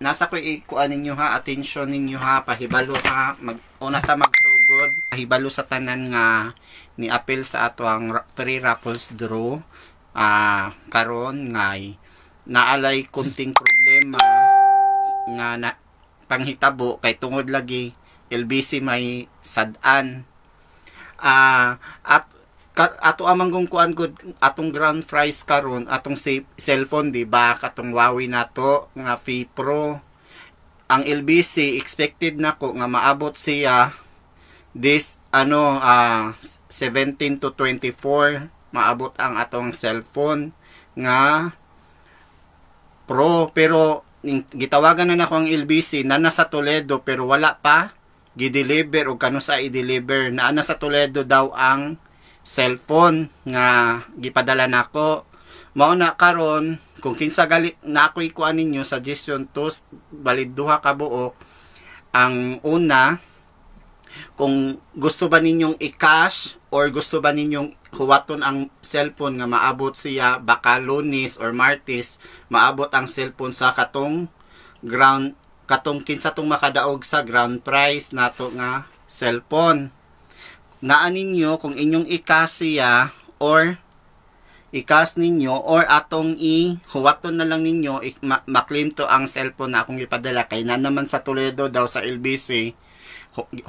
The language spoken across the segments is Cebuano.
Nasa ko ikuan ninyo ha, attention ninyo ha, pahibalo ha, una ta magsugod, pahibalo sa tanan nga ni appeal sa ato ang free raffles draw. Karon ngay naalay kunting problema nga na panghitabo kay tungod lagi LBC may sad-an. At ato amang kung kuan gud atong grand prize karon atong cellphone, di ba, katong Huawei nato nga Fi Pro. Ang LBC expected nako nga maabot siya this 17 to 24 maabot ang atong cellphone nga Pro, pero gitawagan na nako ang LBC na nasa Toledo pero wala pa gi-deliver og kanu sa i-deliver. Naa na sa Toledo daw ang cellphone nga gipadala nako. Mao na karon kung kinsa gali na ako'y kuan ninyo suggestion to balid duha ka buok. Ang una, kung gusto ba ninyong i-cash or gusto ba ninyong huwaton ang cellphone nga maabot siya baka Lunes or Martes maabot ang cellphone sa katong ground, katong kinsa tong makadaog sa ground price nato nga cellphone. Naa ninyo kung inyong i-cash siya or i-cash ninyo or atong i-huwaton na lang ninyo, ma-claim to ang cellphone na akong ipadala kay na naman sa Toledo daw sa LBC.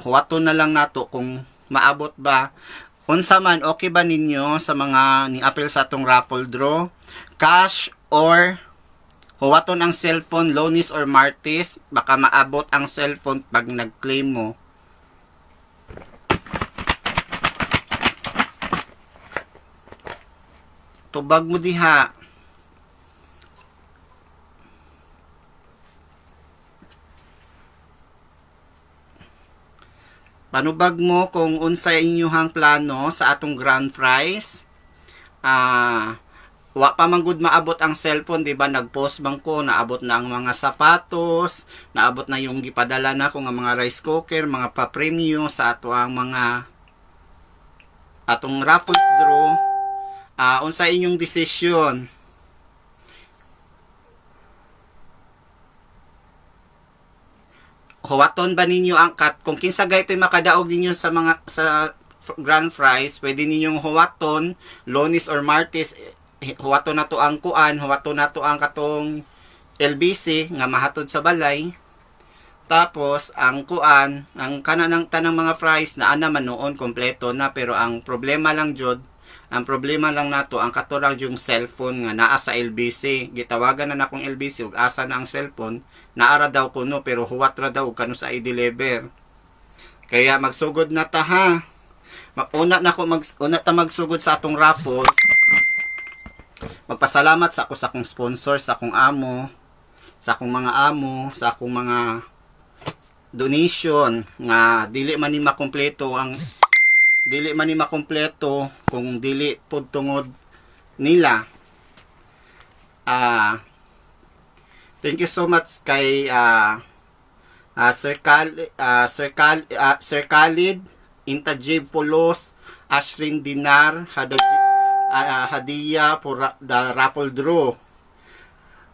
Huwaton na lang nato kung maabot ba. Unsa man, okay ba ninyo sa mga ni appeal sa atong raffle draw, cash or huwaton ang cellphone Lunes or Martes, baka maabot ang cellphone pag nag-claim mo. Tubag mo diha. Panubag mo kung unsay inyuhang plano sa atong grand prize. Wa pa man gud maabot ang cellphone, di ba? Nag-post man ko, naabot na ang mga sapatos, naabot na yung gipadala na ko nga mga rice cooker, mga pa-premyo sa ato ang mga atong raffles draw. Unsa inyong desisyon? Huwaton ba ninyo ang cut? Kung kinsa gaytoy makadaog ninyo sa mga sa grand prize, pwede ninyong huwaton Lunes or Martes, huwaton na to ang kuan, huwaton na to ang katong LBC nga mahatod sa balay. Tapos ang kuan, ang kanang tanang mga prize naa naman noon kompleto na, pero ang problema lang jud, ang problema lang nato ang katurang yung cellphone nga naa sa LBC. Gitawagan na nakong LBC ug asa na ang cellphone, naara daw kuno pero huwat ra daw kanu sa i-deliver. Kaya magsugod na ta ha. Una na ko una ta magsugod sa atong raffle. Magpasalamat sa ako sa akong sponsor, sa akong amo, sa akong mga amo, sa akong mga donation nga dili man ni makumpleto ang dili man ni makumpleto kung dili pud tungod nila. Thank you so much kay Sir Khalid, Intajib Pulos, Ashrin Dinar, Hadiya for the raffle draw.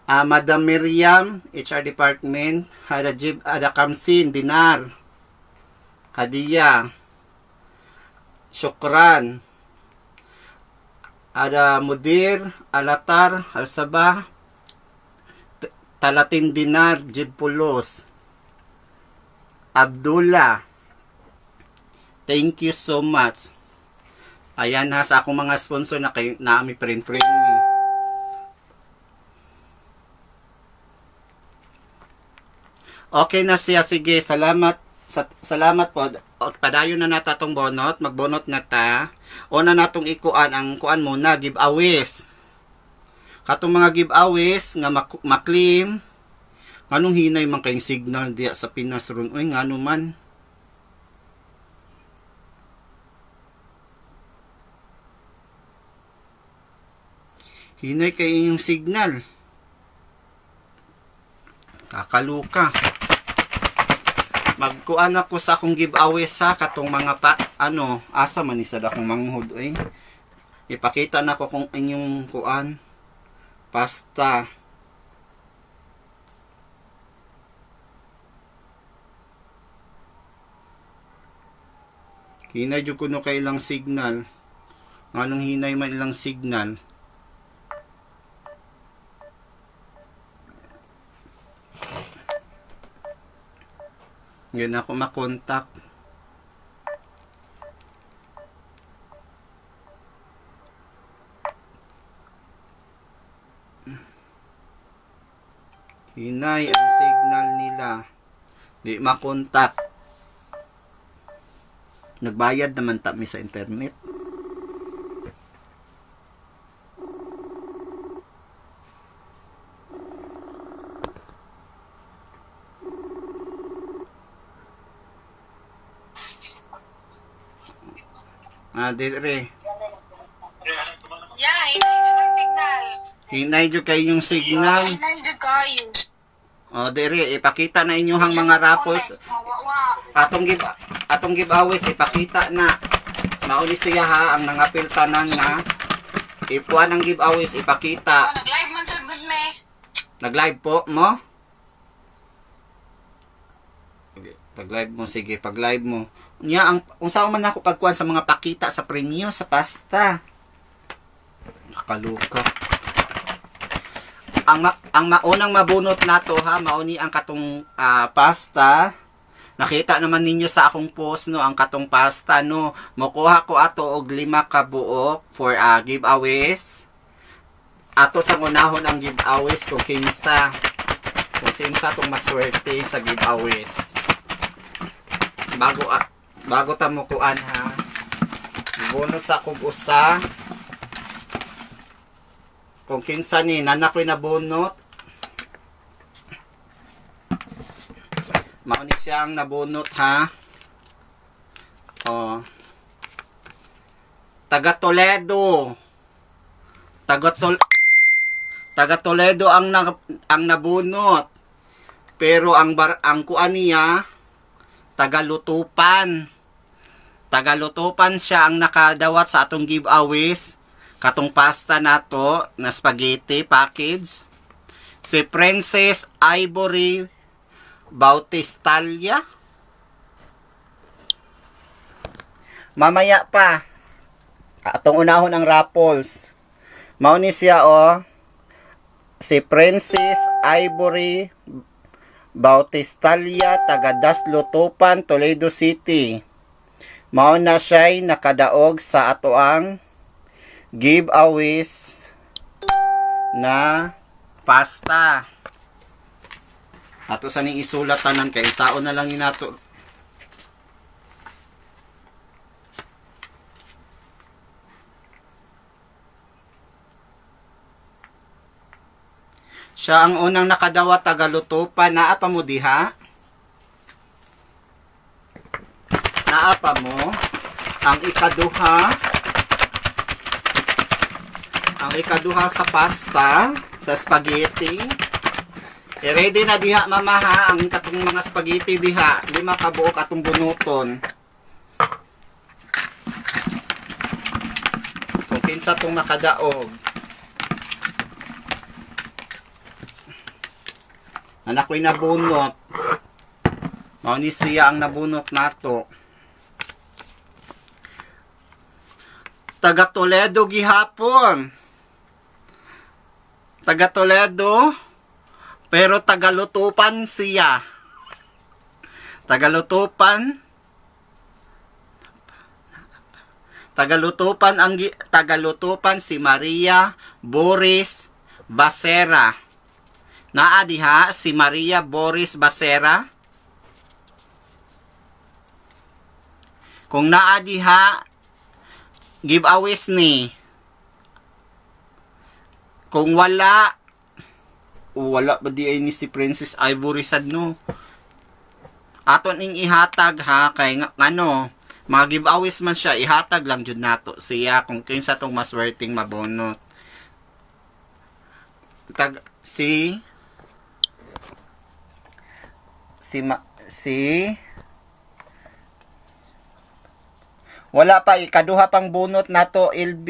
Madam Miriam, HR Department, Hadajib Adakamsin Dinar, Hadiya. Shukran. Ada Mudir, Alatar, Alsabah, Talatin Dinar, Jibpulos, Abdullah. Thank you so much. Ayan ha, sa akong mga sponsor na kay naami print print ni. Okay na siya, sige, salamat. Salamat po. Padayon na nata tong bonot, magbonot na ta. Una natong ikuan ang kuan muna, giveaways. Katong mga giveaways nga maklaim. Nganong hinay man kayong signal diya sa Pinas ron? Uy, ngano man? Hinay kay inyong signal. Kakaluka. Magkuan ako sa akong giveaway sa katong mga asa man ni sad akong manghod oy. Ipakita na ko kung inyong kuan pasta. Hinay jud kuno kay ilang signal. Nganong hinay man ilang signal? Yun ako makontak. Hinay ang signal nila. Di makontak. Nagbayad naman ta mi sa internet. Ah, dire. Yeah, hinay jud ang signal. Hinay jud kay yung signal. Hinay jud kayo. O, dire, ipakita na inyong mga raffles. Mawawa. Atong giveaways ipakita na. Mauli siya ha ang nangapil tanan nga ipuan ang giveaways ipakita. Oh, nag-live man sa good me. Nag-live po mo? Pag live mo, sige, pag live mo. Nya ang unsa man ako pagkuan sa mga pakita sa premyo sa pasta. Nakaluka. Ang maunang mabunot nato ha, mauni ang katong pasta. Nakita naman ninyo sa akong post no ang katong pasta no. Mokuha ko ato og 5 ka buok for giveaways. Ato sa unahon ang giveaways kung kinsa. Kung kinsa tong maswerte sa giveaways. Bago ta mo kuan ha. Bunot sa akong usa. Kung kinsa ni nanak ko'y nabunot. Mao ni siyang nabunot ha. Oh. Taga Toledo. Taga Toledo ang nabunot. Pero ang kuan niya Tagalutupan. Tagalutupan siya ang nakadawat sa atong giveaways. Katong pasta nato na spaghetti package. Si Princess Ivory Bautistalia. Mamaya pa. Atong unahon ang raffles. Mao ni siya oh. Si Princess Ivory Bautistalia, taga Daslutupan, Toledo City. Mao na siya'y nakadaog sa atoang giveaways na pasta. Ato sa ning isulat tanan kay saon na lang inato. Siya ang unang nakadawat taga Lutupan. Naa pa mo diha? Naa pa mo? Ang ikaduha. Ang ikaduha sa pasta, sa spaghetti. I-ready na diha mama ha, ang katong mga spaghetti diha, 5 ka buok atong bunuton. Kung kinsa tong makadaog. Anak ko'y nabunot. Mao ni siya ang nabunot nato. Taga Toledo gihapon. Taga Toledo, pero tagalutupan siya. Tagalutupan. Tagalutupan si Maria Boris Basera. Naa diha si Maria Boris Basera. Kung naa diha, giveaways ni. Kung wala, wala ba di ay ni si Princess Ivory sad no. Aton ning ihatag ha kay ano, mga giveaways man siya, ihatag lang jud nato siya kung kinsa tong maswerteng mabunot. Tag si si ma, si wala pa, ikaduha pang bunot nato LB.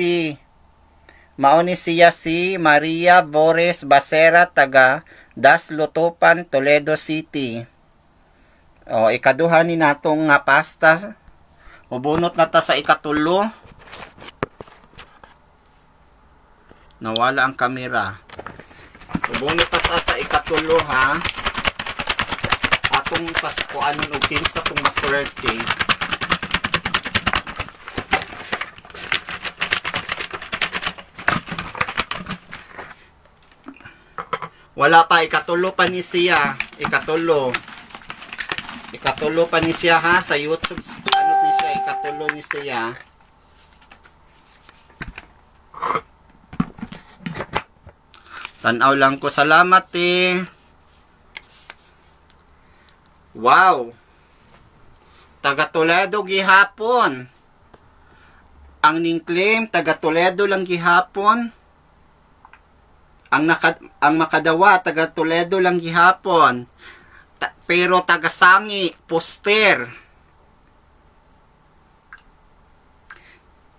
Mao ni siya si Maria Boris Basera taga Daslutupan, Toledo City. O, ikaduha ni natong nga pasta Mubunot na ta sa ikatulo. Nawala ang kamera. Mubunot na ta sa ikatulo ha. Atong paskuanon og kinsa tong maswerte. Wala pa, ikatulo pa ni siya. Ikatulo. Ikatulo pa ni siya ha sa YouTube. Ano ni siya? Ikatulo ni siya. Tanaw lang ko. Salamat eh. Wow. Taga Toledo gihapon. Ang ning claim taga Toledo lang gihapon. Ang makadawa taga Toledo lang gihapon. Pero taga Sangi poster.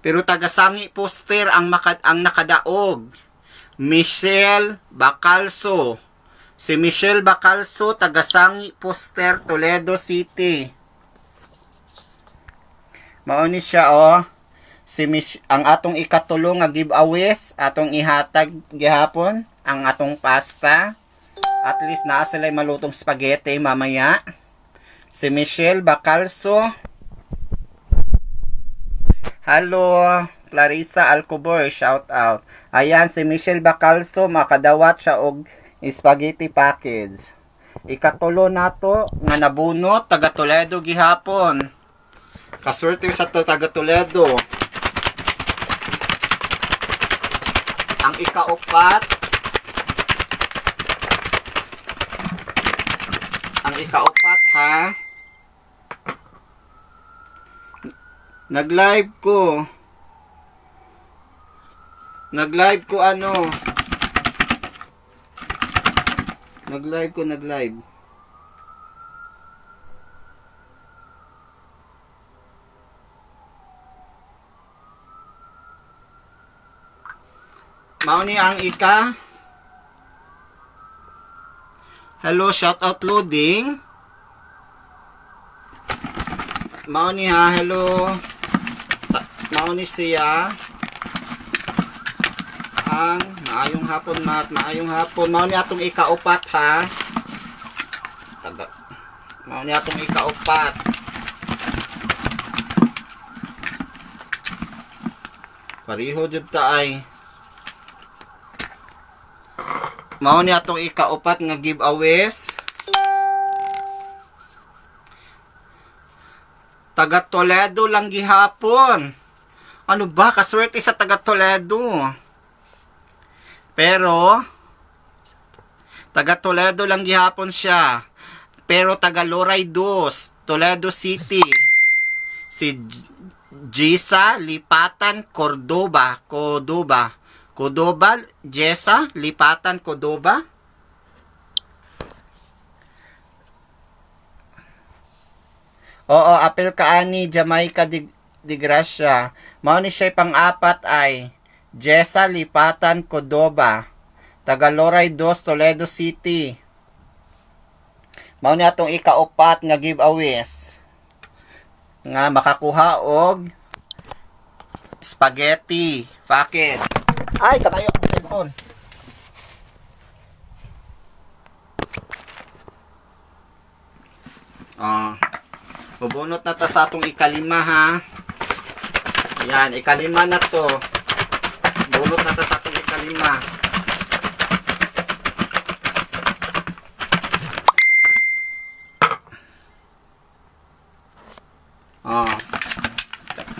Pero taga Sangi poster ang nakadaog. Michelle Bacalso. Si Michelle Bacalso taga Sangi poster, Toledo City. Mao ni siya oh. Si ang atong ikatulo nga giveaways atong ihatag gihapon ang atong pasta. At least naa sila'y malutong spaghetti mamaya. Si Michelle Bacalso. Hello, Clarissa Alcobor, shout out. Ayan, si Michelle Bacalso makadawat siya og spaghetti package. Ikatulo nato nga nabunot taga Toledo gihapon. Kaswerte sa taga Toledo. Ang ikaupat, ha. Nag-live ko. Nag-live ko ano. Nag-live ko, nag-live. Mao ni ang ika. Hello, shout out loading. Mao ni ha, hello. Mao ni siya. Ang maayong hapon mat, maayong hapon. Mao ni atong ikaupat ha. Mao ni atong ikaupat. Pareho jud ta ay. Mao ni atong ikaupat nga giveaways. Taga Toledo lang gihapon. Ano ba? Kaswerte sa taga Toledo. Pero taga Toledo lang gihapon siya. Pero taga Loray Dos, Toledo City. Si Jessa Lipatan Cordoba. Cordoba. Cordoba, Jessa Lipatan Cordoba. Oo, apel kaani Jamaica di Gracia. Mao ni siya pang-apat ay Jessa Lipatan Cordoba, taga Loray Dos, Toledo City. Mao ni atong ikaupat nga giveaways nga makakuha og spaghetti package. Ay, katayo ang cellphone. Bubunot na ta sa atong ikalima ha. Ayan, ikalima na to. Bunot na ta sa atong ikalima.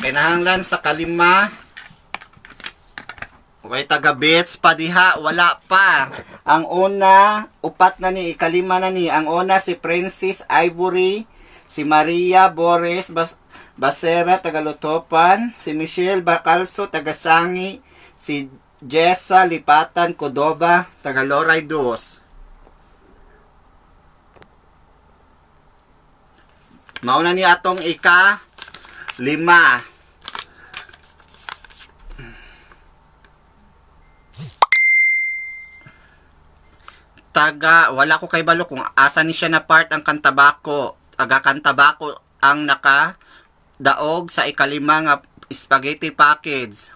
Kinahanglan sa kalima. Okay, taga bits pa diha, wala pa. Ang una, upat na ni, ikalima na ni. Ang una si Princess Ivory, si Maria Boris Basera, taga Lutopan, si Michelle Bacalso, taga Sangi, si Jessa Lipatan Cordoba, taga Loray Dos. Mauna ni atong ika lima. Taga, wala ko kay balo kung asa ni siya na part ang Kantabako. Taga Kantabako ang naka nakadaog sa ikalima nga spaghetti package.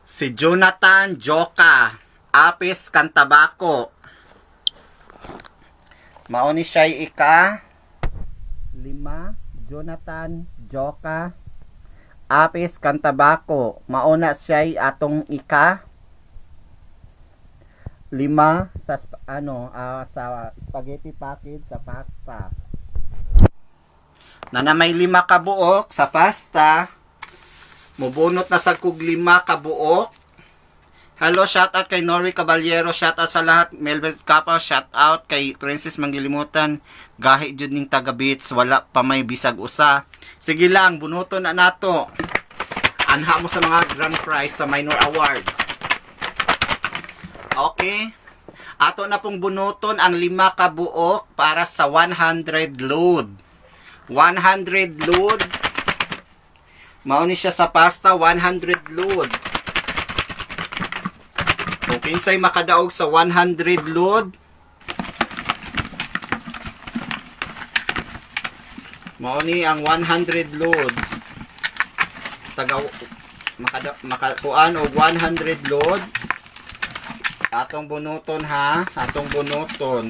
Si Jonathan Joka, Apis Cantabaco. Mao ni siya ika-5, Jonathan Joka, Apis Cantabaco. Mao na siya atong ika-5 sa sa spaghetti package sa pasta. Na may 5 ka buok sa pasta. Mubunot na sa kug 5 ka buok. Hello, shout out kay Nori Caballero, shout out sa lahat, Melvin Capa, shout out kay Princess Mangilimutan. Gahi jud ning taga Beats, wala pa may bisag usa. Sige lang, bunuton na nato. Anha mo sa mga grand prize sa minor award. Okay. Ato na pong bunuton ang 5 ka buok para sa 100 load. 100 load. Mao ni siya sa pasta, 100 load. Kung kinsay makadaog sa 100 load, mao ni ang 100 load. Taga makakuan og 100 load. Atong bunuton ha, atong bunuton.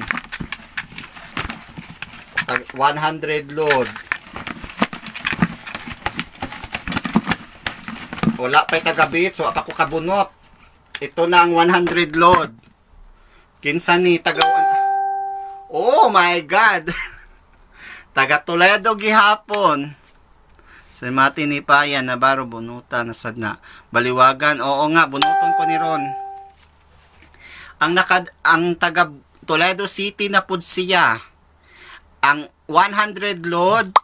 Tag 100 load. Wala pa'y taga-beats, wala pa ko kabunot. Ito na ang 100 load. Kinsa ni taga. Oh my God. Taga Toledo gihapon. Sa mati ni Payan Navarro bunutan na sad na baliwagan. Oo nga, bunuton ko ni Ron. Ang taga Toledo City na pud siya. Ang 100 load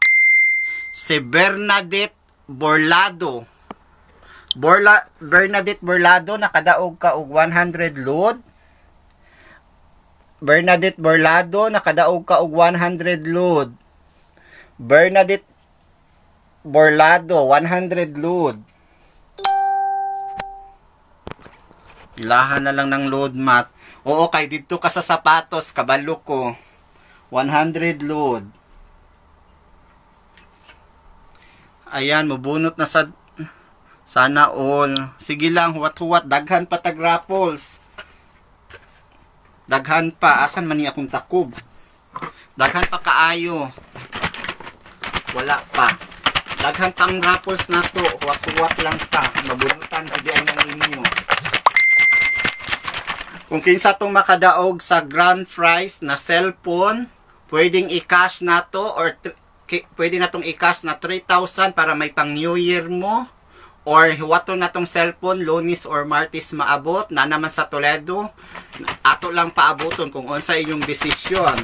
si Bernadette Borlado. Bernadette Borlado, nakadaog ka og 100 load. Bernadette Borlado, nakadaog ka og 100 load. Bernadette Borlado, 100 load. Ilahan na lang ng load mat. Oo, kay didto ka sa sapatos, kabalo ko. 100 load. Ayan, mubunot na sa. Sana all. Sige lang, huwat-huwat. Daghan pa tag raffles. Daghan pa. Asan man ni akong takob? Daghan pa kaayo. Wala pa. Daghan pang raffles na to. Huwat-huwat lang pa. Mabunutan pwede ay ng inyo. Kung kinsa tong makadaog sa grand prize na cellphone, pwedeng i-cash na to or pwede na tong i-cash na 3,000 para may pang New Year mo. Or huwato na tong cellphone, Lunes or Martes maabot, na naman sa Toledo. Ato lang paaboton kung unsa inyong desisyon.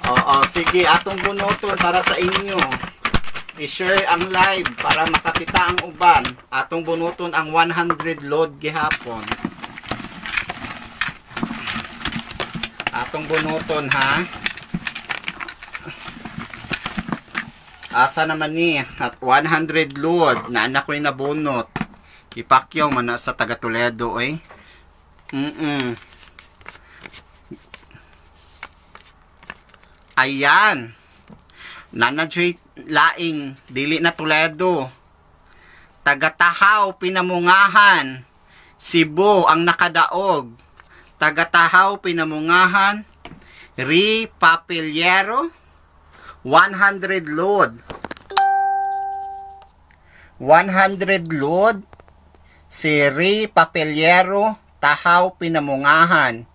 Oo, sige, atong bunuton para sa inyo. I-share ang live para makakita ang uban. Atong bunuton ang 100 load gihapon. Atong bunuton ha. Asa naman ni at 100 load na anak ko'y nabunot. Ipakyaw man na sa taga Toledo eh. Ayan. Nana Joy laing dili na Toledo. Taga Tahaw Pinamungahan, Cebu ang nakadaog. Taga Tahaw Pinamungahan, Ri Papeliero, 100 load. 100 load si Ri Papeliero, Tahaw Pinamungahan.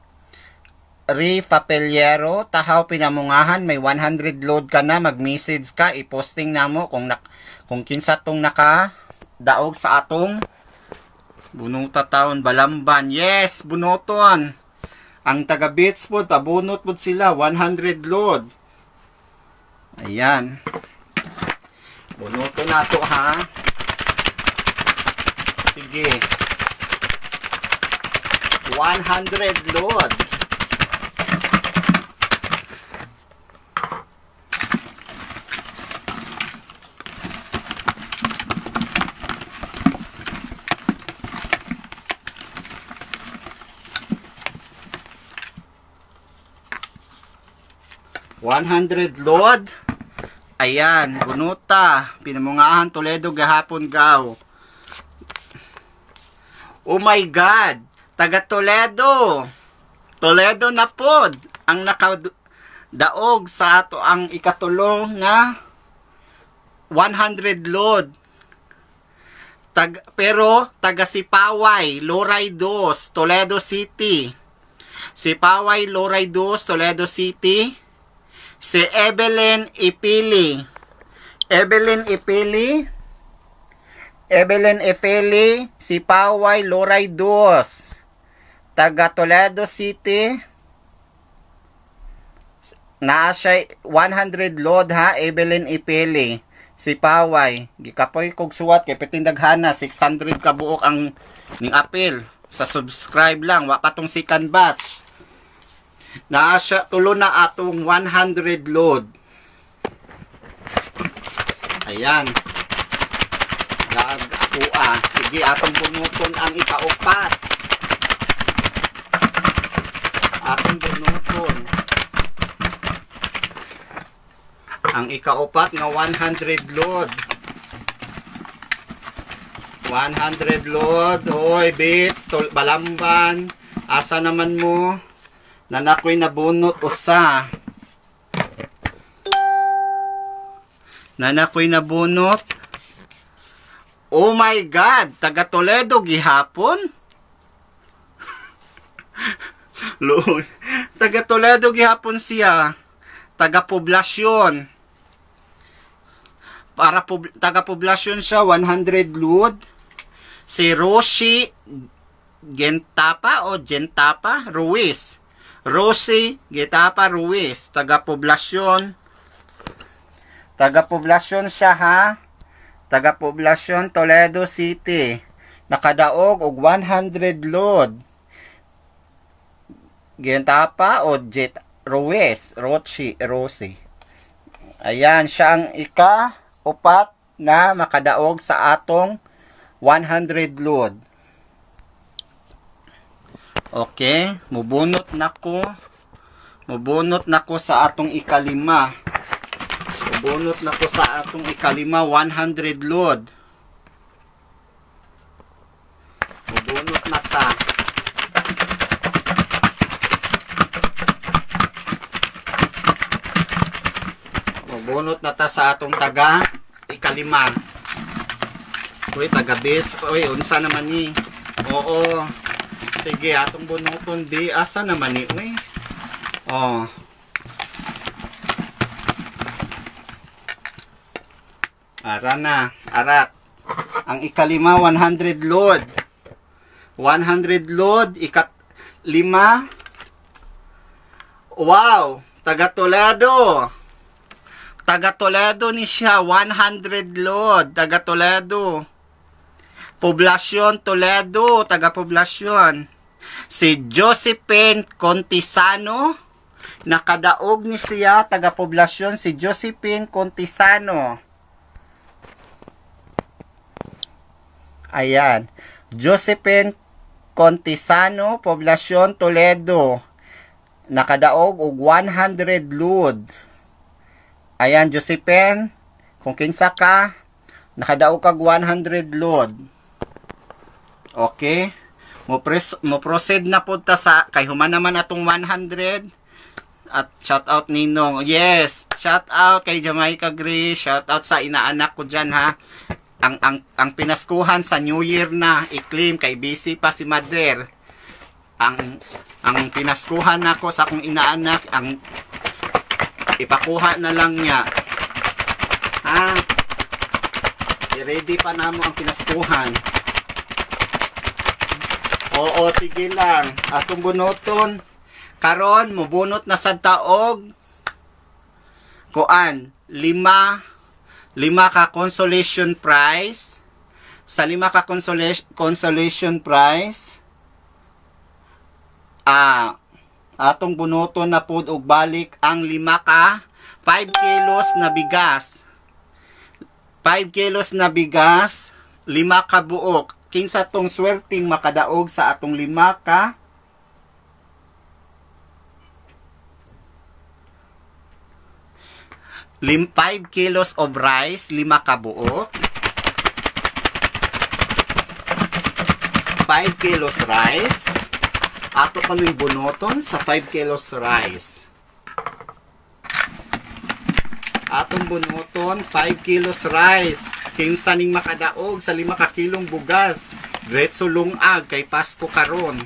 Ri Papeliero, Tahaw Pinamungahan, may 100 load ka na, mag-message ka, i-posting na mo kung kinsa tong nakadaog sa atong Bunuta taon Balamban. Yes, bunuton. Ang taga Beats pod, pabunot pod sila, 100 load. Ayan. Bunuto na to ha. Sige. 100 load. 100 load. Ayan, bunuta. Pinamungahan Toledo gahapon gaw. Oh my God! Taga Toledo! Toledo na pod ang nakadaog sa ato ang ikatulo nga 100 load. Pero taga Sipaway, Loray 2, Toledo City. Sipaway, Loray 2, Toledo City. Si Evelyn Ipili. Evelyn Ipili. Evelyn Ipili, Sipaway, Loray 2. Taga Toledo City. Naa siya 100 load ha, Evelyn Ipili. Sipaway. Gikapoy kog suwat kay petindaghana 600 ka buok ang ning apil sa subscribe lang, wa pa tong second batch. Naa siya tulo na atong 100 load. Ayan. Gag akua. Sige, atong bunuton ang ikaupat. Atong bunuton ang ikaupat nga 100 load. 100 load. Hoy, bits, balamban. Asa naman mo? Nanakoy nabunot usa. Nanakoy nabunot. Oh my God, taga Toledo gihapon. Lord, taga Toledo gihapon siya. Taga poblasyon. Para taga poblasyon siya, 100 load. Si Roshi Gentapa o Gentapa Ruiz. Rosie Gentapa Ruiz, taga poblasyon. Taga poblasyon siya ha. Taga poblasyon Toledo City. Nakadaog og 100 load. Gentapa o Jet Ruiz, Rochi, Rosie. Ayan, siya ang ika-upat na makadaog sa atong 100 load. Okay, mubunot na ko. Mubunot na ko sa atong ikalima. Mubunot na ko sa atong ikalima, 100 load. Mubunot na ta. Mubunot na ta sa atong taga ikalima. Uy, taga base. Uy, unsa naman ni? Oo. Sige, atong bunuton di. Asa naman ni? Uy. Oh. Ara na. Arat. Ang ikalima, 100 load. 100 load. Ikalima. Wow! Taga Toledo. Taga Toledo ni siya. 100 load. Taga Toledo. Poblasyon Toledo. Taga poblasyon. Si Josephine Contisano. Nakadaog ni siya. Taga poblasyon si Josephine Contisano. Ayan. Josephine Contisano, poblasyon Toledo. Nakadaog og 100 load. Ayan, Josephine, kung kinsa ka, nakadaog kag 100 load. Okay. Mo proceed na po ta sa kay human naman atong 100. At shout out Ninong. Yes, shout out kay Jamaica Grace, shout out sa inaanak ko diyan ha. Ang pinaskuhan sa New Year na i-claim kay busy pa si Mother. Ang pinaskuhan nako sa akong inaanak, ang ipakuha na lang niya. Ha? I-ready pa namo ang pinaskuhan. Oo, sige lang. Atong bunuton. Karon mubunot na sad taog kuan, lima ka consolation prize. Sa lima ka consolation prize, atong bunuton na pud og balik ang lima ka 5 kilos na bigas. 5 kilos na bigas, lima ka buok. Kinsa tong swerting makadaog sa atong lima ka 5 kilos of rice, 5 ka buok. 5 kilos rice. Ato kami bunoton sa 5 kilos rice. Atong bunoton 5 kilos rice. Kinsa ning makadaog sa 5 ka kilong bugas. Diretso lungag kay Pasko karon.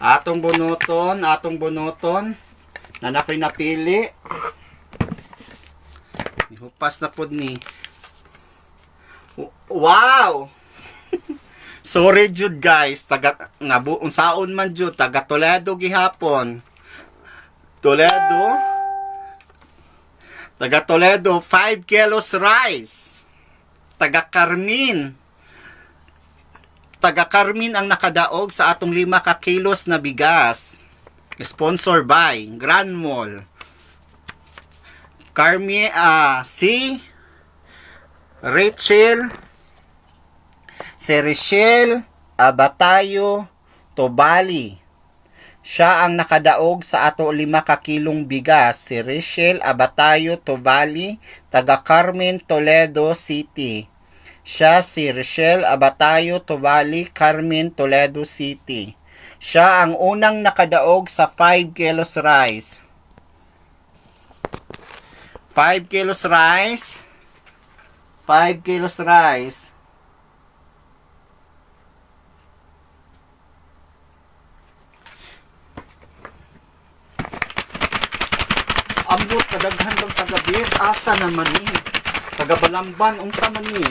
Atong bunoton, atong bunoton. Nanakoy napili. Nihupas na pod ni. Wow! Sorry jud guys, taga nabu unsaon man jud taga Toledo gihapon. Toledo. Taga Toledo, 5 kilos rice. Taga Carmen. Taga Carmen ang nakadaog sa atong 5 ka kilos na bigas. Sponsor by Grand Mall. Carmen, si Rachel, si Rachel Abatayo Tobali. Siya ang nakadaog sa ato 5 ka kilong bigas. Si Rachel Abatayo Tobali, taga Carmen, Toledo City. Siya si Rachel Abatayo Tobali, Carmen, Toledo City. Siya ang unang nakadaog sa 5 kilos rice. 5 kilos rice. 5 kilos rice. Ambot kadaghan bang taga-Bits? Asa naman ni? Taga-Balamban, unsa man ni?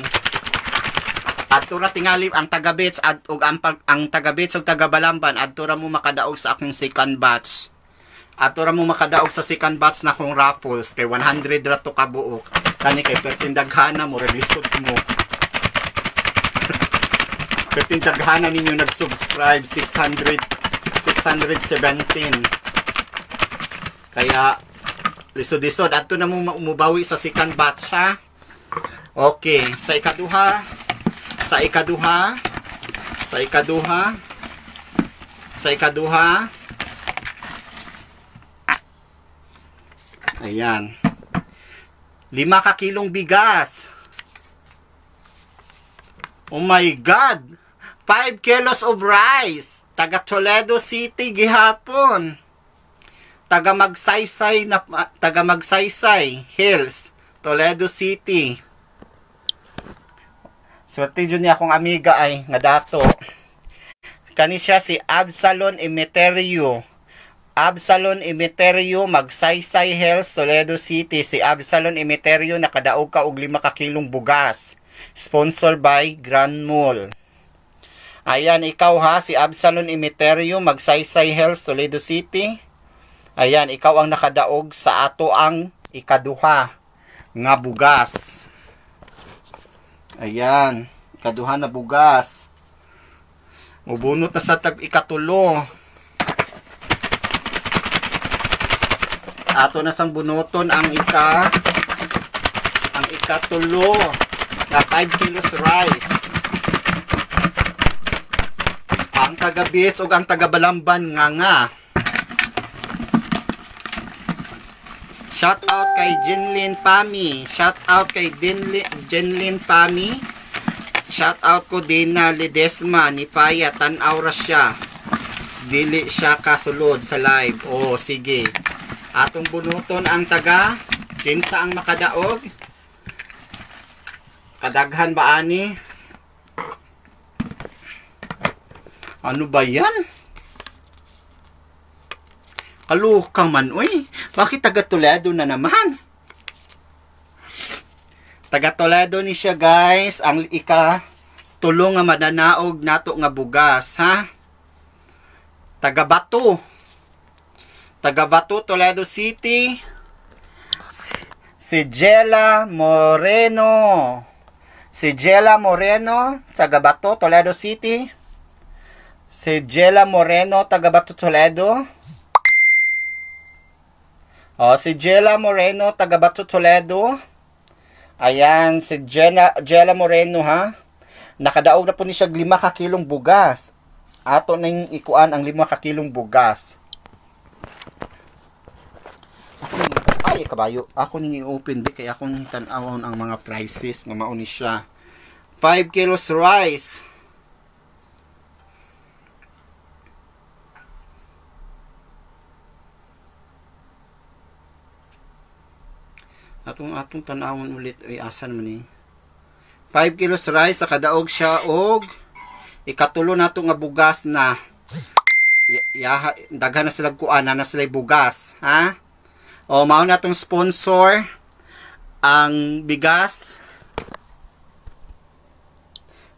Adto ra tingali ang taga-Bits ad og ang taga-Bits ug taga-Balamban, adto ra mo makadaog sa akong second batch. Adto ra mo makadaog sa second batch na akong raffles kay 100 ra to kabuok. Kani kay perting daghana mo relisod mo. Perting daghana ninyo nag-subscribe, 617. Kaya lisod-lisod adto na mo mubawi sa second batch ha. Okay, sa ikaduha, sa ikaduha, sa ikaduha, sa ikaduha. Ayan. 5 ka kilong bigas. Oh my God! 5 kilos of rice. Taga Toledo City gihapon. Taga Magsaysay na, taga Magsaysay Hills, Toledo City. Swerte jud niya akong amiga ay nga dato. Kani siya si Absalon Emeterio. Absalon Emeterio, Magsaysay Hills, Toledo City. Si Absalon Emeterio nakadaog ka og 5 ka kilong bugas. Sponsor by Grand Mall. Ayan, ikaw ha, si Absalon Emeterio, Magsaysay Hills, Toledo City. Ayan, ikaw ang nakadaog sa ato ang ikaduha nga bugas. Ayan, ikaduha na bugas. Mubunot na sa tag ikatulo. Ato na sang bunuton ang ikatulo na 5 kilos rice. Ang taga-Bits ug ang taga-Balamban nga nga. Shout out kay Jinlin Pami. Shout out kay Jinlin Pami. Shout out ko Dina Ledesma ni Paya, tan-aw ra siya. Dili siya kasulod sa live. Oh, sige. Atong bunuton ang taga kinsa ang makadaog? Kadaghan ba ani? Ano ba yan? Kaluka man, uy. Bakit taga Toledo na naman? Taga Toledo ni siya, guys. Ang ika tulo nga mananaog nato nga bugas, ha? Taga Bato. Taga Bato, Toledo City. Si Jella Moreno. Si Jella Moreno, taga Bato, Toledo City. Si Jella Moreno, taga Bato, Toledo. O, si Jella Moreno, taga Bato, Toledo. Ayan, si Jella Moreno, ha? Nakadaog na po ni siya 5 ka kilong bugas. Ato ning ikuan ang 5 ka kilong bugas. Ako ning, ay kabayo, ako ning i-open di kay akong tan-awon ang mga prices nga mao ni siya. 5 kilos rice. Atong tan-awon ulit ay asan man ni. 5 kilos rice sa kadaog siya og ikatulo nato nga bugas na. Yaha, daghan na sila kuan na sila bugas, ha? O mao na tong sponsor ang bigas.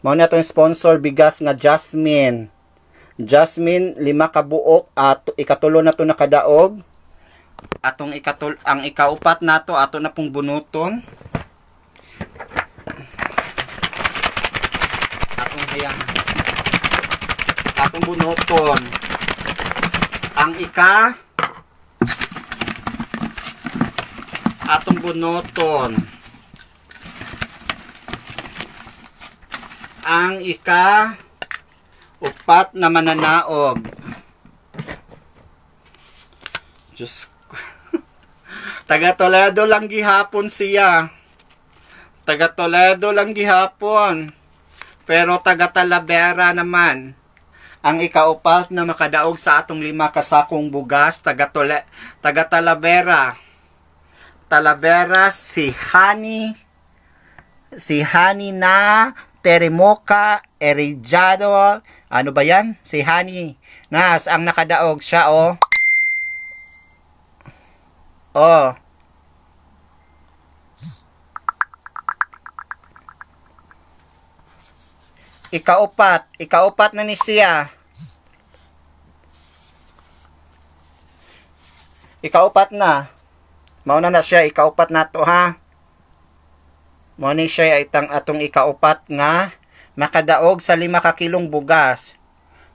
Mao na tong sponsor bigas nga Jasmine. Jasmine 5 ka buok at ikatulo na to nakadaog. Atong ang ikaupat nato ato na pong bunuton. Atong hayang. Atong bunuton. Ang atong bunuton. Ang ika-4 na mananaog. Diyos ko. Taga Toledo lang gihapon siya. Taga Toledo lang gihapon. Pero taga Talavera naman. Ang ikaupat na makadaog sa atong 5 kasakong bugas, taga Talavera. Talavera si Hani na Teremoka Erejado. Ano ba yan? Si Hani Nas ang nakadaog siya, oh. Oh. Ikaupat na ni siya. Ikaupat na. Mauna na siya, ikaupat na to, ha. Mao ni siya itang atong ikaupat nga makadaog sa 5 ka kilong bugas.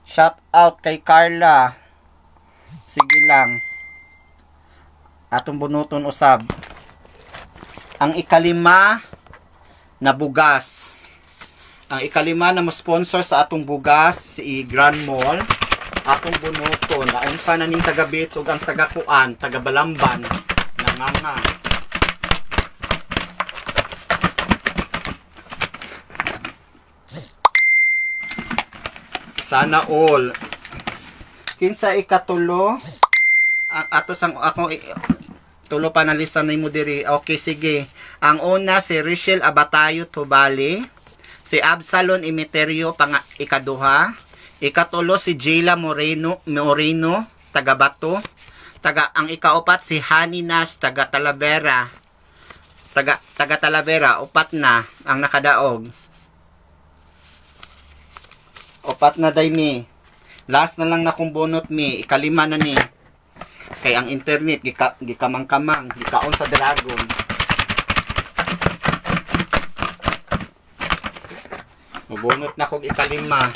Shout out kay Carla. Sige lang. Atong bunuton usab. Ang ikalima na bugas. Ang ikalima na mo-sponsor sa atong bugas si Grand Mall. Atong bunuton. Naunsa na ning taga-Bits ug ang taga-Kuan, taga-Balamban, nanganga. Sana all. Kinsa ikatulo? Ato sang ako tulo pa na lista nimo diri. Okay, sige. Ang una si Richelle Abatayo Tubali, si Absalon Imiterio pang ikaduha, ikatulo si Jayla Moreno taga Bato, ang ikaupat si Hani Nas taga Talavera. Taga Talavera, upat na ang nakadaog. Upat na day mi. Last na lang na kong bunot mi, ikalima na ni. Kay ang internet gikamang-kamang, gikaon sa dragon. Mubunot na kog ikalima.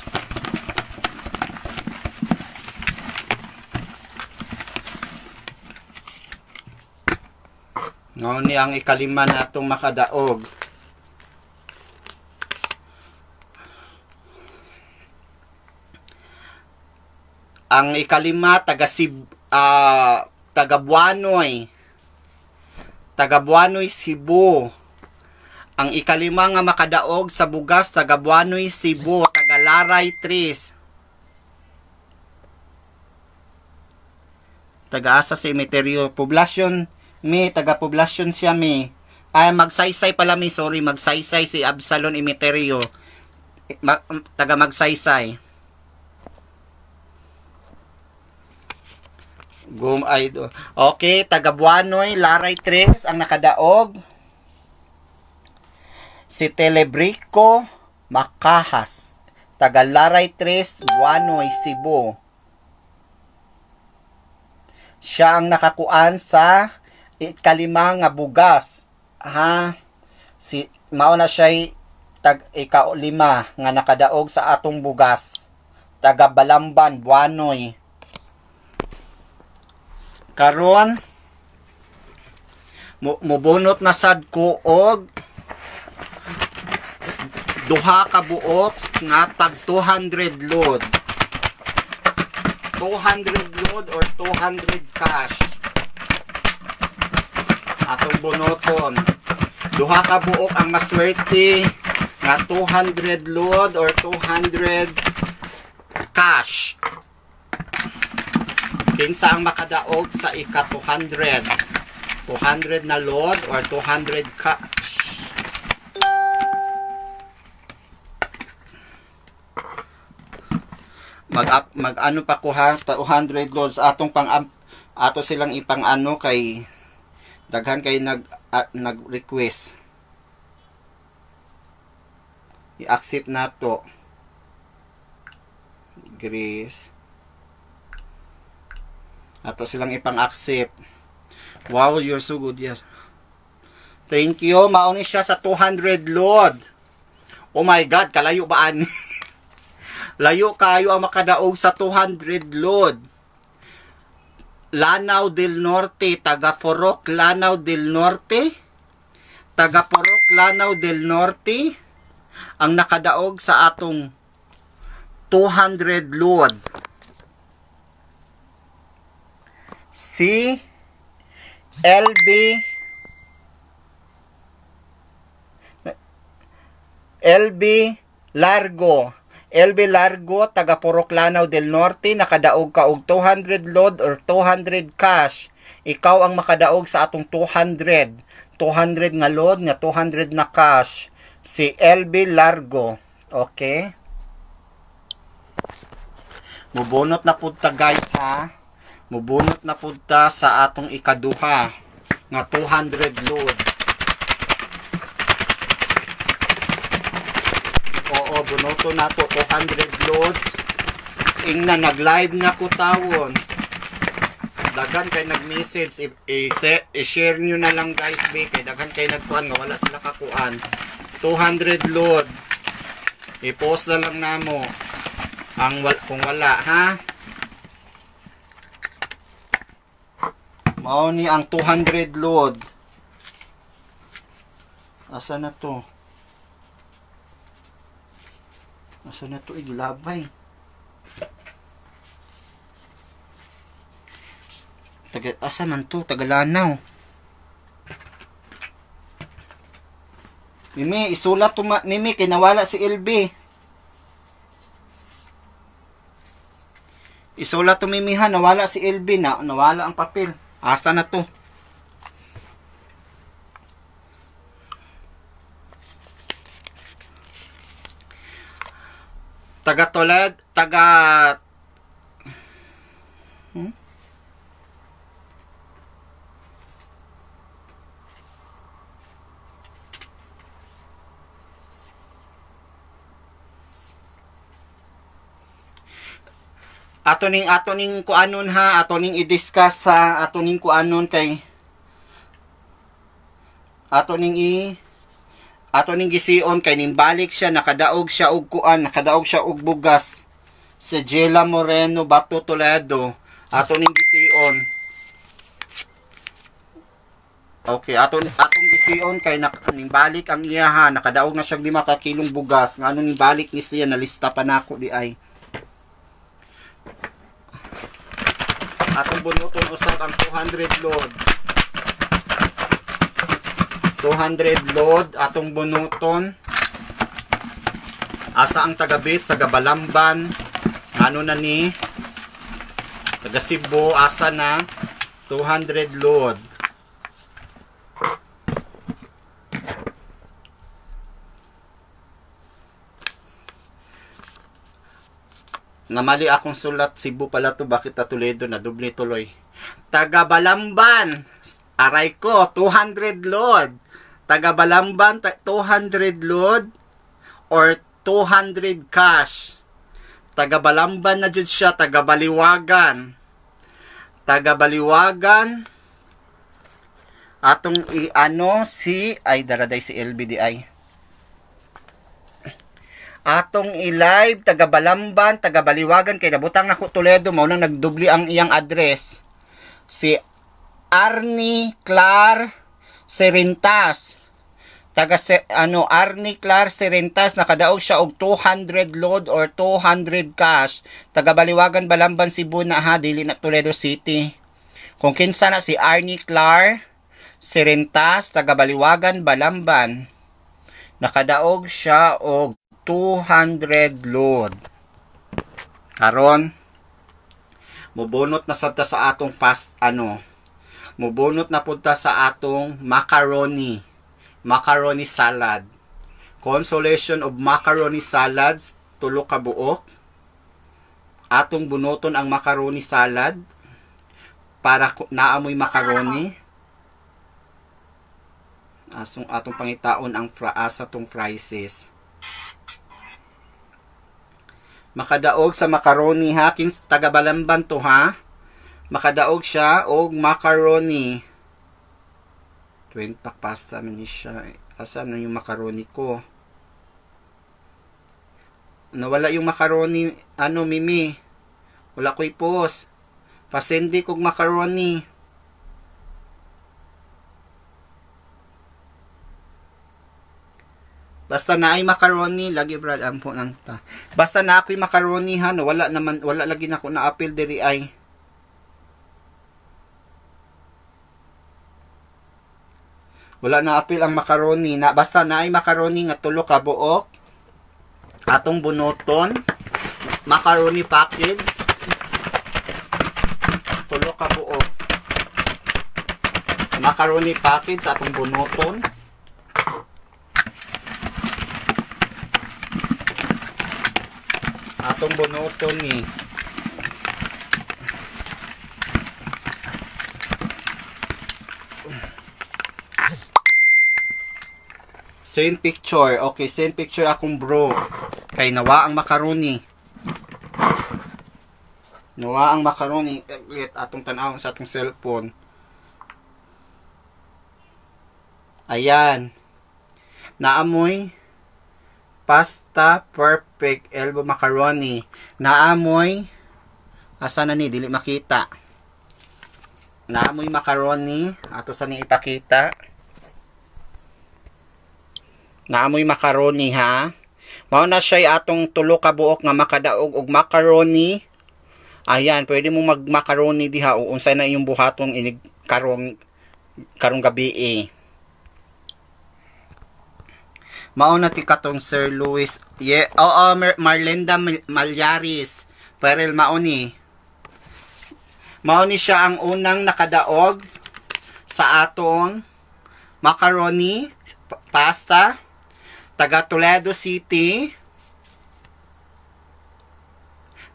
Ngayon ni ang ikalima na atong makadaog. Ang ikalima taga taga Buanoy. Taga Buanoy, Cebu. Ang ikalima nga makadaog sa bugas taga Buanoy, Cebu, taga Laray 3. Taga asa sa Emeterio Poblacion mi, taga Poblacion siya mi. Ay Magsaysay pala mi, sorry, Magsaysay si Absalon Emeterio. Taga Magsaysay. Gum ay okay, taga Buanoy, Laray 3 ang nakadaog. Si Telebrico Makahas, taga Laray 3, Buanoy, Cebu. Siya ang nakakuan sa ikalima nga bugas. Ha? Si mao na siya'y tag ika-lima nga nakadaog sa atong bugas. Taga Balamban, Buanoy. Karon mubunot na sad ko og duha ka buok nga tag 200 load. 200 load or 200 cash. Atong bunuton. Duha ka buok ang maswerte nga 200 load or 200 cash. Kinsa ang makadaog sa ika 200? 200 na load or 200 cash. Mag ano pa ko ha, 200 loads atong pang ato silang ipang ano kay daghan kay nag request. I-accept nato. Grace. Ato silang ipang-accept. Wow, you're so good. Yes. Thank you. Mao ni siya sa 200 load. Oh my God, kalayo ba ani? Layo kayo ang makadaog sa 200 load. Lanao del Norte, taga Forok, Lanao del Norte. Taga Forok, Lanao del Norte ang nakadaog sa atong 200 load. Si LB LB Largo. LB Largo, taga Purok Lanao del Norte, nakadaog ka og 200 load or 200 cash. Ikaw ang makadaog sa atong 200. 200 nga load, nga 200 na cash. Si LB Largo. Okay? Mubunot na pud ta guys ha. Mubunot na pud ta sa atong ikaduha nga 200 load. Oo, bunoto na to 200 loads. Ingna nag-live na ko tawon. Daghan kay nag-message, i-share nyo na lang guys be kay daghan kay nagkuan nga wala sila kakuan. 200 load. I-post na lang namo ang kung wala ha. Mao ni ang 200 load. Asa na to? Asa na to? Igilabay. Taga, asa man to? Tagalanaw. Mimi, isulat to Mimi, kinawala si LB. Isulat to Mimi ha, nawala si LB na, nawala ang papel. Asa na to? Taga Toled, taga Ato ning kuanon ha, ato ning i-discuss ha, ato ning kuanon kay ato ning gision kay nimbalik siya, nakadaog siya og kuan, nakadaog siya og bugas sa Jela Moreno Bato Toledo. Ato ning gision. Okay, atong gision kay nimbalik ang iya ha, nakadaog na siya 5 ka kilong bugas. Ngano nimbalik ni siya, nalista pa nako di ay. Atong bunuton usab ang 200 load. 200 load atong bunuton. Asa ang tagabit sa Gabalamban? Ano na ni? Taga Cebu, asa na? 200 load. Namali akong sulat, Cebu pala to, bakit na Toledo na doble tuloy. Taga Balamban, aray ko, 200 load. Taga Balamban, 200 load or 200 cash. Taga Balamban na jud siya, taga Baliwagan. Taga Baliwagan. Atong i-ano si, ay daraday si LBDI. Atong i-live, taga Balamban, taga Baliwagan, kay nabutang nako Toledo, mao nang nagdubli ang iyang address. Si Arnie Clar Serintas. Taga ano, Arnie Clar Serentas, nakadaog siya og 200 load or 200 cash. Taga Baliwagan, Balamban, Cebu na ha, dili na Toledo City. Kung kinsa na si Arnie Clar Serentas, taga Baliwagan, Balamban. Nakadaog siya og 200 load. Karon, mubunot na sad ta sa atong fast ano. Mubunot na pud ta sa atong macaroni. Macaroni salad. Consolation of macaroni salads, tulo ka buok. Atong bunuton ang macaroni salad para naamoy macaroni. Asong atong pangitaon ang asa tong prices. Makadaog sa macaroni ha, kins taga Balamban to ha. Makadaog siya og macaroni. Twin pack pasta man ni siya. Asa na yung macaroni ko? Nawala yung macaroni, ano Mimi? Wala ko'y post. Pasendi kog macaroni. Basta na ay macaroni, lagi brad ampo nang ta. Basta na ako'y macaroni ha, no, wala naman, wala lagi na ako na appeal diri ay. Wala na apil ang macaroni na basta na ay macaroni nga tulo ka buok. Atong bunuton macaroni package tulo ka buok. Macaroni package atong bunuton. Atong bunuton ni. Send picture. Okay, send picture akong bro. Kay nawa ang macaroni. Nawa ang macaroni. Let atong tan-awon sa atong cellphone. Ayan. Naamoy pasta perfect elbow macaroni. Naamoy asa na ni dili makita. Naamoy macaroni ato sa ni ipakita. Naamoy macaroni ha. Mao na siya atong tulo ka buok nga makadaog og macaroni. Ayan, pwede mo mag macaroni diha o unsay na iyong buhaton inig karong karong gabi eh. Mao na ti katong Sir Luis. Yeah, oo, Marlenda Malyaris. Perel mao ni. Mao ni siya ang unang nakadaog sa atong macaroni pasta. Taga Toledo City.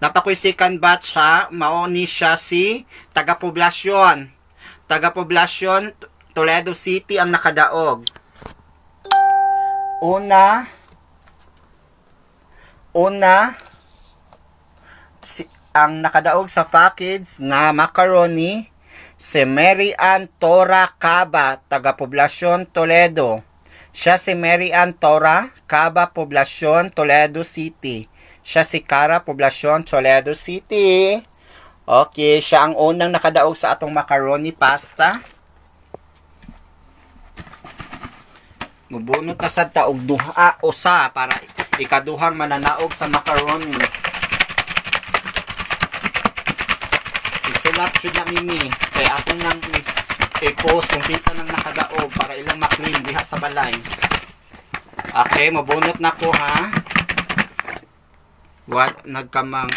Napakoy second batch ha. Mao ni siya si taga Poblacion. Taga Poblacion, Toledo City ang nakadaog. Una si, ang nakadaog sa package nga macaroni si Mary Ann Tora Caba, taga Poblacion, Toledo. Siya si Mary Ann Tora Caba, Poblacion, Toledo City. Siya si Cara, Poblacion, Toledo City. Okay, siya ang unang nakadaog sa atong macaroni pasta. Mubunot na sad ta og duha usa para ikaduhang mananaog sa macaroni. Isulat jud na Mimi kay atong nang i-post kung kinsa nang nakadaog para ilang ma-claim diha sa balay. Okay, mabunot na ko ha. What nagkamang.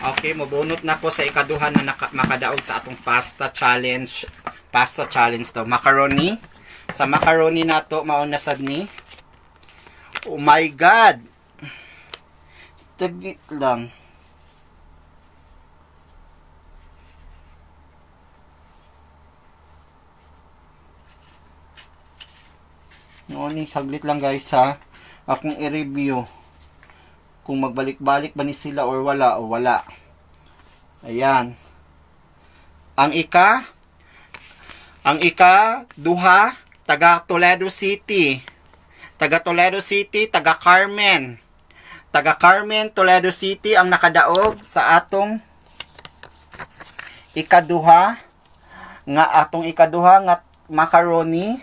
Okay, mabunot na ko sa ikaduha na makadaog sa atong pasta challenge. Pasta challenge daw, macaroni. Sa macaroni nato mauna sad ni. Oh my God. Tagit lang. Noon, saglit lang guys ha. Akong i-review kung magbalik-balik ba ni sila or wala o wala. Ayan. Ang ika duha taga Toledo City. Taga Toledo City, taga Carmen. Taga Carmen, Toledo City ang nakadaog sa atong ikaduha nga macaroni.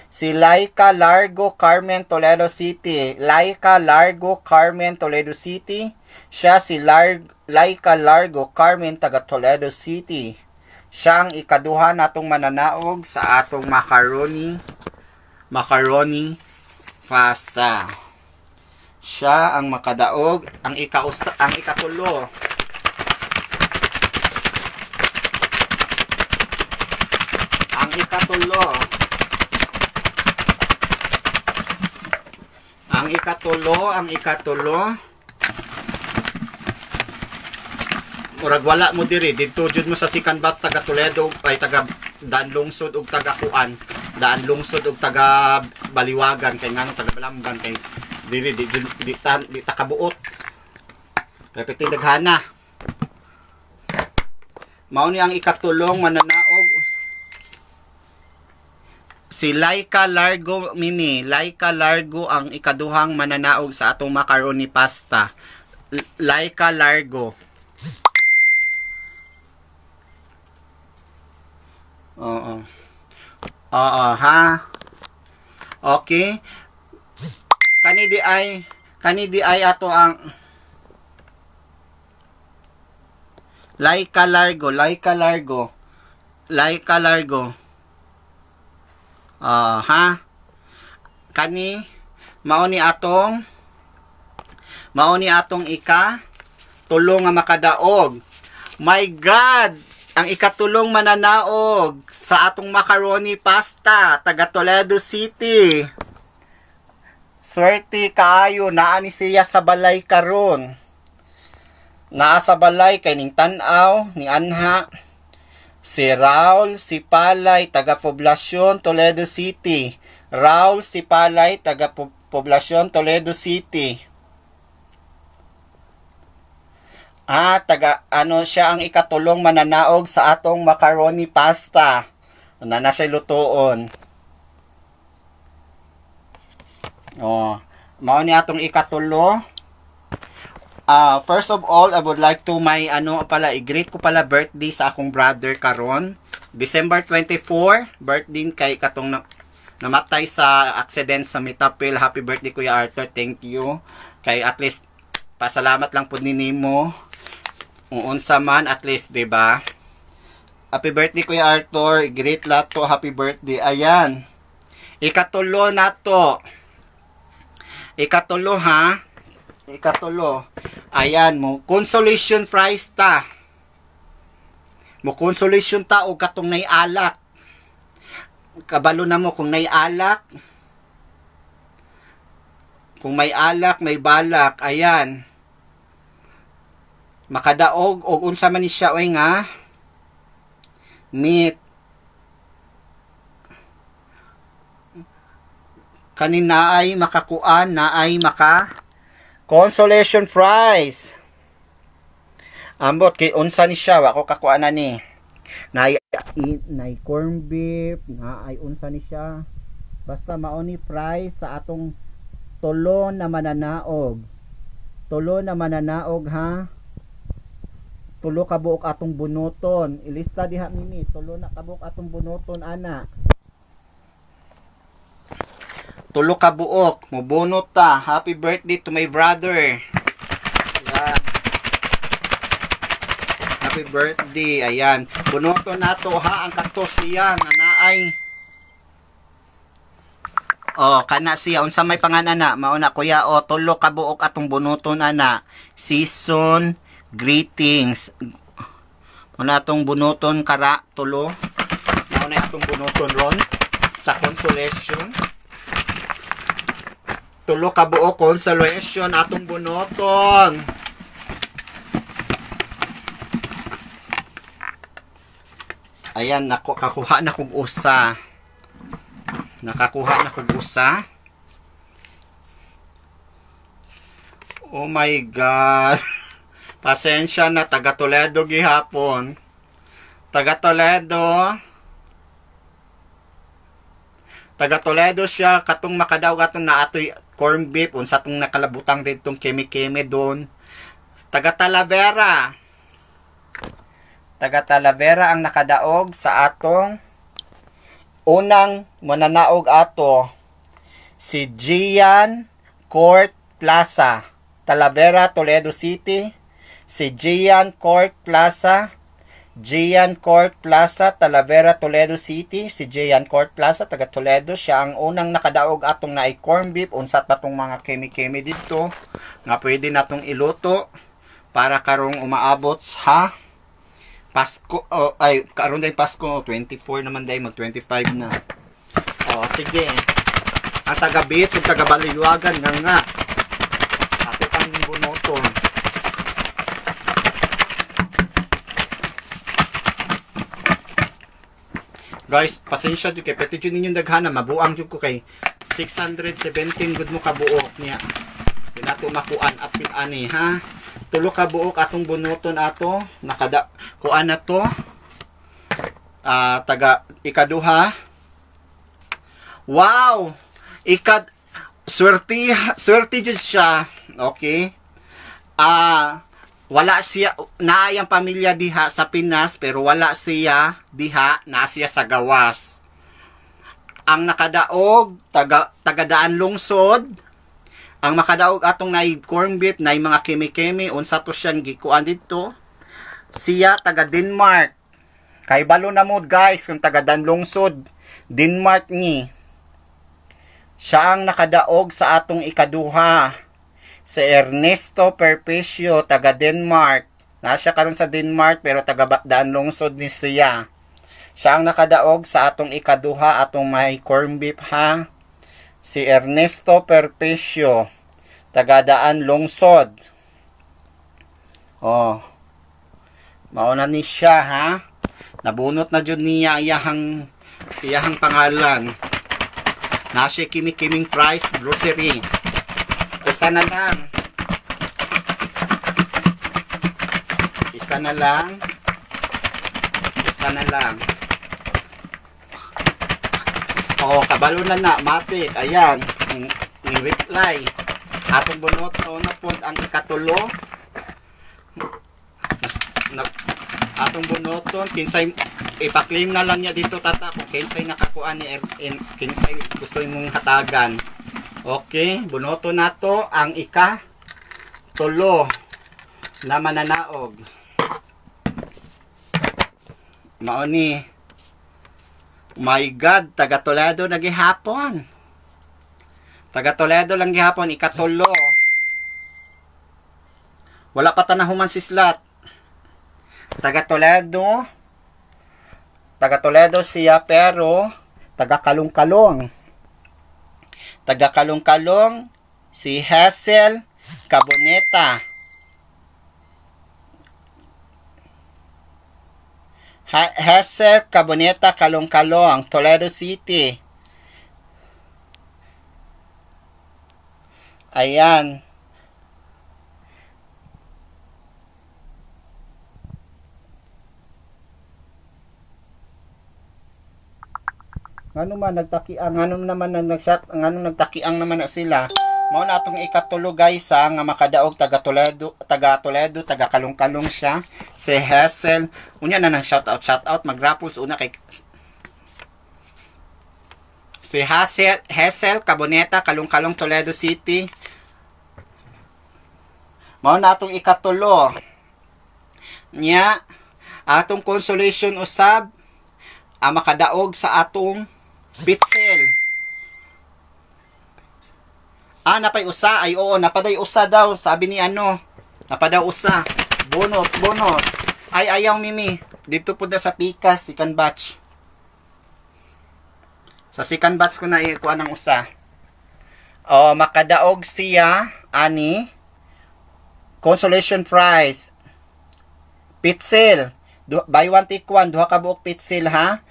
Si Laika Largo Carmen, Toledo City. Laika Largo Carmen, Toledo City. Siya si Laika Largo Carmen, taga Toledo City. Siya ang ikaduha natong mananaog sa atong macaroni pasta. Siya ang makadaog, ang ikatulo. Ang ikatulo. Ang ikatulo, ang ikatulo. Murag wala mo diri didto jud mo sa second batch taga Toledo ay taga Daan Lungsod ug taga Kuan, Daan Lungsod ug taga Baliwagan kay ngano taga Balamban kay diri di jud di ta kabuot. Repete daghana. Mao ni ang ikatulong mananaog, si Laika Largo Mimi. Laika Largo ang ikaduhang mananaog sa atong macaroni pasta. Laika Largo. Oo. Oo, ha? Okay. Kani di ay ato ang Laika Largo, Laika Largo. Laika Largo. Ha? Kani mao ni atong ika tulo nga makadaog. My God! Ang ikatulong mananaog sa atong macaroni pasta, taga Toledo City. Swerte kaayo, naa ni siya sa balay karon. Naa sa balay kay ning tan-aw ni anha. Si Raul Sipalay, taga Poblacion, Toledo City. Raul Sipalay, taga Poblacion, Toledo City. Ah, taga ano siya ang ikatulong mananaog sa atong macaroni pasta. Na na siya lutuon. Oh, mao ni atong ikatulo. First of all, I would like to my ano pala i-greet ko pala birthday sa akong brother karon. December 24, birthday kay katong namatay sa accident sa Mitapil. Happy birthday, Kuya Arthur. Thank you. Kay at least pasalamat lang pud ni nimo. Unsa man at least, 'di ba? Happy birthday, Kuya Arthur. Greet lato, happy birthday. Ayan. Ikatulo na to. Ikatulo ha. Ikatulo. Ayan mo, consolation prize ta. Mo consolation ta og katong nay alak. Kabalo na mo kung nay alak. Kung may alak, may balak. Ayan. Makadaog og unsa man ni siya oy nga meat. Kani naay makakuan, naay maka consolation prize. Ambot kay unsa ni siya, wa ko kakuan na ni. Naay corn beef, naay unsa ni siya. Basta mao ni prize sa atong tulo na mananaog. Tulo na mananaog ha. Tulo ka buok atong bunuton. Ilista diha Mimi, tulo na ka buok atong bunuton ana. Tulo ka buok, mobunot ta. Happy birthday to my brother. Ayan. Happy birthday. Ayan. Bunuton nato ha ang kato siya nga naay. Oh, kana siya unsa may pangalan na? Mao na kuya o tulo ka buok atong bunuton ana. Season greetings. Muna atong bunuton kara tulo. Mao na atong bunuton ron sa consolation. Tulo ka buok consolation atong bunuton. Ayan, nako kakuha na kog usa. Nakakuha na kog usa. Oh my God. Pasensya na, taga Toledo gihapon. Taga Toledo. Taga Toledo siya katong makadaog atong naatoy corn beef unsa tong nakalabutang didtong keme-keme doon. Taga Talavera. Taga Talavera ang nakadaog sa atong Unang mananaog ato si Gian Court Plaza, Talavera, Toledo City. Si Gian Court Plaza, Gian Court Plaza, Talavera, Toledo City. Si Gian Court Plaza, taga Toledo. Siya ang unang nakadaog atong naay corn beef. Unsat pa tong mga kemi-kemi dito nga pwede natong iluto para karong umaabot sa Pasko. Oh, ay, karon day Pasko, 24 naman day, mag 25 na. Oh, sige. Ang taga Beach ug taga Baliwagan nga nga. Ato tang bunoton. Guys, pasensya jud kay pwede jud ninyong daghana, mabuang jud ko kay 617 gud mo kabuok niya. Di nato makuan apil ani ha. Tulo ka buok atong bunuton ato, nakada kuan na to. Taga ikaduha. Wow! Ikad swerte swerte jud siya. Okay. Wala siya naay ang pamilya diha sa Pinas pero wala siya diha, naa siya sa gawas. Ang nakadaog taga tagadaan lungsod. Ang makadaog atong naay corn beef, naay mga kemi-kemi, unsa to siyang gikuan didto. Siya taga Denmark. Kay balo na mo guys kung taga Dan lungsod, Denmark ni. Siya ang nakadaog sa atong ikaduha. Si Ernesto Perpecio, taga Denmark. Na siya karon sa Denmark pero taga Daan Lungsod ni siya. Siya ang nakadaog sa atong ikaduha, atong may corn beef ha. Si Ernesto Perpecio, taga Daan Lungsod. Oh. Mauna ni siya ha. Nabunot na jud niya iyahang iyahang pangalan. Na siya kimi-kiming price grocery. Isa na lang. Isa na lang. Isa na lang. Oo, kabalo na na. Matik. Ayan. Ni reply. Atong bunot. Na po ang ikatulo. Na, atong bunoton. Kinsay, ipa-claim na lang niya dito tata. Kung kinsay nakakuan ni kinsay gusto mong hatagan. Okay, bunoto nato ang ika-tulo na mananaog. Mao ni. My God, taga Toledo na gihapon. Taga Toledo lang gihapon, ikatulo. Wala pa tanahuman si Slat. Taga Toledo. Taga Toledo siya pero taga Kalong-Kalong. Taga Kalong-Kalong si Hazel Caboneta. Hazel Caboneta, Kalong-Kalong, Toledo City. Ayan. Ngano man nagtakiang, ngano naman nag-shot, ngano nagtakiang naman na sila. Mao na atong ikatulo guys ha, nga makadaog taga Toledo, taga Toledo, taga Kalong-Kalong siya, si Hazel. Unya na nang shout out mag-raffles una kay si Hazel, Hazel Caboneta, Kalong-Kalong, Toledo City. Mao na atong ikatulo. Nya atong consolation usab ang makadaog sa atong Bitzel. Ah, napay usa. Ay, oo, napaday usa daw. Sabi ni ano. Napadaw usa. Bunot, bunot. Ay, ayaw, Mimi. Dito po na sa Pikas, second batch. Sa second batch ko na ikuha ng usa. O, makadaog siya, ani, consolation prize. Pitzel. Buy one, take one. Duha ka buok pitzel, ha?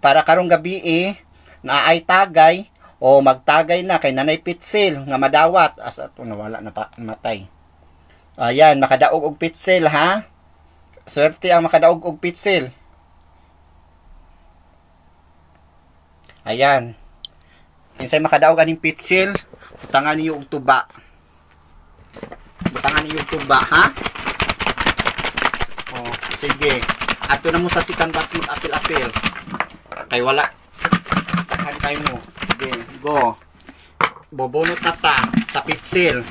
Para karong gabi, eh, na ay tagay. O magtagay na kay nanay pitsil nga madawat. Asa to nawala na pa matay. Ayan, makadaog og pitsil ha. Swerte ang makadaog og pitsil. Ayan. Kinsay makadaog aning pitsil, butangan niyo og tuba. Butangan niyo og tuba ha. O, sige. Ato na mo sa second box mag-apil-apil. Kay wala. kay mo. Sige, go. Bobonot na ta sa pitsil.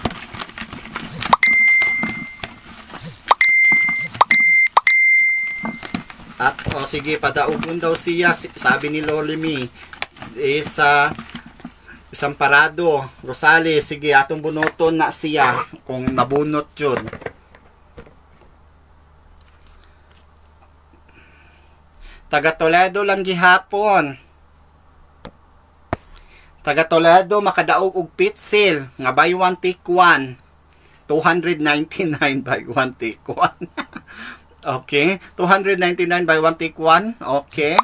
At o sige, padaugon daw siya, sabi ni Loli Mi. Sa isang parado, Rosales, sige, atong bunuton na siya kung nabunot yun. Taga Toledo lang gihapon. Taga Toledo makadaog og pitsil nga buy one take one. 299 buy one take one. Okay, 299 buy one take one. Okay.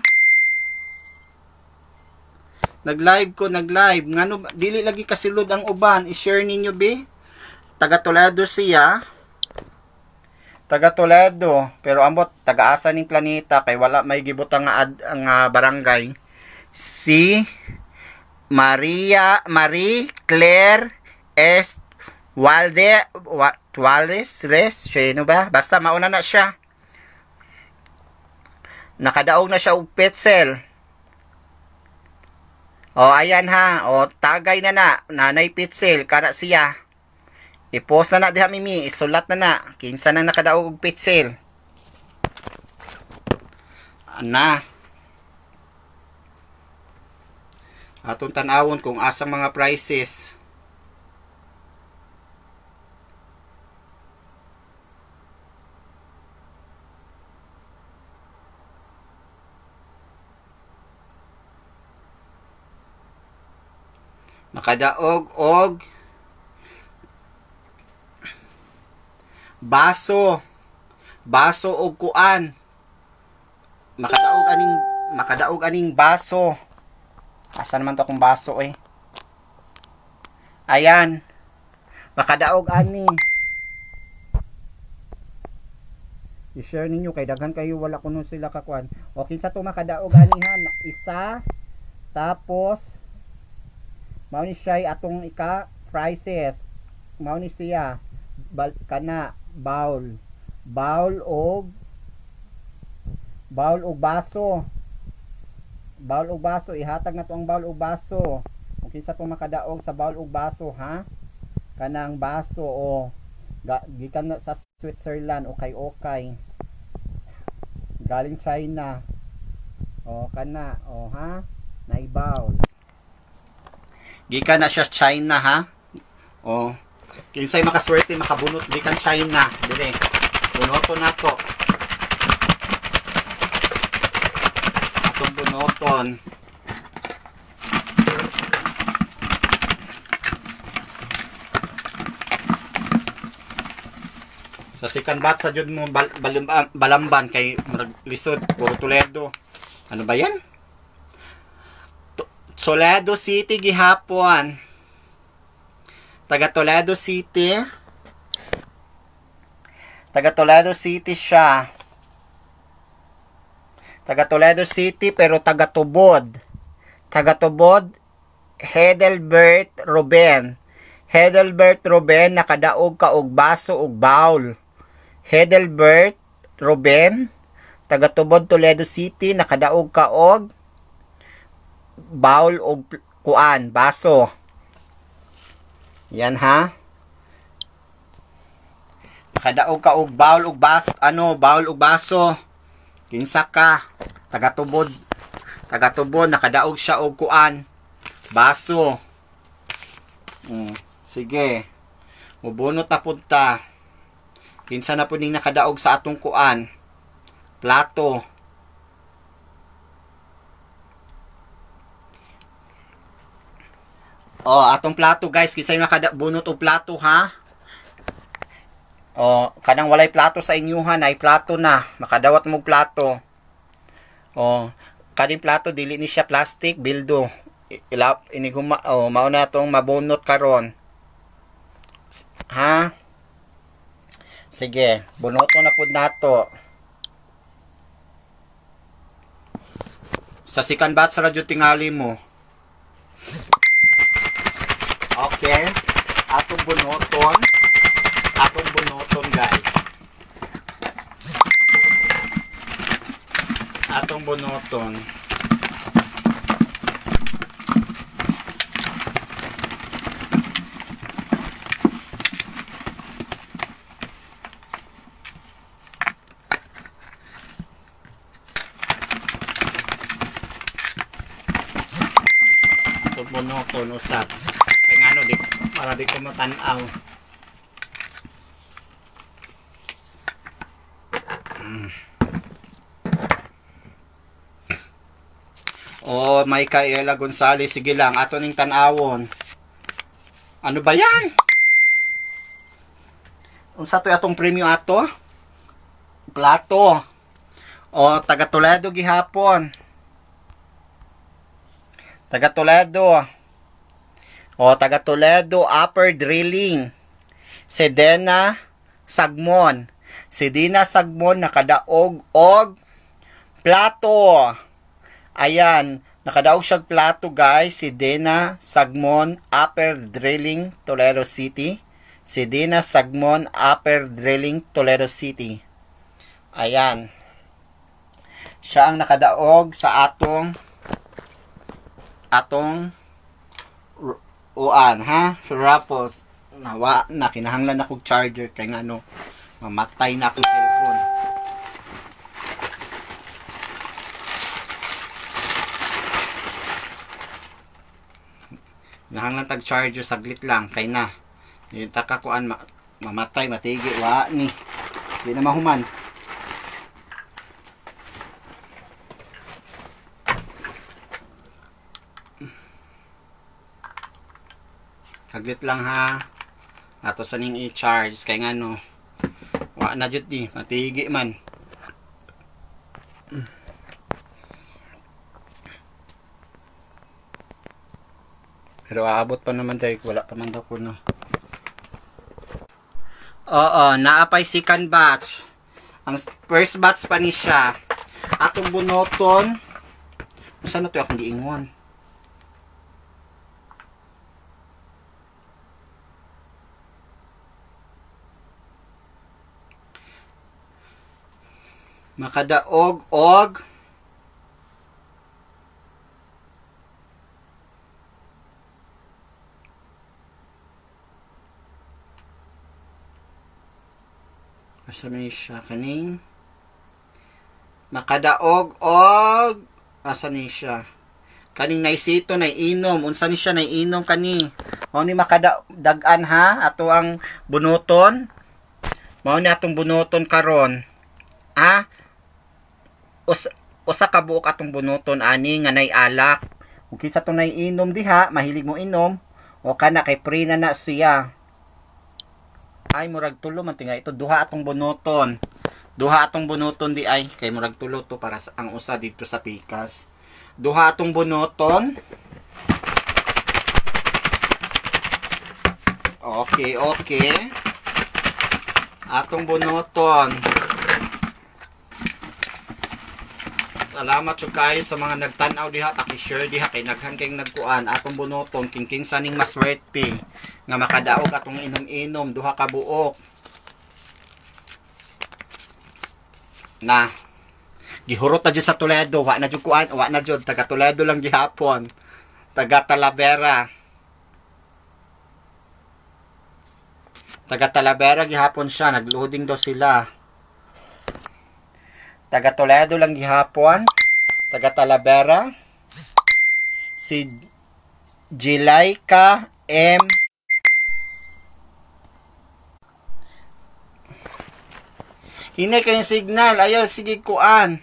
Nag-live ko, nag-live. Ngano dili lagi kasilod ang uban. I-share ninyo be. Taga Toledo siya. Taga Toledo, pero ambot taga-asa ning planeta kay wala may gibutang nga nga barangay. Si Maria Marie Claire S. Walde Wales Res, siya ba? Basta mauna na siya. Nakadaog na siya og petzel. O ayan ha, o tagay na na, nanay pitzel kana siya. I-post na na diha mimi, isulat na na kinsa nang nakadaog og pitzel. Ana. Atong tan-awon kung asang mga prices. Makadaog og baso. Baso og kuan. Makadaog aning baso. Asa naman to akong baso eh. Ayan. Makadaog ani. I-share ninyo kay daghan kayo wala kuno sila kakuan. O kinsa to makadaog ani ha? Isa tapos mao ni siya atong ika prices. Mao ni siya kana bowl. Bowl og baso. Bowl og baso, ihatag na to ang bowl og baso. Kung kinsa to makadaog sa bowl og baso ha? Kanang baso o gikan na sa Switzerland, okay okay. Galing China. O kana o ha? Naibowl. Gikan na siya China ha. O kinsay makaswerte makabunot gikan China dire. Bunoton nato. Atong bunoton. Sa second batch sa jud mo balamban kay murag lisod puro Toledo. Ano ba yan? Toledo City gihapon. Taga Toledo City. Taga Toledo City siya. Taga Toledo City pero taga Tubod. Taga Tubod, Hedelbert Ruben. Hedelbert Ruben nakadaog ka og baso og bowl. Hedelbert Ruben, taga Tubod, Toledo City, nakadaog ka og bowl og kuan, baso. Yan ha. Nakadaog ka og bowl og baso, ano, bowl og baso. Kinsa ka? Taga Tubod. Taga Tubod nakadaog siya og kuan, baso. Sige. Mubunot na pud ta. Kinsa na pud ning nakadaog sa atong kuan? Plato. Oh, atong plato guys, kinsay makabunot og plato ha? Oh, kanang walay plato sa inyuhan ay plato na, makadawat mo plato. Oh, kaning plato dili ni siya plastic, bildo. Ila iniguma oh, mao na tong mabunot karon. Ha? Sige, bunoto na pud nato. Sa second batch ra jud tingali mo. Okay, atong bunoton guys. Atong bunoton. bunuton usab. Kay ngano di para di ko matan-aw. Oh, Micaela Gonzales, sige lang, ato ning tan-awon. Ano ba yan? Unsa to'y atong premyo ato? Plato. O, taga Toledo gihapon. Taga Toledo. O, taga Toledo, Upper Drilling. Sedena Sagmon. Sedena Sagmon nakadaog og plato. Ayan, nakadaog siyang plato guys, si Dena Sagmon, Upper Drilling, Toledo City. Si Dena Sagmon, Upper Drilling, Toledo City. Ayan. Siya ang nakadaog sa atong uan, ha? Sa raffles. Nawa, na kinahanglan akong charger kay ngano mamatay na akong cellphone. Nahanglan tag charger saglit lang kay na. Yung takakuan mamatay matigi wa ni. Di na mahuman. Saglit lang ha. Ato sa ning i-charge kay ngano wa na jud ni matigi man. Pero aabot pa naman dahil wala pa man daw kuno. Oo, naapay second batch. Ang first batch pa ni siya. Atong bunoton. Usa na to akong giingon? Makadaog og asa may siya kaning makadaog og asa ni siya kaning naisito nay inom, unsa ni siya nay inom kani mao ni makadagan ha ato ang bunuton, mao ni atong bunuton karon ha, usa ka buok atong bunuton ani nga nay alak. Ug kinsa to nay inom diha mahilig mo inom o kana kay pre na na siya. Ay murag tulo man tinga ito, duha atong bunuton. Duha atong bunuton di ay kay murag tulo to para sa ang usa didto sa pikas. Duha atong bunuton. Okay, okay. Atong bunuton. Salamat jud kayo sa mga nagtan-aw diha, paki-share diha kay naghan kayong nagkuan. Atong bunuton king kinsa ning maswerte nga makadaog atong inom-inom, duha ka buok. Na gihurot na jud sa Toledo, wa na jud kuan, wa na jud taga Toledo lang gihapon. Taga Talavera. Taga Talavera gihapon siya, nagloading daw sila. Taga Toledo lang gihapon. Taga Talavera. Si Jilaika M. Hinay kayong signal. Ayaw, sige kuan.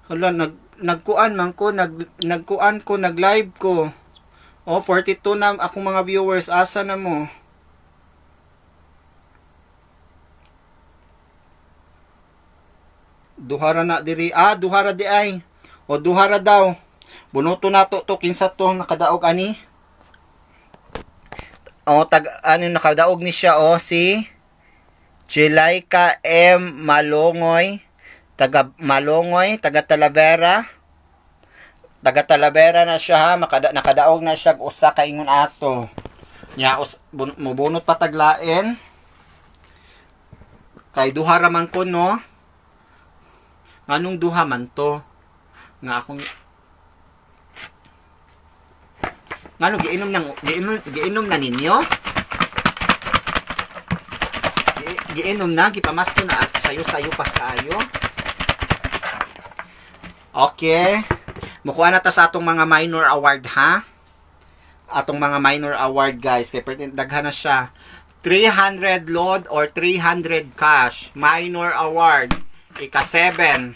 Hala, nagkuan man ko. Nagkuan ko, nag-live ko. Oh, 42 na akong mga viewers. Asa na mo? Duhara na diri. Ah, duhara di ay. O duhara daw. Bunuto na to kinsa to nakadaog ani. O tag ano nakadaog ni siya o si Jilaika M Malongoy, taga Malongoy, taga Talavera. Taga Talavera na siya ha, nakadaog na siya usa ka ingon ato. Nya mobunot pa taglain. Kay duha ra man ko no. Anong duha man to? Nga akong ngano giinom na ninyo? Giinom na, gipamasko na sayo-sayo pa sayo. Okay. Mukuha na ta sa atong mga minor award, ha? Atong mga minor award, guys. Kay daghan na siya. 300 load or 300 cash. Minor award. Ika-7.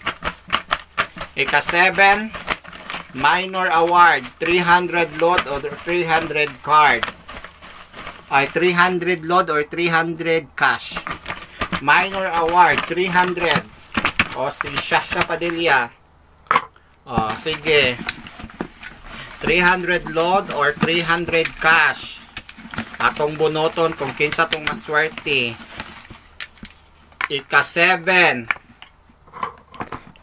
Ika-7. Minor award. 300 load or 300 card. Ay, 300 load or 300 cash. Minor award. 300. O, si Shasha Padilla. O, sige. 300 load or 300 cash. Atong bunoton kung kinsa tong maswerte. Ika-7.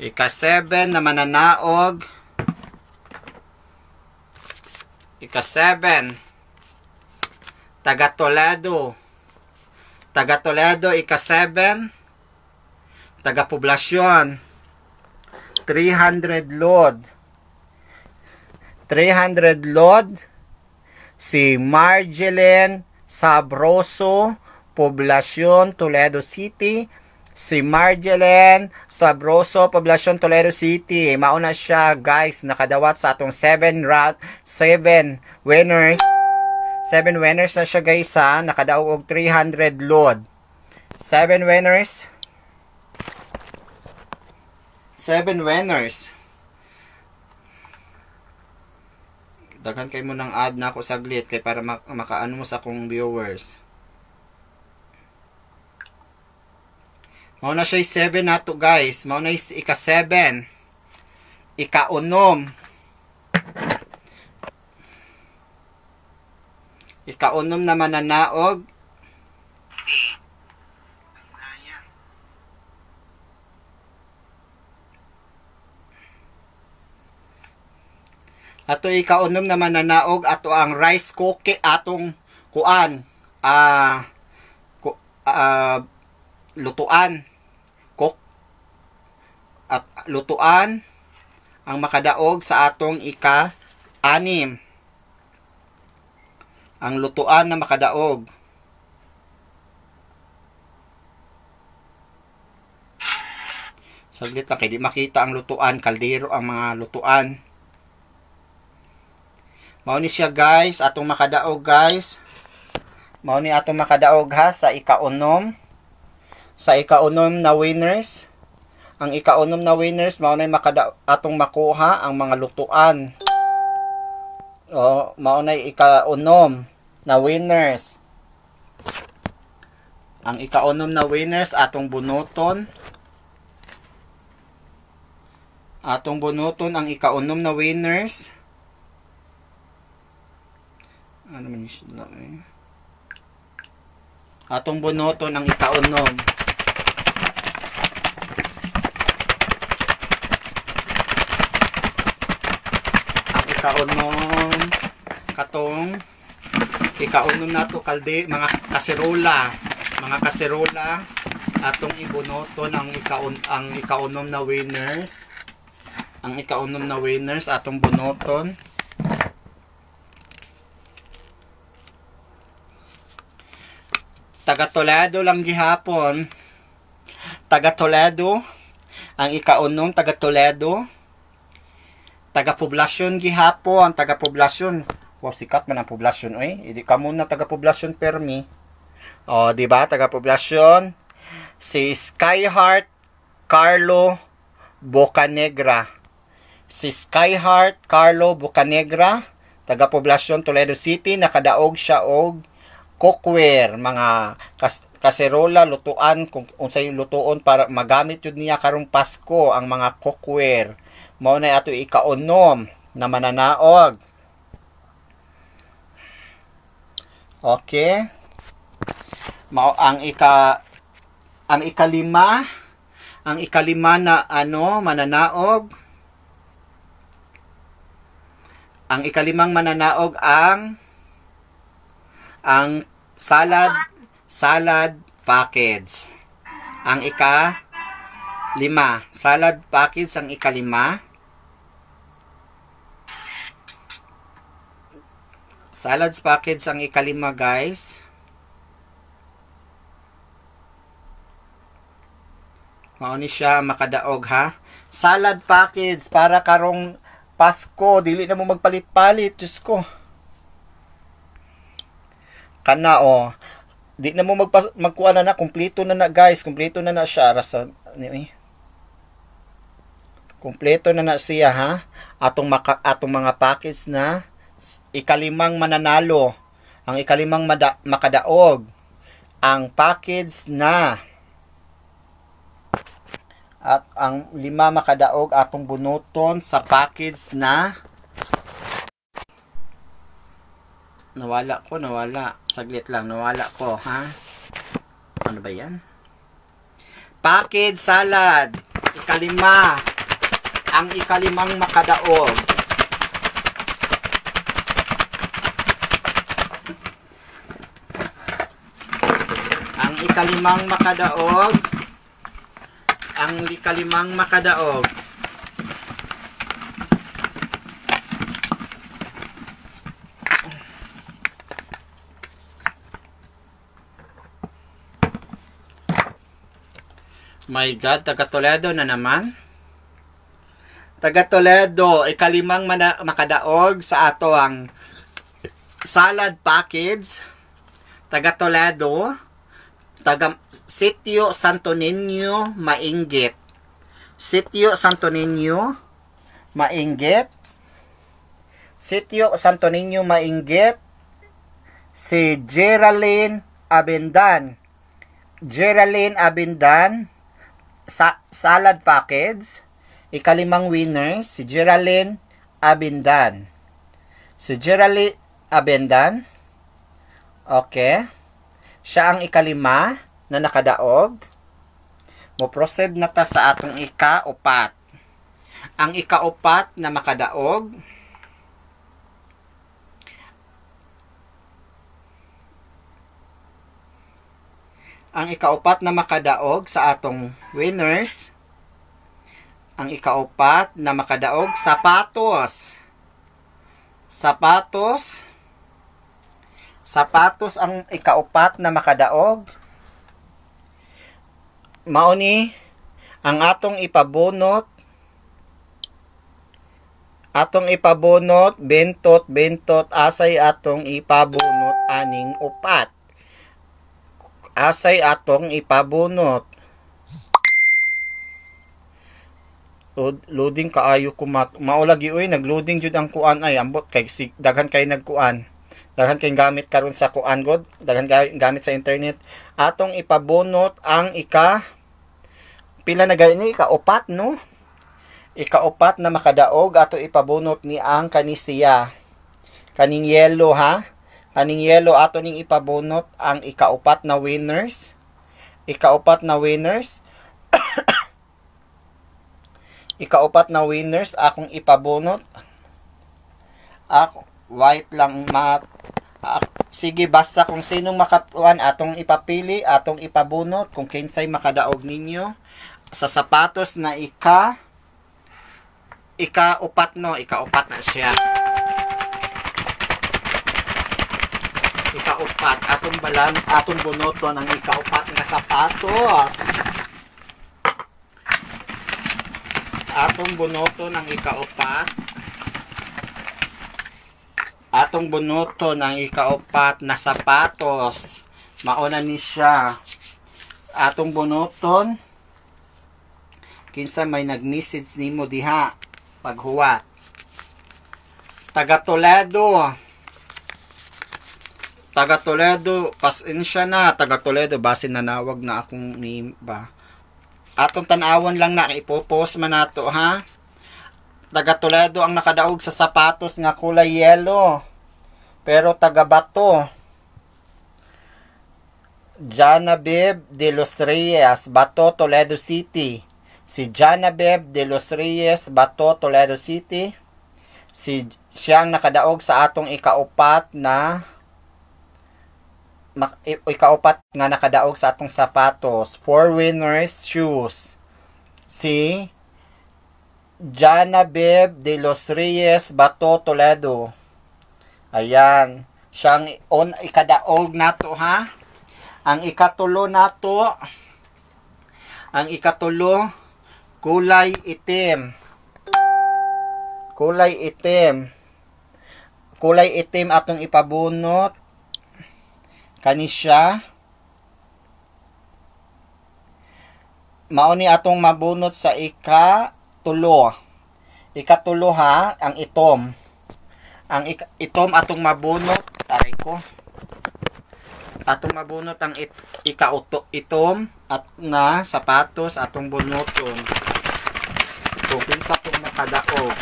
Ika-7 na mananaog. Ika-7. Taga Toledo. Taga Toledo, ika-7. Taga Poblacion. 300 load. 300 load. Si Marjeline Sabroso, Poblacion, Toledo City. Si Marjeline Sabroso, Poblacion, Toledo City. Mauna siya, guys, nakadawat sa atong 7 winners. 7 winners na siya, guys, ha. Nakadaog og 300 load. 7 winners. 7 winners. Daghan kay mo nang add na ako saglit kay para makaano mo sa akong viewers. Mao na siya 7 nato, guys. Mao na ika-7. Ika-6. Ika-6 na mananaog. Ato ika-6 na mananaog ato ang rice cookie atong kuan lutuan cook at lutuan ang makadaog sa atong ika-6. Ang lutuan na makadaog. Saglit lang kay di makita ang lutuan, kaldero ang mga lutuan. Mao ni siya, guys, atong makadaog, guys. Mao ni atong makadaog, ha, sa ika-6. Sa ika-6 na winners. Ang ika-6 na winners mao na atong makuha ang mga lutuan. O, mao na ika-6 na winners. Ang ika-6 na winners atong bunuton. Atong bunuton ang ika-6 na winners. Ano man siya, eh? Atong bunuton ang ika-6. Ang ika-6 katong ika-6 nato kalde mga kaserola, atong ibunoton ang ika-6 na winners. Ang ika-6 na winners atong bunoton. Taga Toledo lang gihapon. Taga Toledo. Ang ika-6 taga Toledo. Taga Poblacion gihapon, taga Poblacion. Wow, sikat man ang Poblacion oy. Idi ka muna taga Poblacion permi. O, di ba? Taga Poblacion. Si Skyheart Carlo Bocanegra. Si Skyheart Carlo Bocanegra, taga Poblacion, Toledo City, nakadaog siya og cookware, mga kaserola, lutuan, kung unsay lutuon para magamit jud niya karong Pasko ang mga cookware. Mao na ato ika-6 na mananaog. Okay. Mao ang ikalima, na ano mananaog. Ang ikalimang mananaog ang salad package. Ang ika-5, salad package ang ika-5. Salad package ang ika-5, guys. Mao ni siya makadaog ha. Salad package para karong Pasko, dili na mo magpalit-palit, Diyos ko. Kana oh. Di na mo magkuha na na, kumpleto na na guys, kumpleto na na siya rasa ni. Kumpleto na na siya ha. Atong mga package na ikalimang mananalo, ang ikalimang makadaog ang package na at ang lima makadaog atong bunuton sa package na nawala ko, nawala. Saglit lang, nawala ko, ha? Ano ba yan? Package salad. Ikalima. Ang ikalimang makadaog. Ang ikalimang makadaog. Ang ikalimang makadaog. My God, taga Toledo na naman. Taga Toledo, ikalimang makadaog sa ato ang salad package. Taga Toledo, taga Sitio Santo Niño, Mainggit. Sitio Santo Niño, Mainggit. Sitio Santo Niño, Mainggit. Si Geraldine Abendan. Geraldine Abendan, sa salad package. Ikalimang winner, si Geraldine Abendan. Si Geraldine Abendan. Okay. Siya ang ikalima na nakadaog. Mo-proceed na ta sa atong ikaupat. Ang ikaupat na makadaog, ang ikaupat na makadaog sa atong winners, ang ikaupat na makadaog, sapatos. Sapatos. Sapatos ang ikaupat na makadaog. Mao ni ang atong ipabunot. Atong ipabunot, bentot, bentot, asay atong ipabunot aning upat. Asay atong ipabunot. Loading kaayo ko mao lagi oy, nagloading jud ang kuan ay ambot kay si, daghan kay nagkuan. Daghan kay gamit karon sa kuan god, daghan kay gamit sa internet. Atong ipabunot ang ika pila na gani, ikaupat no? Ikaupat na makadaog ato ipabunot ni ang kanisiya. Kaning yellow ha. Kaning yellow ato ning ipabunot ang ikaupat na winners. Ikaupat na winners. Ikaupat na winners akong ipabunot. Ako white lang mat. Sige, basta kung sinong makapuan atong ipapili, atong ipabunot kung kinsay makadaog ninyo sa sapatos na ikaupat no, ikaupat na siya. Ikaupat atong balan, atong bunoton ang ikaupat nga sapatos. Atong bunoton ang ikaupat. Atong bunoton ang ikaupat na sapatos. Mauna ni siya. Atong bunoton. Kinsa may nag-message nimo diha paghuwat. Taga Toledo. Taga Toledo, pasensya na taga Toledo, basin nanawag na akong name ba. Atong tan-awon lang na ipopost man nato ha. Taga Toledo ang nakadaog sa sapatos nga kulay yellow. Pero taga Bato. Janabeb de los Reyes, Bato, Toledo City. Si Janabeb de los Reyes, Bato, Toledo City. Si siyang nakadaog sa atong ikaupat na ikaupat nga nakadaog sa atong sapatos. Four winners shoes. Si Janabeb de los Reyes, Bato, Toledo. Ayan. Siyang on ikadaog nato ha. Ang ikatulo nato, Ang ikatulo, kulay itim. Kulay itim. Kulay itim atong ipabunot. Kani siya. Mao ni atong mabunot sa ikatulo. Ikatulo ha, ang itom. Ang itom atong mabunot, taray ko. Atong mabunot ang ikauto itom at na sapatos atong bunuton. Kung kinsa tong makadaog.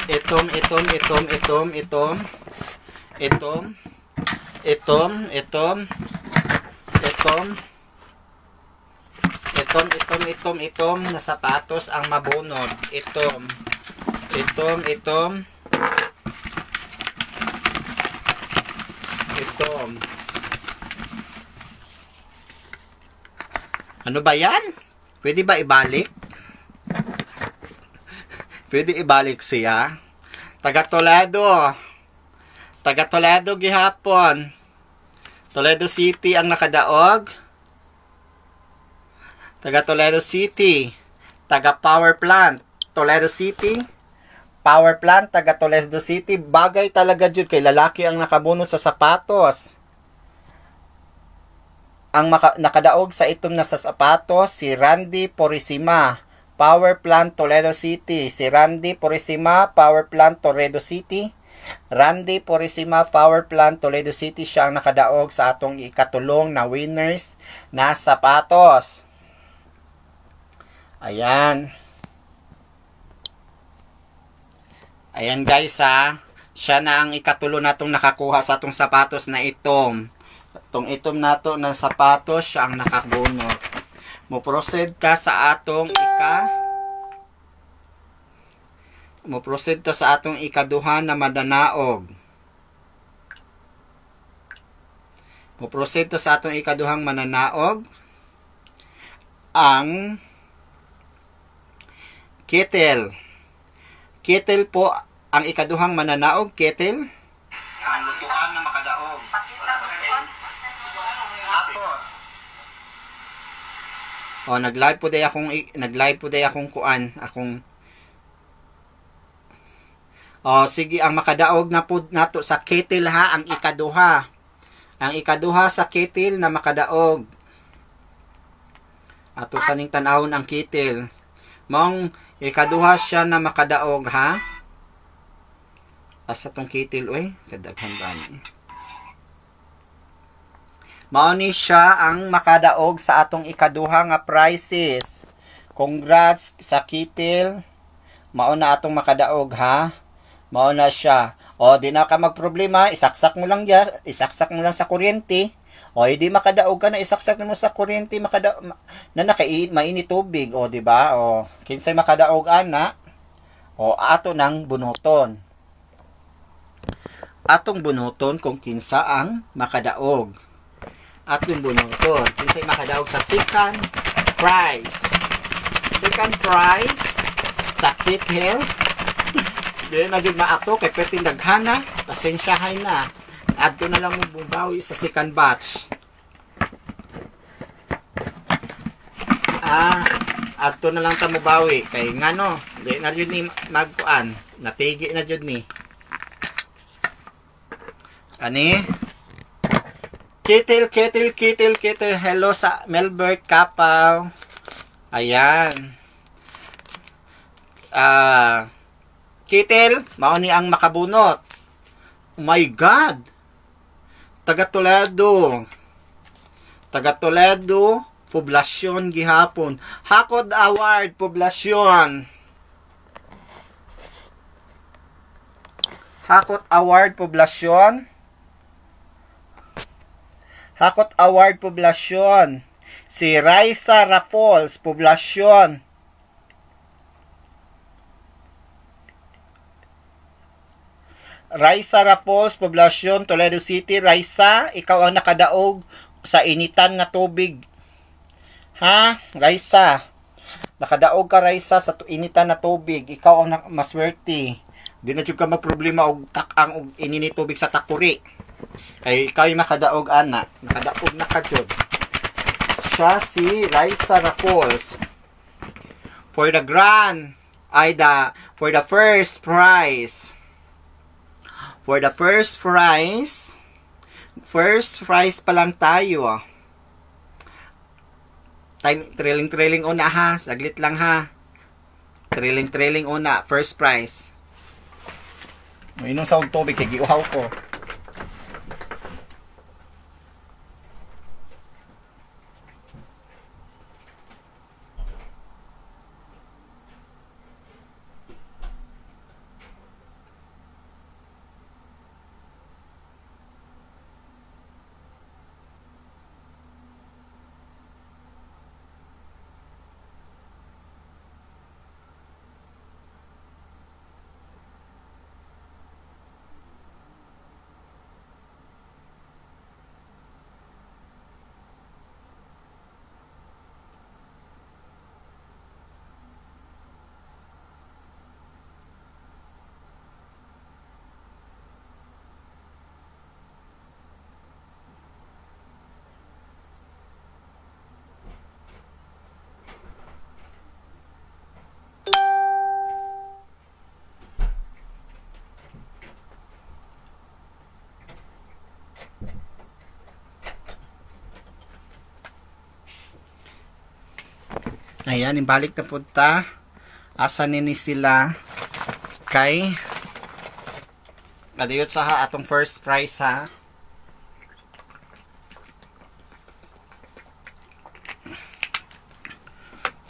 Itom, itom, itom, itom, itom. Itom, itom, itom, itom, itom, itom, itom, itom na sapatos ang mabunod. Itom, itom, itom, itom. Ano ba yan? Pwede ba ibalik? Pwede ibalik siya? Taga Toledo. Taga Toledo gihapon. Toledo City ang nakadaog. Taga Toledo City. Taga Power Plant. Toledo City. Power Plant, taga Toledo City. Bagay talaga jud kay lalaki ang nakabunot sa sapatos. Ang nakadaog sa itom na sa sapatos si Randy Purisima, Power Plant, Toledo City. Si Randy Purisima, Power Plant, Toledo City. Randy Purisima, Power Plant, Toledo City. Siya ang nakadaog sa atong ikatulong na winners na sapatos. Ayan. Ayan guys ha. Siya na ang ikatulo natong nakakuha sa atong sapatos na itom. Itong itom nato na sapatos, siya ang nakabunot. Mo-proceed ka sa atong Mo-proceed ta sa atong ikaduha na madanaog. Mo-proceed ta sa atong ikaduhang mananaog. Ang kettle. Kettle po ang ikaduhang mananaog, kettle. Ang lutuan na makadaog. Tapos, oh, nag-live po day akong kuan, akong. Oh, sige, ang makadaog na po nato sa kettle ha, ang ikaduha. Ang ikaduha sa kettle na makadaog. Ato sa ning tan-awon ang kettle. Maong ikaduha siya na makadaog ha. Asa tong kettle oy, kadaghan ba ni? Mao ni siya ang makadaog sa atong ikaduha nga prizes. Congrats sa kettle. Mao na atong makadaog ha. Mao na siya. O, di na ka magproblema, isaksak mo lang ya, isaksak mo lang sa kuryente. O, hindi makadaog ka na, isaksak mo sa kuryente, na mainit tubig. O, di ba? O, kinsay makadaog ana. O, ato nang bunuton. Atong bunuton kung kinsa ang makadaog. Atong bunuton. Kinsay makadaog sa second prize. Second prize sa kettle. Di na jud maato kay pwede daghana, pasensyahay na. Adto na lang mo bubawi sa second batch. Ah, adto na lang ta mobawi kay ngano, di na jud ni magkuan, natigi na jud ni. Ani? Kettle, kettle, kettle, kettle. Hello sa Melbert Kapaw. Ayan. Ah, kettle, mao ni ang makabunot. Oh my God! Taga Toledo. Taga Toledo, Poblasyon gihapon. Hakod Award, Poblasyon. Hakot Award, Poblasyon. Hakot Award, Poblasyon. Si Raisa Rafols, Poblasyon. Raisa Rafols, Poblasyon, Toledo City. Raisa, ikaw ang nakadaog sa initan nga tubig. Ha? Raisa. Nakadaog ka, Raisa, sa initan na tubig. Ikaw ang maswerte. Di na jud ka magproblema og tak-ang og inini tubig sa takuri. Kay ikaw makadaog ana, nakadaog na ka jud. Siya si Raisa Rafols. For the grand ay the for the first prize. For the first prize pa lang tayo. Ah. Time trailing trailing una ha, saglit lang ha. Trailing trailing una, first prize. Mainom sa tubig kay giuhaw ko. Ayan, ibalik na punta. Asa nini sila kay adiyot sa ha atong first prize ha.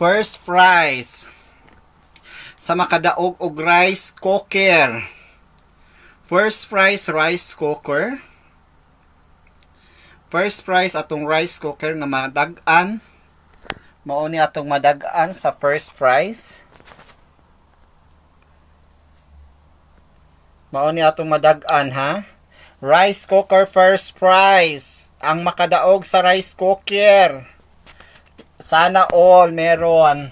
First prize sa makadaog og rice cooker. First prize rice cooker. First prize atong rice cooker nga madag-an. Mao ni atong madag-an sa first prize. Mao ni atong madag-an ha. Rice cooker first prize. Ang makadaog sa rice cooker. Sana all meron.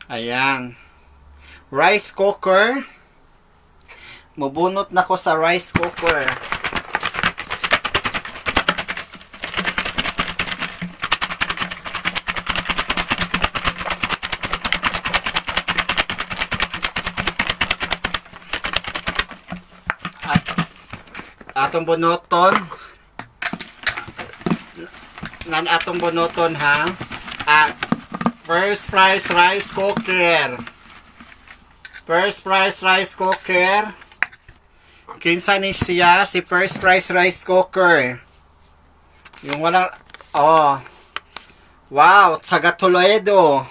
Ayan. Rice cooker. Mubunot na ko sa rice cooker. At atong bunoton. Nan atong bunoton ha. At first prize rice cooker. First prize rice cooker. Kinsa ni siya si first prize rice cooker. Yung walang oh. Wow, taga Toledo.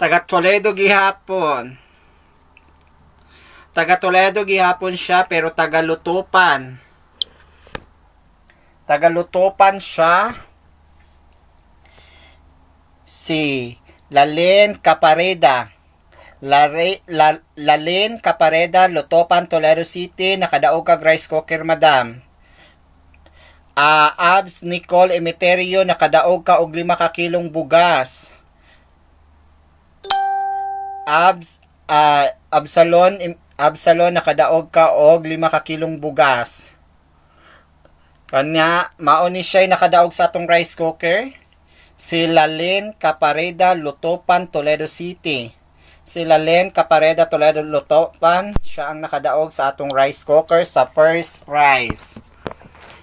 Taga Toledo gihapon. Taga Toledo gihapon siya pero taga Lutupan. Taga Lutupan siya. Si Lalen Capareda. Lalen Capareda, Lutopan, Toledo City, nakadaog kag rice cooker, madam. Abs Nicole Emeterio, nakadaog ka og 5 ka kilong bugas. Abs Absalon Absalon, nakadaog ka og 5 ka kilong bugas. Kanya mao ni siya nakadaog sa atong rice cooker. Si Lalen Capareda, Lutopan, Toledo City. Si Lalen Capareda, Toledo, Lutopan, siya ang nakadaog sa atong rice cooker sa first prize.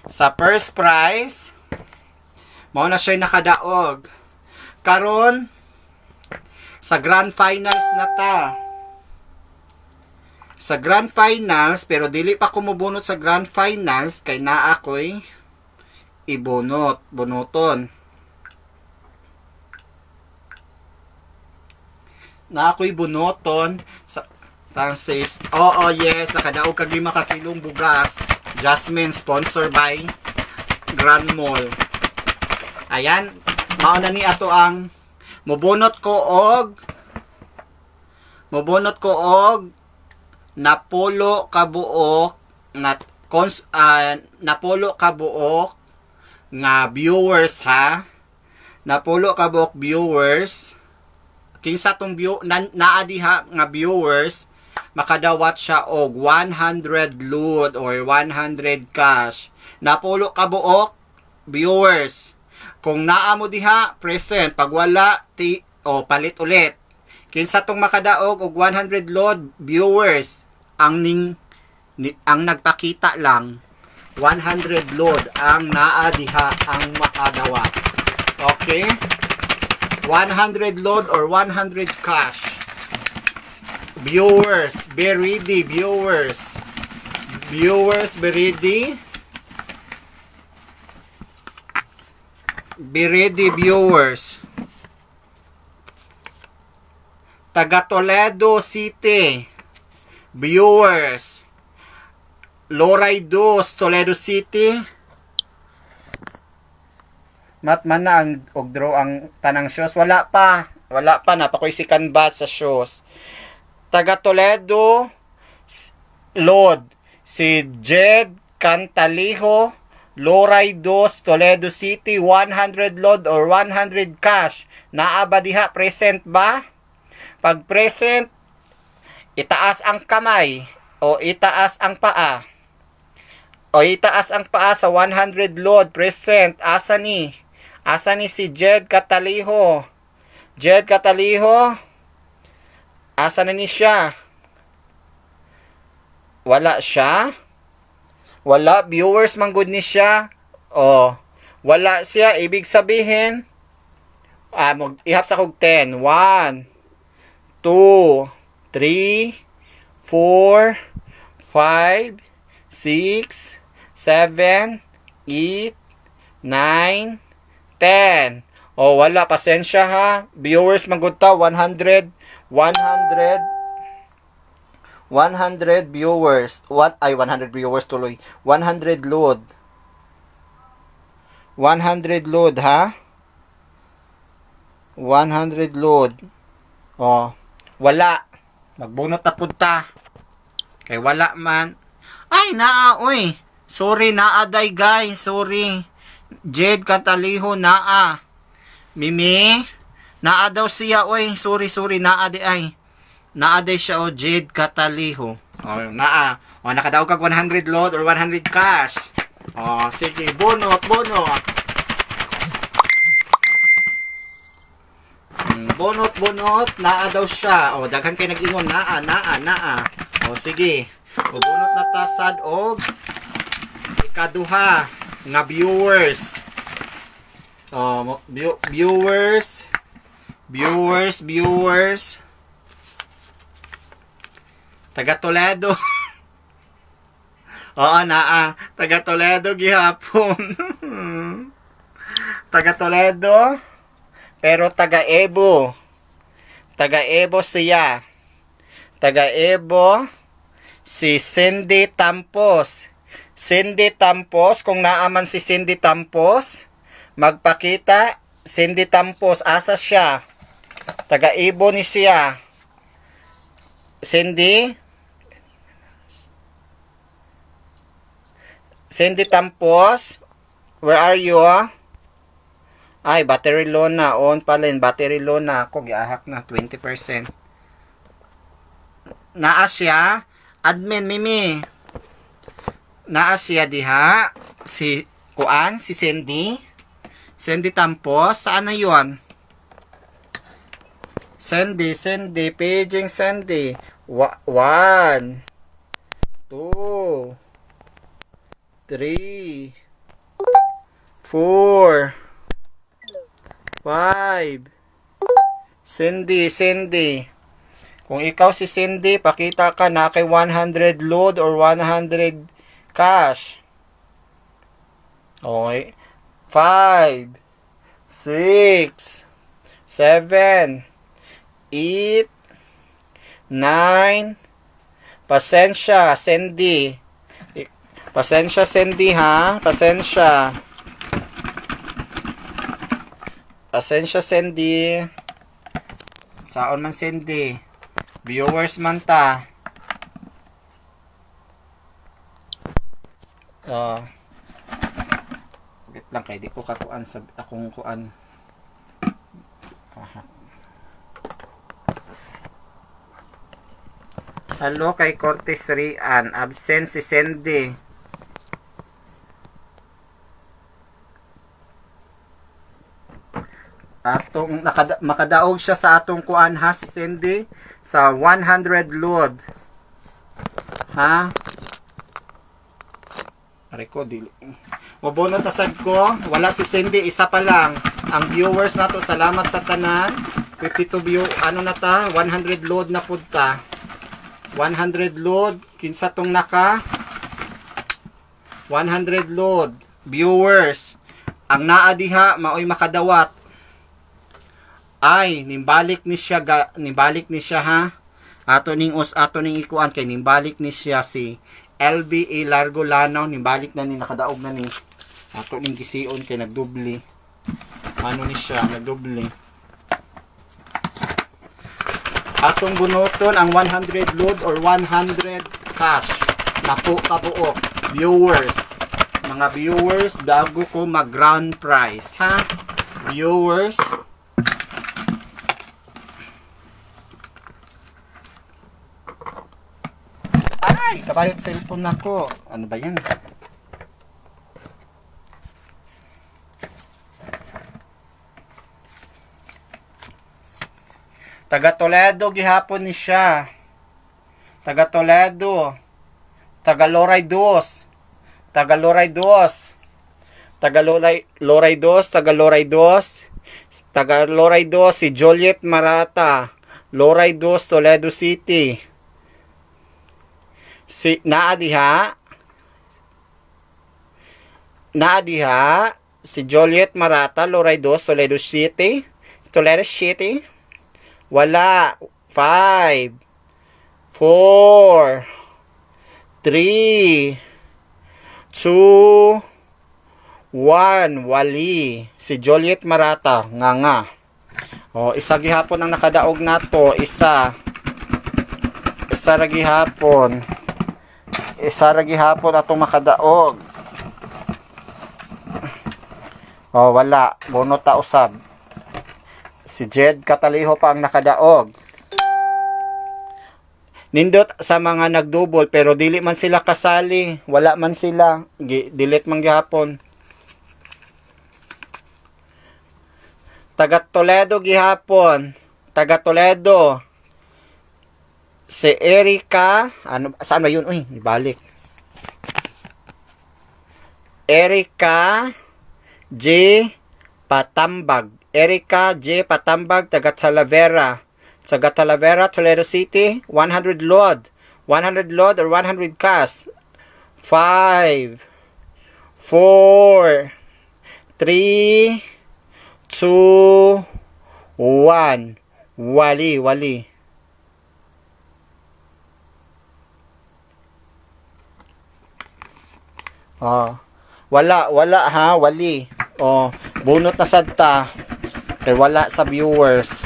Sa first prize, mao na siya nakadaog. Karon sa grand finals na ta. Sa grand finals, pero dili pa ko mobunot sa grand finals kay naa ko'y ibunot, bunuton. Na ako'y bunoton sa Francis. Oo, yes, nakadaog kag 5 ka kilong bugas. Jasmine, sponsor by Grand Mall. Ayan, mao na ni ato ang mobunot ko og napulo ka buok nga napulo ka buok nga viewers ha. Napulo ka buok viewers. Kinsa tong view na, naa diha nga viewers makadawat siya og 100 load or 100 cash. Napulo ka buok viewers. Kung naa mo diha, present. Pag wala, ti o palit ulit. Kinsa tong makadaog og 100 load viewers ang ning ni, ang nagpakita lang 100 load ang naa diha ang makadawat. Okay? 100 load or 100 cash. Viewers, be ready, viewers. Viewers, be ready. Be ready, viewers. Taga Toledo City. Viewers. Loray Dos, Toledo City. Matman na ang og draw ang tanang shows. Wala pa. Wala pa. Napakoy si Kanbat sa shows. Taga Toledo, Lod. Si Jed Cantalijo, Loray Dos, Toledo City, 100 load or 100 cash. Naa ba diha? Present ba? Pag present, itaas ang kamay o itaas ang paa. O itaas ang paa sa 100 load. Present. Asa ni? Asa ni si Jed Catalijo? Jed Catalijo? Asa na ni siya? Wala siya? Wala. Viewers man gud ni siya. O, wala siya. Ibig sabihin, mag ihap sa kog 10. 1, 2, 3, 4, 5, 6, 7, 8, 9, 10. O, wala. Pasensya ha. Viewers man gud ta. 100, 100, 100 viewers. What? Ay, 100 viewers tuloy. 100 load. 100 load, ha? 100 load. Oh, wala. Magbunot na punta. Kay wala man. Ay, naa, oy. Sorry, naa day, guys. Sorry. Jed Catalijo, naa. Mimi, naa daw siya, oy. Sorry, sorry, naa di ay. Naa day siya, o, Jed Catalijo. Oh, naa. O, nakadaog kag 100 load or 100 cash. O, sige, bunot, bunot. Bunot, bunot, naa daw siya. O, daghan kay nag-ingon, naa, naa, naa. O, sige. O, bunot na tasad og ikaduha nga viewers. O, viewers, viewers, viewers. Taga Toledo. Oo, naa. Taga Toledo gihapon. Taga Toledo, pero taga Ebo. Taga Ebo siya. Taga Ebo si Cindy Tampos. Cindy Tampos, kung naaman si Cindy Tampos, magpakita. Cindy Tampos, asa siya? Taga Ebo ni siya. Cindy? Cindy Tampos, where are you? Ay, battery low na. On pa rin, battery low na. Ako, giahak na, 20%. Naa siya. Admin, Mimi. Naa siya diha. Si Kuan, si Cindy. Cindy Tampos. Saan na yun? Cindy, Cindy, paging Cindy. 1, 2, 3, 4, 5. Cindy, Cindy. Kung ikaw si Cindy, pakita ka na kay 100 load or 100 cash. Okay. 5, 6, 7, 8, 9. Pasensya, Cindy. Pasensya, Cindy, ha? Pasensya. Pasensya, Cindy. Saon man, Cindy. Viewers man ta. Wait lang kay di ko kakuan sa akong kuan. Hello kay Cortez Rian. Absent si Sandy. Atong makadaog siya sa atong kuan ha, si Sandy sa 100 load. Ha? Aray ko, dili. Mobonot na sad ko, wala si Cindy, isa pa lang. Ang viewers nato, salamat sa tanan. 52 view, ano na ta, 100 load na pud ta. 100 load, kinsa tong naka 100 load viewers. Ang naa diha maoy makadawat. Ay, nimbalik ni siya nimbalik ni siya ha. Ato ning us ato ning ikuan kay nimbalik ni siya si LBA Largo Lanao, nimbalik na ni, nakadaog na ni. Ato ning gision kay nagdubli. Ano ni siya, nagdubli. Atong bunuton ang 100 load or 100 cash. Napo kabuok viewers. Mga viewers, bago ko mag grand prize ha. Viewers. Ay, kabayot cellphone nako. Ano ba yan? Taga Toledo gihapon ni siya. Taga Toledo. Taga Loray Dos. Taga Loray Dos. Taga Loray, Loray Dos, taga Loray Dos. Taga Loray Dos si Juliet Marata. Loray Dos, Toledo City. Si naa diha. Naa diha si Juliet Marata, Loray Dos, Toledo City. Toledo City. Wala. 5, 4, 3, 2, 1. Wali. Si Juliet Marata. Nga nga. O, isa gihapon ang nakadaog nato. Isa. Isa ra gihapon. Isa ra gihapon atong makadaog. O, wala. Bunot ta usab. Si Jed Cataliho pa ang nakadaog. Nindot sa mga nagdubol pero dili man sila kasali, wala man sila, delete man gihapon. Taga Toledo gihapon, taga Toledo. Si Erika, ano saan ba yun? Uy, ibalik. Erika J Patambag. Erika J Patambag, taga Talavera. Taga Talavera, Toledo City, 100 load. 100 load or 100 cash. 5, 4, 3, 2, 1. Wali, wali. Oh. Wala, wala ha, wali. Oh, bunot na sad ta. Pero wala sa viewers.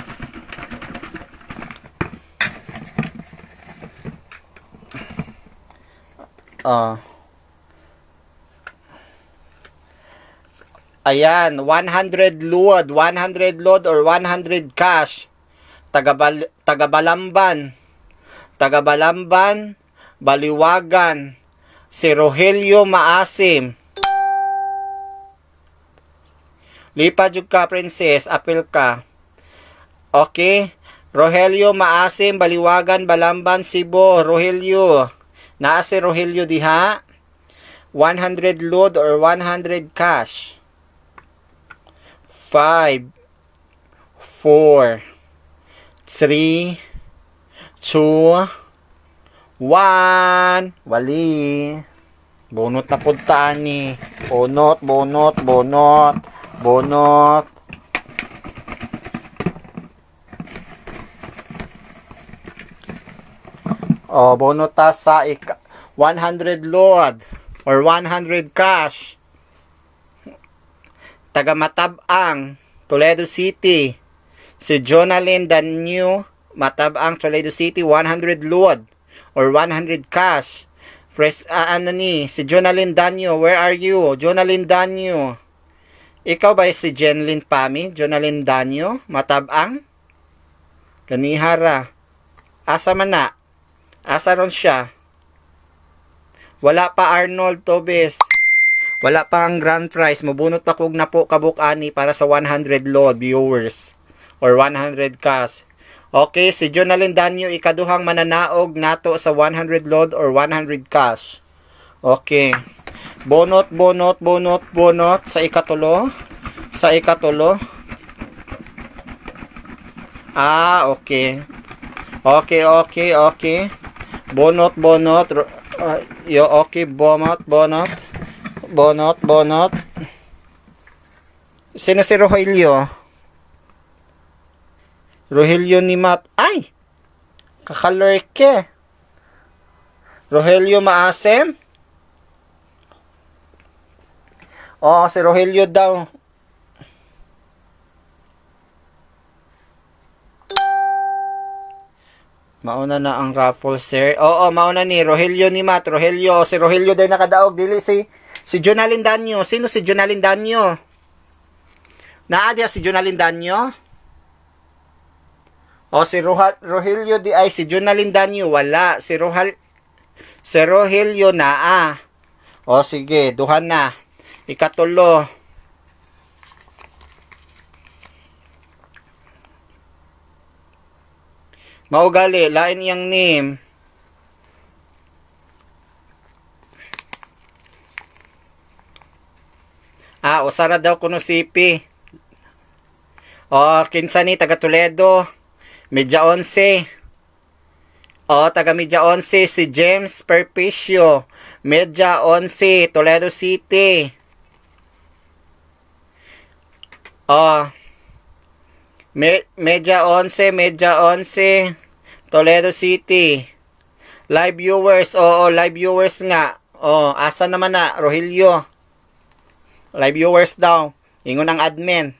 Ayan, 100 load, 100 load or 100 cash. Tagabalamban. Tagabalamban, Baliwagan. Si Rogelio Maasim. Lipa jud ka, princess, apil ka. Okay. Rogelio Maasim, Baliwagan, Balamban, Cebu. Rogelio. Naa si Rogelio diha. 100 load or 100 cash. 5, 4, 3, 2, 1. Wali. Bunot na pud ta ni. Bunot, bunot, bunot. Bunot. O, bunot ta sa 100 load or 100 cash. Taga Matabang, Toledo City. Si Jonalyn Danyu, Matabang, Toledo City, 100 load or 100 cash. Fresh, ano ni, si Jonalyn Danyu, where are you? Jonalyn Danyu. Ikaw ba si Jenlyn Pami? Jonalyn Danyu, Matabang? Kanihara. Asa man na? Asa ron siya? Wala pa, Arnold Tobes. Wala pa ang grand prize. Mubunot pa kog na po kabuk ani para sa 100 load viewers or 100 cash. Okay, si Jonalyn Danyo ikaduhang mananaog nato sa 100 load or 100 cash. Okay. Bonot, bonot, bonot, bonot sa ikatulo. Sa ikatulo. Ah, okay. Okay. Bonot, bonot. Yo, okay, bonot, bonot. Bonot, bonot. Sino si Rogelio? Rogelio ni Matt. Ay! Kakalurke. Rogelio Maasem? Oo, si Rogelio daw. Mauna na ang raffle, sir. Oo, mauna ni Rogelio ni Matt. Rogelio, si Rogelio din nakadaog. Dili si Jonalyn Danyo. Sino si Jonalyn Danyo? Naa diya si Jonalyn Danyo? O si Rogelio di ay si Jonalyn Danyo wala. Si Rogelio naa. O sige, duha na. Ikatulo. Maugali, lain iyang name. Ah, usara daw kuno CP. O, kinsa ni taga Toledo. Media 11. O, taga Media 11 si James Perpicio. Media 11, Toledo City. O, Media 11, Media 11, Toledo City. Live viewers, oo, live viewers nga. O, asa naman na, Rogelio. Live viewers daw. Ingon ang admin.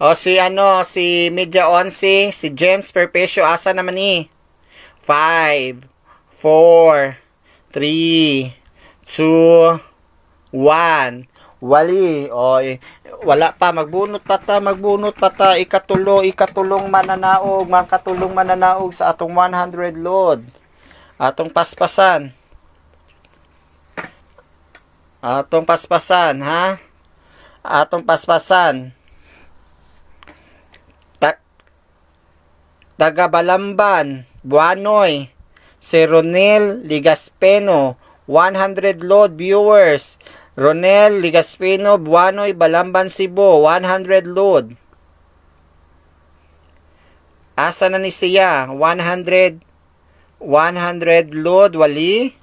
O, si ano, si Media 11, si James Perpecio, asa naman ni? 5, 4, 3, 2, 1. Wali. O, wala pa. Magbunot pa ta, magbunot pa ta. Ikatulo, ikatulong mananaog, makatulong mananaog sa atong 100 load. Atong paspasan. Atong paspasan, ha? Atong paspasan. Taga Balamban, Buanoy, si Ronel Ligaspeno, 100 load viewers. Ronel Ligaspeno, Buanoy, Balamban, Cebu, 100 load. Asa na ni siya? 100, 100 load, wali.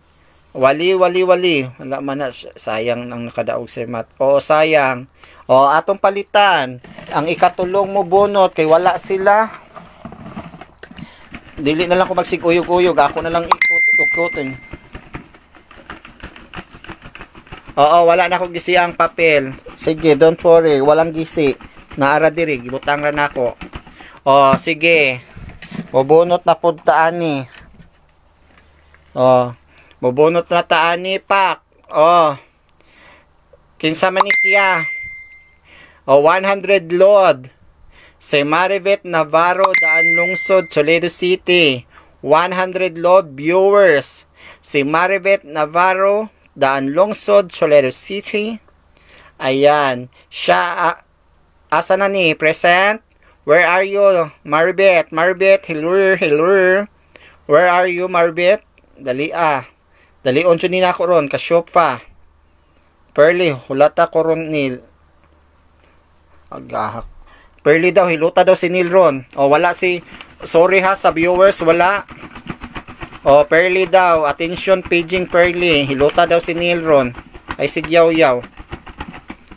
Wali, wali, wali. Wala man na. Sayang ang nakadaog si Matt. Oo, sayang. O, atong palitan. Ang ikatulong mo bunot, kay wala sila. Dili na lang ko magsiguyog-uyog. Ako na lang ikot-ukotin. Oo, wala na akong gisi ang papel. Sige, don't worry. Walang gisi. Naara diri. Gibutang ra nako. O, sige. Mubunot na pud ta ani. O, mubunot na ta ani, pak. O, kinsa man ni siya? O, 100 load. Si Marivet Navarro, Daan Lungsod, Toledo City. 100 load viewers. Si Marivet Navarro, Daan Lungsod, Toledo City. Ayan. Siya, asa na ni? Present? Where are you, Maribet? Maribet, hello, hello. Where are you, Maribet? Dali ah. Dali, onso ni na ako ron. Kasyop pa. Pearly, hulata ko ron ni. Agahak. Pearly daw, hiluta daw si Neil ron. O, wala si, sorry ha sa viewers, wala. O, Pearly daw. Attention, paging Pearly. Hiluta daw si Neil ron. Ay, sigyaw-yaw.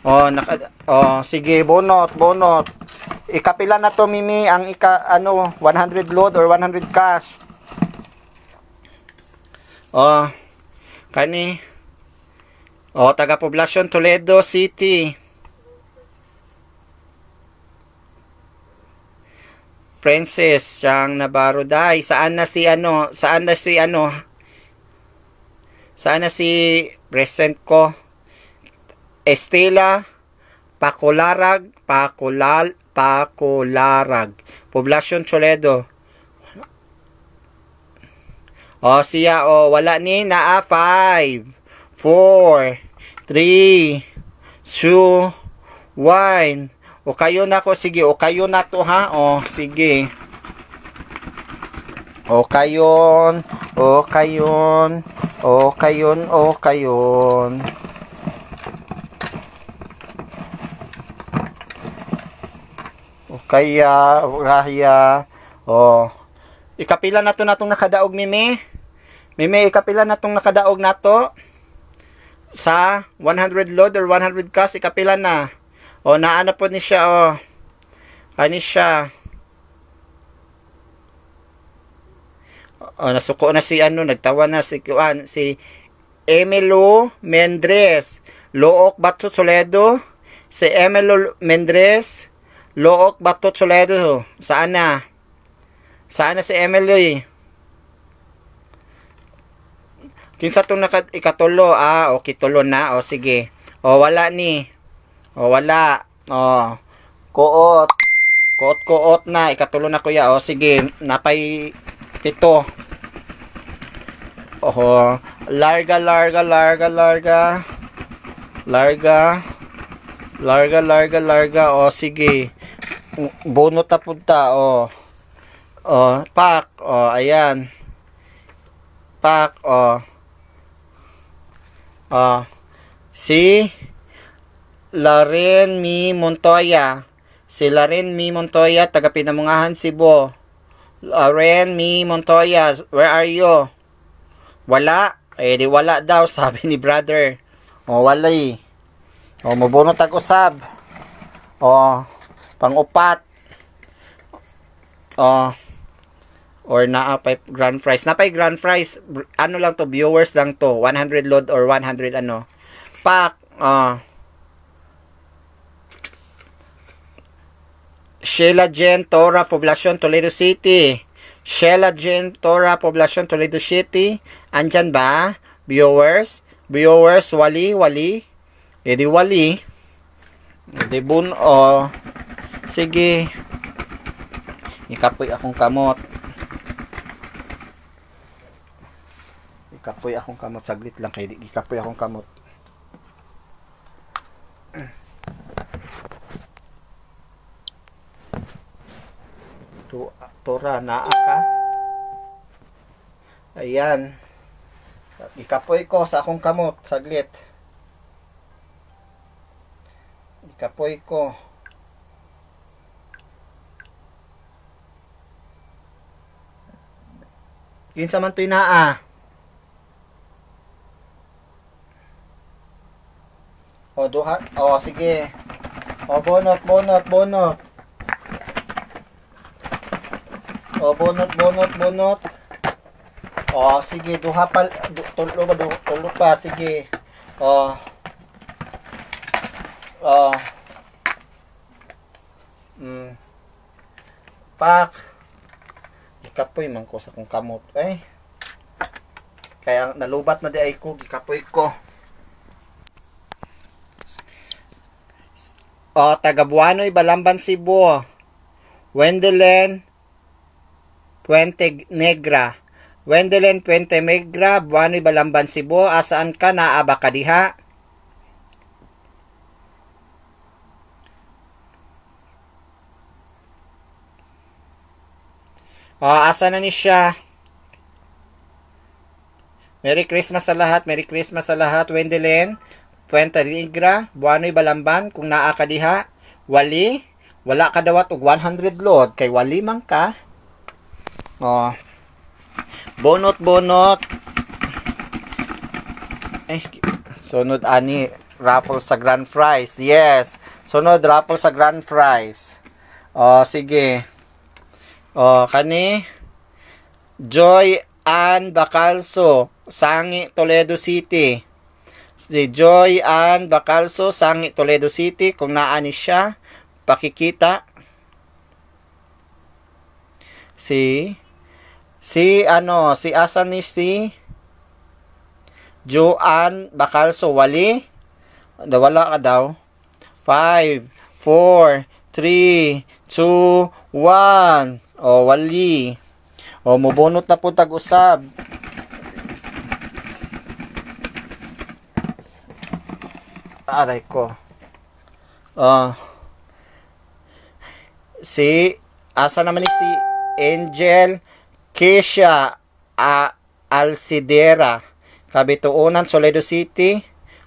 O, naka, o, sige, bonot, bonot. Ikapila na to, Mimi, ang 100 load or 100 cash. O, kani. O, taga Poblacion, Toledo City. Princess, siyang Navarro Day. Saan na si ano? Saan na si ano? Saan na si present ko? Estela Pakularag, Pakularag. Poblacion Toledo. O siya, o wala ni naa. 5, 4, 3, 2, 1. O kayo na ko, sige, o kayo na to ha. O sige. O kayon, o kayon, o kayon, o kayon. O kaya, o kaya. O. Ikapila na to natong nakadaog, Mimi. Mimi, ikapila na tong nakadaog nato. Sa 100 load or 100 cash, ikapila na. O, naa na po ni siya, o. Ani siya. O, nasuko na si ano, nagtawa na si kuan, si Emilio Mendrez, Look Bato Toledo. Si Emilio Mendrez, Look Bato Toledo. Saan na? Saan na si Emilio eh? Kinsa tong ikatulo? Ah, okay, tulo na. O sige. O wala ni. O wala. O kuot. Kuot-kuot na. Ikatulo na kuya. O sige, napay 7. Oho. Larga, larga, larga, larga. Larga. Larga, larga, larga. O sige. Bunot na punta. O. O, pak. O, ayan. Pak. O. O. Si Laren Mi Montoya. Si Laren Mi Montoya, taga Pinamungahan, Cebu. Laren Mi Montoya, where are you? Wala. Eh, di wala daw, sabi ni brother. O, wala eh. O, mabunot ang usab. O, pangupat. O, or naa pay grand prize. Napay grand prize. Ano lang to, viewers lang to. 100 load or 100 ano. Pak. O. Sheila Jen Tora, Poblacion, Toledo City. Sheila Jen Tora, Poblacion, Toledo City. Andyan ba? Viewers? Viewers, wali, wali. E di wali. E di bun, o. Sige. Ikapoy akong kamot. Ikapoy akong kamot. Saglit lang kay ikapoy akong kamot. Tora, naa ka. Ayan. Ikapoy ko sa akong kamot. Saglit. Ikapoy ko. Kinsa man to'y naa? O, duha. O, sige. O, bonot, bonot, bonot. O, bonot, bonot, bonot. O, sige, duha pa, tulo ba, tulo pa, sige. O. O. Pak. Gikapoy man ko sa akong kamot. Eh. Kaya nalubat na di ay ko, gikapoy ko. O, taga Buanoy, Balamban, Cebu. Wendelen Puente Negra. Wendelen Puente Negra, Buanoy, Balamban, Cebu. Asaan ka? Naaba ka diha? O, asa na ni siya? Merry Christmas sa lahat. Merry Christmas sa lahat. Wendelen Puente Negra, Buanoy, Balamban. Kung naa ka diha, wali. Wala ka dawat og 100 load. Kay wali man ka. Oh. Bonot, bonot. Eh, sunod ani raffle sa grand prize. Yes. Sunod raffle sa grand prize. Oh, sige. Oh, kani Joy Ann Bacalso, Sangi, Toledo City. Si Joy Ann Bacalso, Sangi, Toledo City. Kung naa ni siya, pakikita. Si ano, si asa ni si Joanne Bacalso, wali. Wala ka daw. 5, 4, 3, 2, 1. O, wali. O, mubunot na po tag-usab. Aray ko. Oh. Si asa naman ni si Angel Keisha Alcidera, Kabituonan, Toledo City.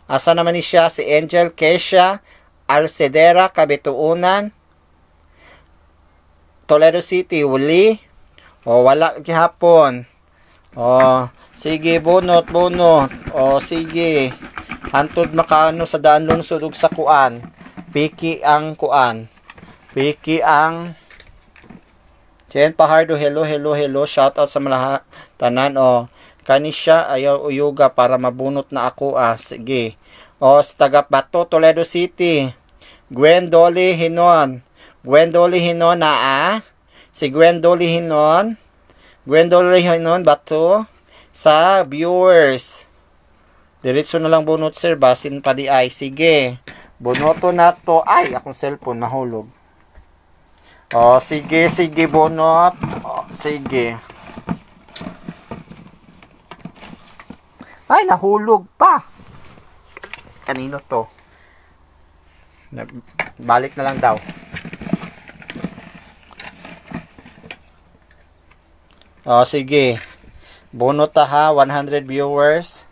Asa naman ni siya si Angel Keisha Alcedera, Kabituonan, Toledo City? Uli o wala gihapon. O sige, bunot bunot. O sige, hantod makaano sa daan lungsod ug sa kuan. Piki ang kuan. Piki ang Jen Pajardo, hello, hello, hello. Shout out sa mga tanan. O, kani siya, ayaw uyuga para mabunot na ako. Ah, sige. O, sa taga Bato, Toledo City. Gwen Dolly Hinon. Gwen Dolly Hinon na ah. Si Gwen Dolly Hinon. Gwen Dolly Hinon, Bato. Sa viewers. Diretso na lang bunot, sir. Basin pa di ay. Sige. Bunoto na to. Ay, akong cellphone mahulog. O, sige, sige, bunot. O, sige. Ay, nahulog pa. Kanino to? Balik na lang daw. O, sige. Bunot ta ha, 100 viewers.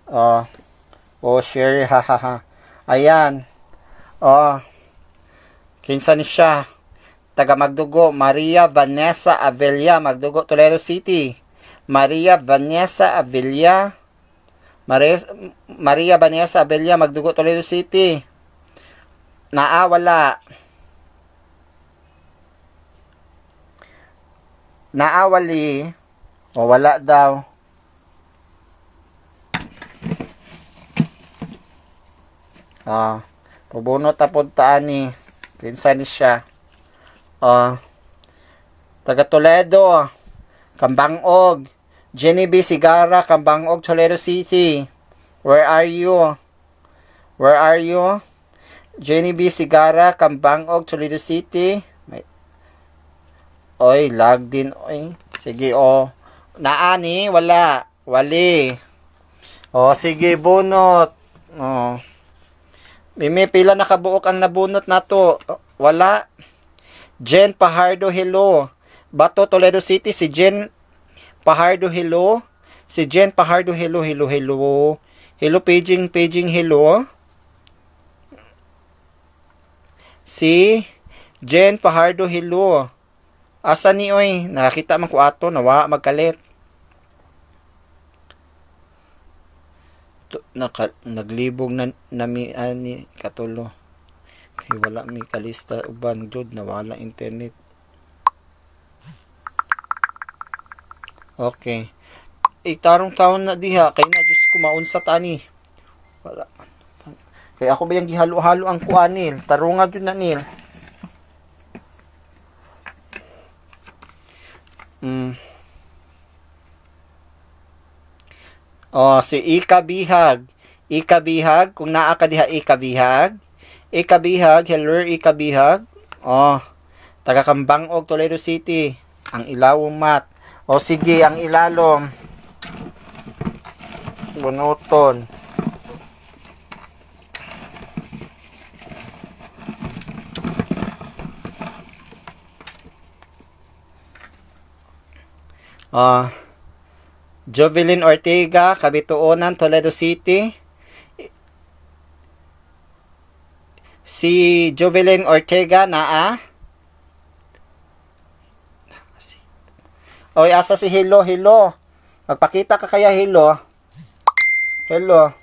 O, o share, ha ha ha. Ayan. O, kinsa ni siya? Taga Magdugo, Maria Vanessa Avella, Magdugo, Toledo City. Maria Vanessa Avella. Maria Vanessa Avella, Magdugo, Toledo City. Naa, wala. Naa, wali. O, wala daw. Ah, pabunot tapod taan ni. Kinsa ni siya? Taga Toledo, Kambangog. Jenny B. Sigara, Kambangog, Toledo City. Where are you? Where are you? Jenny B. Sigara, Kambangog, Toledo City. May... Oy, lag din. Oy. Sige, oh. Naani, wala. Wali. Oh, sige, bunot. Oh. Mimi, pila nakabuok ang nabunot nato? Wala. Jen Pajardo, hello. Bato, Toledo City, si Jen Pajardo, hello. Si Jen Pajardo, hello, hello, hello. Hello, paging, paging, hello. Si Jen Pajardo, hello. Asa ni, oy? Nakakita man ko ato, nawa, magkalit. Naglibog na nami ani katulo. Kay wala mi kalista uban jud, nawala internet. Okay. Itarong taon na diha kay na Diyos ko maunsa tani. Wala. Kay ako ba yung gihalo-halo ang kuanil? Tarunga jud na nil. Oh, si Ika Bihag. Ika Bihag, kung naa ka diha Ika Bihag. Ika Bihag, hello Ika Bihag. Oh, taga Kambangog, Toledo City. Ang ilawom mat. O sige, ang ilalom. Bunuton. Jovelyn Ortega, Kabituonan, Toledo City. Si Jovelyn Ortega, naa. Oy, asa si Hilo, Hilo. Magpakita ka kaya, Hilo. Hello.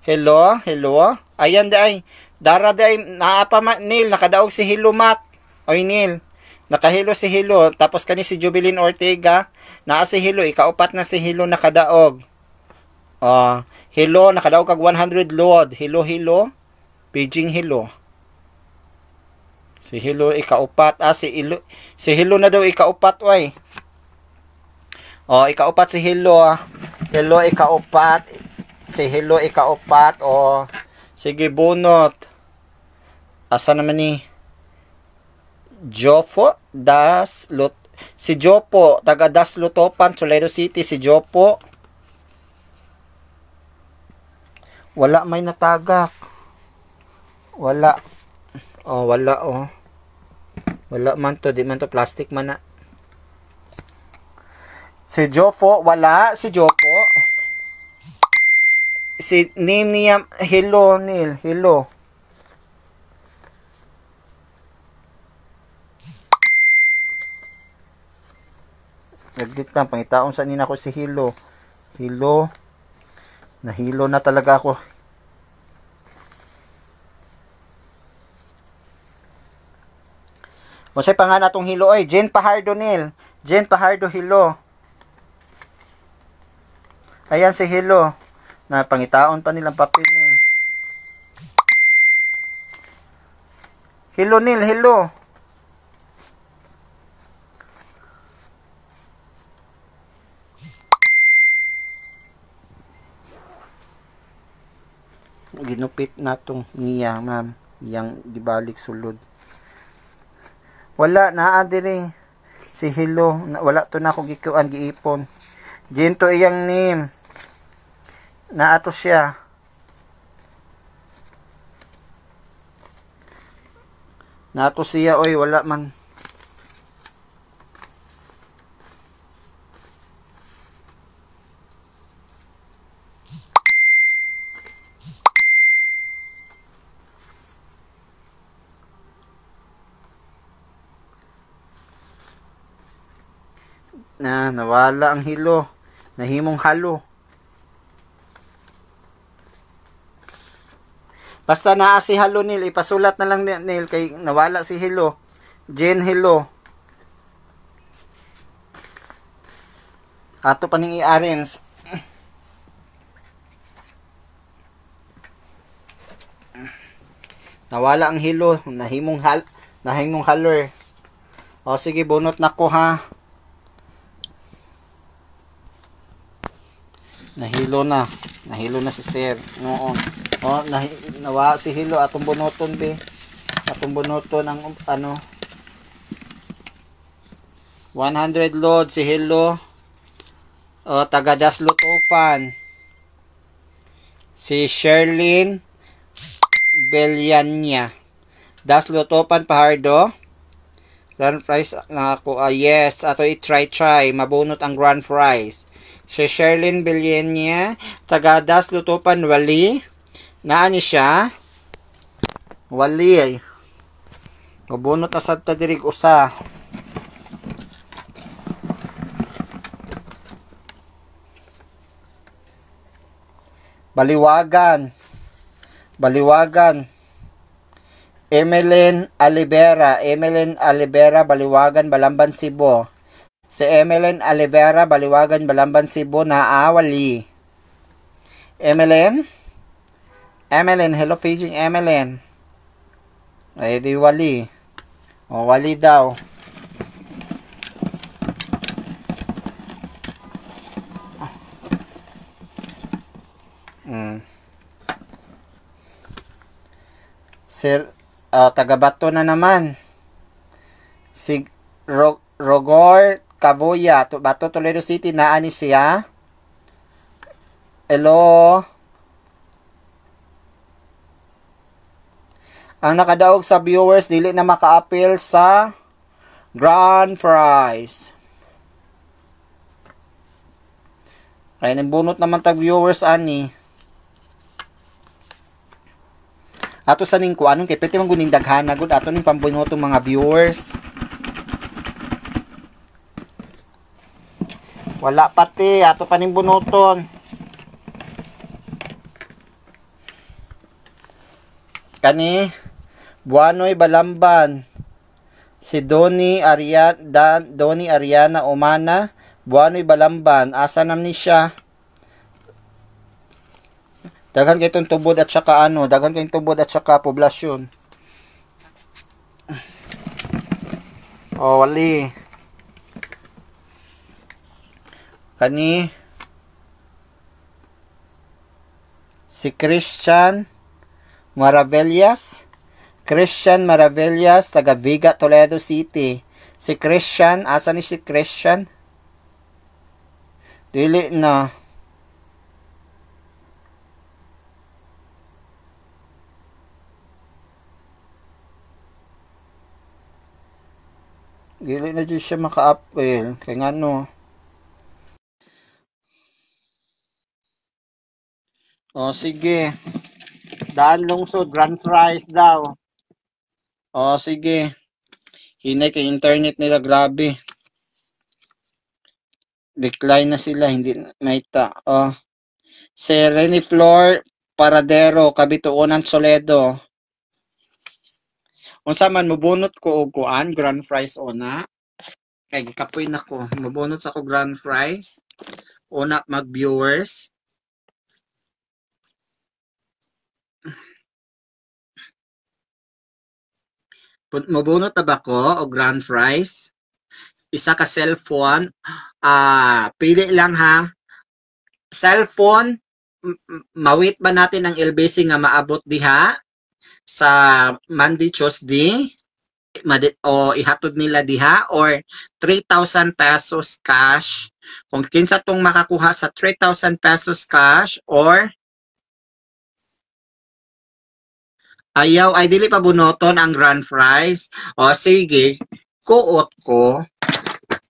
Hello, hello. Ayan di ay. Dara di ay, naa pa ma, Neil, nakadaog si Hilo mat. Oy, Neil. Nakahilo si Hilo. Tapos kani si Jubilin Ortega. Naa si Hilo. Ikaupat na si Hilo nakadaog. Hilo, nakadaog kag 100 load. Hilo, Hilo. Paging Hilo. Si Hilo ikaupat. Ah, si Hilo, si Hilo na daw ikaupat, oy. Oh, ikaupat si Hilo. Hilo ikaupat. Si Hilo ikaupat. Oh, sige, bunot. Asa naman ni Jofo Das Lot. Si Jopo, taga Das Lutopan, Toledo City, si Jopo. Wala may natagak. Wala. Oh, wala oh. Wala man to, di man to plastic man na. Si Jofo, wala si Jofo. Si name niya, hello Neil, hello. Nagdit lang, pangitaon sa nina ko si Hilo. Hilo. Nahilo na talaga ako. Unsay pangalan atong Hilo oy? Jane Pajardo Neil. Jane Pajardo Hilo. Ayan si Hilo. Na pangitaon pa nilang papel Neil. Hilo Neil, hello. Ginupit na tong niya, ma'am. Iyang gibalik sulod. Wala naa diri si Hilo. Wala to na ako gikuan giipon. Jane to iyang name. Naa to siya. Naa to siya oy, wala man. Na nawala ang hilo. Nahimong halo. Basta naa si Halo Neil, ipasulat na lang Neil kay nawala si Hilo. Jane Hilo. Ato pa ning i-arrange. Nawala ang hilo, nahimong nahimong haler. O sige, bunot na ko ha. Nahilo na. Nahilo na si Sir noon. O, nawa si Hilo atong bunuton be. Atong bunuton ang ano 100 load si Hilo. O, taga Daslutupan. Si Sherlyn Bellania. Daslutupan Pajardo. Grand prize na ako. Yes, ato i-try try. Mabunot ang grand prize. Si Sherlyn Bellania, taga Daslutupan, Wali. Naa ni siya? Wali ay. Mabunot na sad ta diri usa. Baliwagan. Baliwagan. Emeline Alibera. Emeline Alibera, Baliwagan, Balamban, Cebu. Si Emeline Alivera, Baliwagan, Balamban, Cebu, naawali. Emeline? Emeline, hello Fishing Emeline. Ay, di wali. O, wali daw. Sir, taga-Bato na naman. Si Rogor Cavoya, Bato, Toledo City, naa ni siya. Hello. Ang nakadaog sa viewers dili na maka-appeal sa grand prize. Kaya nabunot naman tag viewers ani. Ato sa ning kuanon kay pwede man guning daghana gud ato ning pambunot mga viewers. Wala pati ato pa ning bunuton. Kani Buanoy Balamban, si Donny Ariana, Donny Ariana Omana, Buanoy Balamban, asa nam ni siya? Daghan kay tong tubod at saka ano, daghan kay tubod at saka poblasyon. Oh, wali. Kani si Christian Maravillas, Christian Maravillas, taga Viga, Toledo City. Si Christian, asa ni si Christian? Dili na. Dili na jud siya maka-apil kay ngano. O sige. Daan lungsod, grand prize daw. O sige. Hinay kay internet nila, grabe. Decline na sila, hindi maita. O. Si Rene Flor Paradero, Kabituonan, Toledo. Unsa man mobunot ko og kuan, grand prize una. Kay gikapoy na ko. Mobunot sa ko grand prize. Una mag-viewers. Mobunot na ba ko og grand prize? Isa ka cellphone. Pili lang ha. Cellphone, mawait ba natin ang LBC nga maabot diha sa Monday, Tuesday? O ihatod nila diha or 3,000 pesos cash. Kung kinsa tong makakuha sa 3,000 pesos cash or ayaw ay dili pa bunoton ang grand prize. O sige, kuot ko.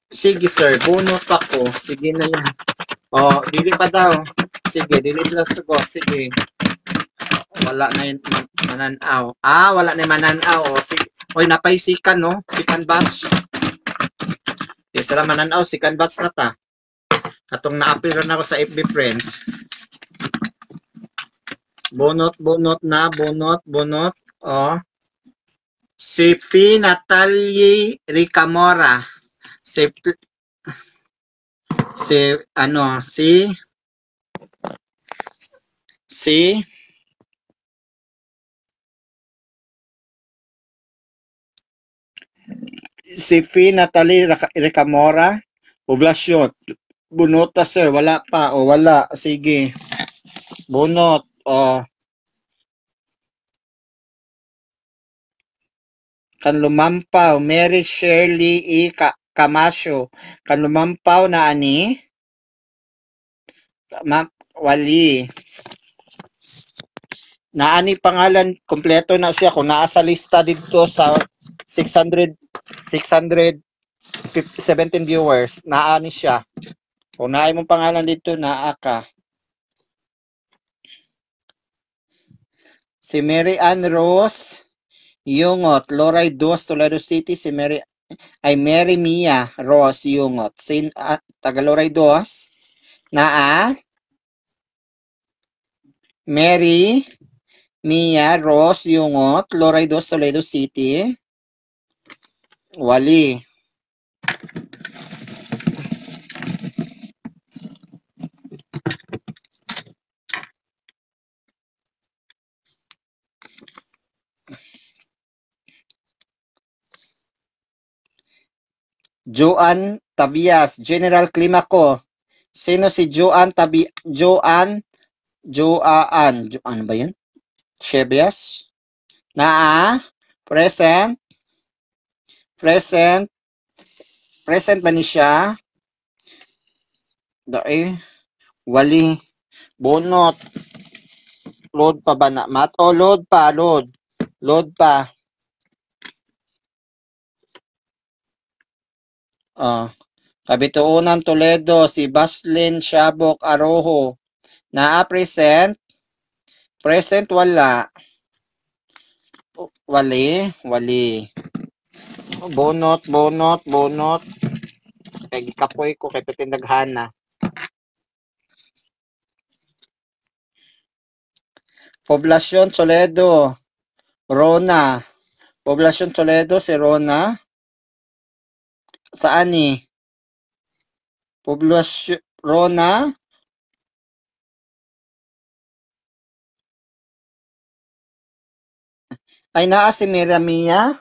Sige sir, bunot ako. Sige na yan. O, dili pa daw. Sige, dili sila sugot. Sige. Wala na yung mananaw. Ah, wala na yung mananaw. O, sige. Oy, napay sikan, no? Sikan batch. Di sila mananaw. Sikan batch na ta. Katong na-appear na ako sa FB Friends. Bunot, bunot na. Bunot, bunot. O. Si Fee Natalie Ricamora. Si ano, si si si Fee Natalie Ricamora, Poblasyon. Bunota sir, wala pa o wala, sige. Bunot o kan lumampaw, Mary Shirley E. Camacho. Kan lumampaw na ani wali. Naani pangalan kompleto na siya kung naa sa lista didto sa 617 viewers, naani siya. Kung naay mong pangalan dito, naa ka. Si Mary Ann Rose Yungot, Loray Dos, Toledo City. Si Mary ay Mary Mia Rose Yungot, sin taga Loray Dos. Naa Mary Mia Rose Yungot, Loray Dos, Toledo City. Wali. Joan Tavias, General Climaco. Sino si Joan Tabi Joan Joan Joan ba yan? Shebias? Naa present. Present. Present ba ni siya? Dae. Wali. Bunot. Load pa ba na? Mat? Oh, load pa. Load. Load pa. Oh. Kabituonan Toledo, si Baslin Shabok Arojo. Naa present? Present wala. Wali, wali. Bunot, bunot, bunot. Kay gikapoy ko kay pitindaghana. Poblasyon Toledo, Rona. Poblasyon Toledo, si Rona. Saan ni? Poblasyon Rona. Ay naa si Mary Mia.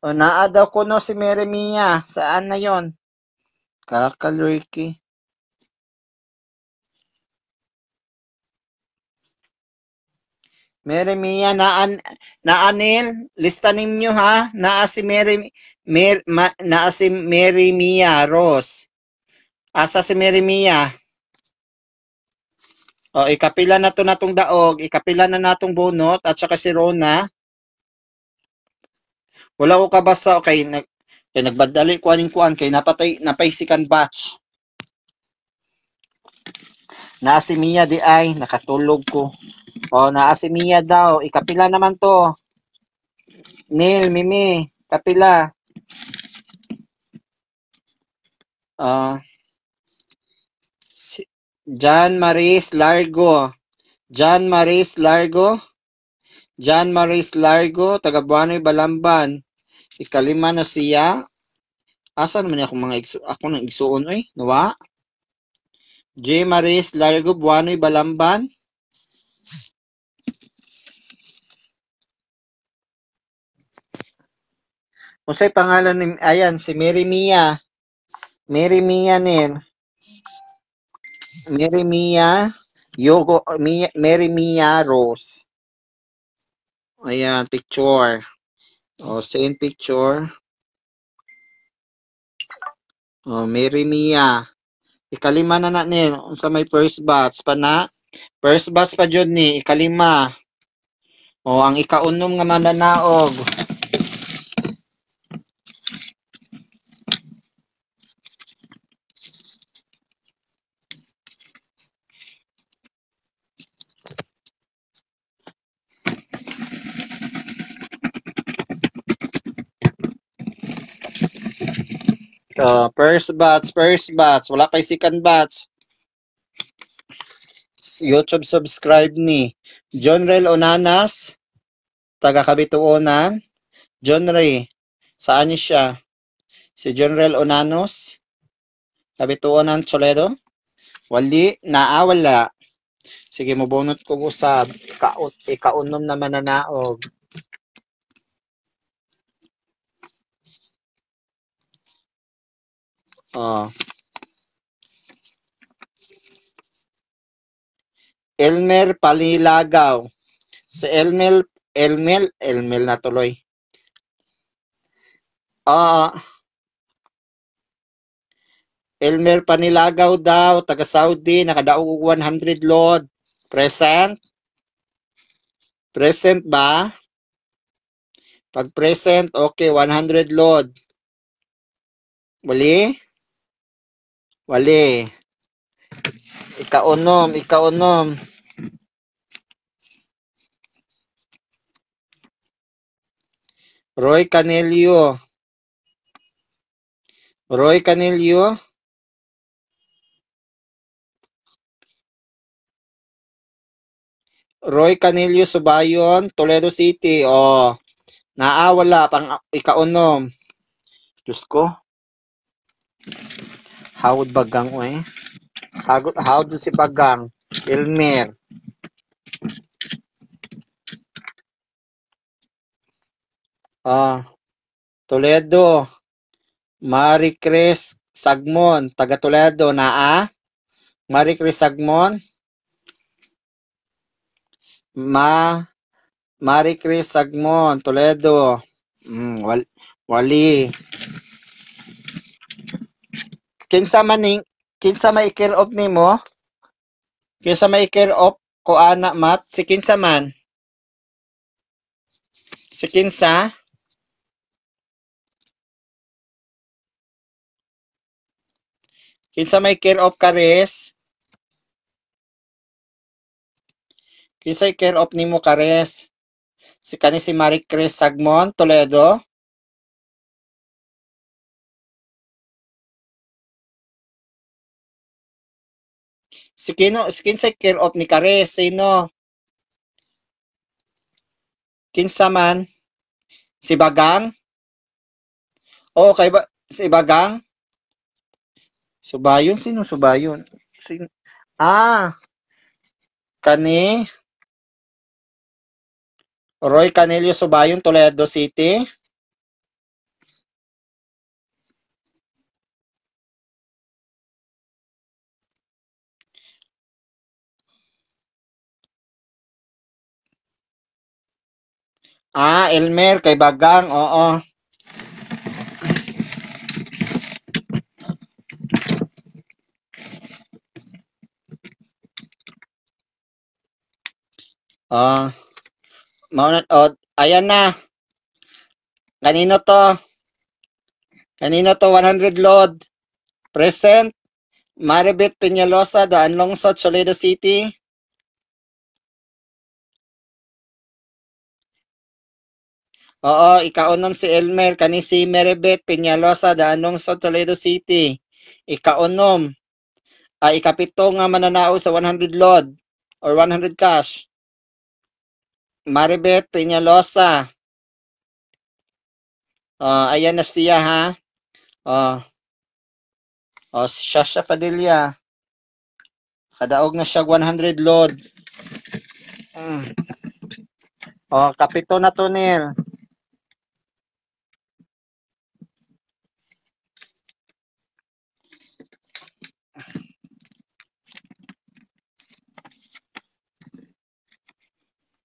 O naa daw kuno si Mary Mia. Saan na yon? Kakalurki. Mary Mia, naan, naanil, lista ninyo ha. Naa si Mary, Mary, ma, naa si Mary Mia Rose. Asa si Mary Mia? O, ikapila na to natong daog, ikapila na natong bunot, at saka si Rona. Wala ko kabasa, okay, Kay nagbadali ko aning kuan kay napatay napay second batch. Naa si Mia di ay nakatulog ko. O naa si Mia daw, ikapila naman to. Neil, Mimi, kapila. Ah, si John Maris Largo. John Maris Largo. John Maris Largo, taga Buanoy, Balamban. Ikalima na siya. Asa naman ako mga igso, ako nang igsuon oy, nawa. J Maris Largo, Buanoy, Balamban. Unsay pangalan ni ayan si Mary Mia. Mary Mia nin. Mary Mia Yogo Mia, Mary Mia Rose. Ayan, picture. O, same picture. O, Mary Mia. Ikalima na na nin. Unsa may first batch pa na? First batch pa jud ni, ikalima. O, ang ikaunom nga mananaog. First batch, first batch. Wala kay second batch. YouTube subscribe ni John Rel Onanas, taga Kabituonan. John Ray, saan niya siya? Si John Rel Onanos, Kabituonan, Toledo. Wali, naa wala. Sige, mubunot ko usab. Ikaunom na mananaog. Oh. Elmer Palilagaw. Si Elmer, Elmer, Elmer na tuloy. Ah, Elmer Panilagaw daw, taga Saudi, nakadaog og 100 load. Present? Present ba? Pag present, okay, 100 load. Wali? Wali. Ikaunom, ikaunom. Roy Canelio. Roy Canelio. Roy Canelio Subayon, Toledo City. Oh, naawala pang ikaunom. Diyos ko. Hawod bagang oy. Hawod, hawod si bagang. Elmer. Ah, Toledo. Marie Chris Sagmon, taga Toledo naa. Marie Chris Sagmon. Ma Marie Chris Sagmon, Toledo. Wali. Kinsa man ning kinsa may care of nimo? Kinsa may care of ko ana mat? Si kinsa man? Si kinsa? Kinsa may care of Kares? Kinsa care of nimo Kares? Si kani si Marie Chris Sagmon, Toledo? Si kino, si kinsa care of ni Kares? Sino? Kinsa man? Si Bagang? Oo, kay ba si Bagang? Subayon? Sino Subayon? Sino? Ah, kani Roy Canelio Subayon, Toledo City. Ah, Elmer kay Bagang, oo. Ah, mao na, oh, ayan na. Kanino to? Kanino to 100 load? Present. Maribit Peñalosa, Daan Lungsod, Toledo City. Oo, ikaunom si Elmer. Kani si Maribit Peñalosa, Daan Lungsod, Toledo City. Ikaunom. Ay, ikapito nga mananaog sa 100 load or 100 cash. Maribet Peñalosa. Ayan na siya ha. Oh, Shasha Padilla. Kadaog na siya 100 load. Oh, kapito na to nil.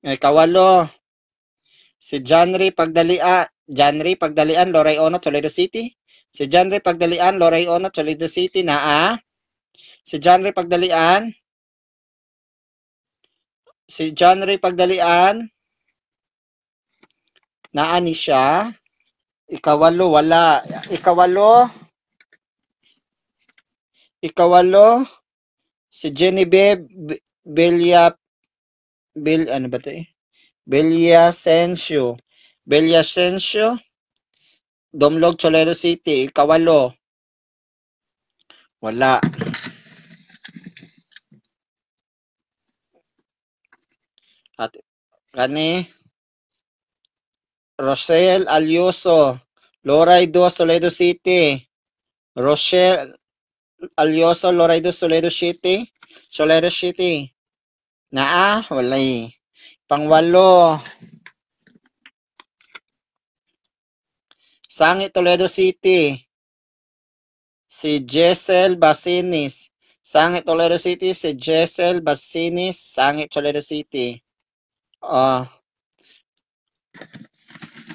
Ay, kawalo. Si Johnry Pagdalia, Johnry Pagdalian, Loray Ono, Toledo City. Si Johnry Pagdalian, Loray Ono, Toledo City, naa. Si Johnry Pagdalian. Si Johnry Pagdalian. Naa ni siya. Ikawalo, wala. Ikawalo. Ikawalo. Si Genevieve Belia, Bel, ano ba ito eh? Villasencio. Villasencio. Domlog, Toledo City. Ikawalo. Wala. At kani Rosel Alioso, Loray 2, Toledo City. Rochelle Alioso, Loray 2, Toledo City. Toledo City. Naa, walay. Pangwalo. Sangi, Toledo City. Si Jessel Basinis. Sangi, Toledo City. Si Jessel Basinis. Sangi, Toledo City. Ah.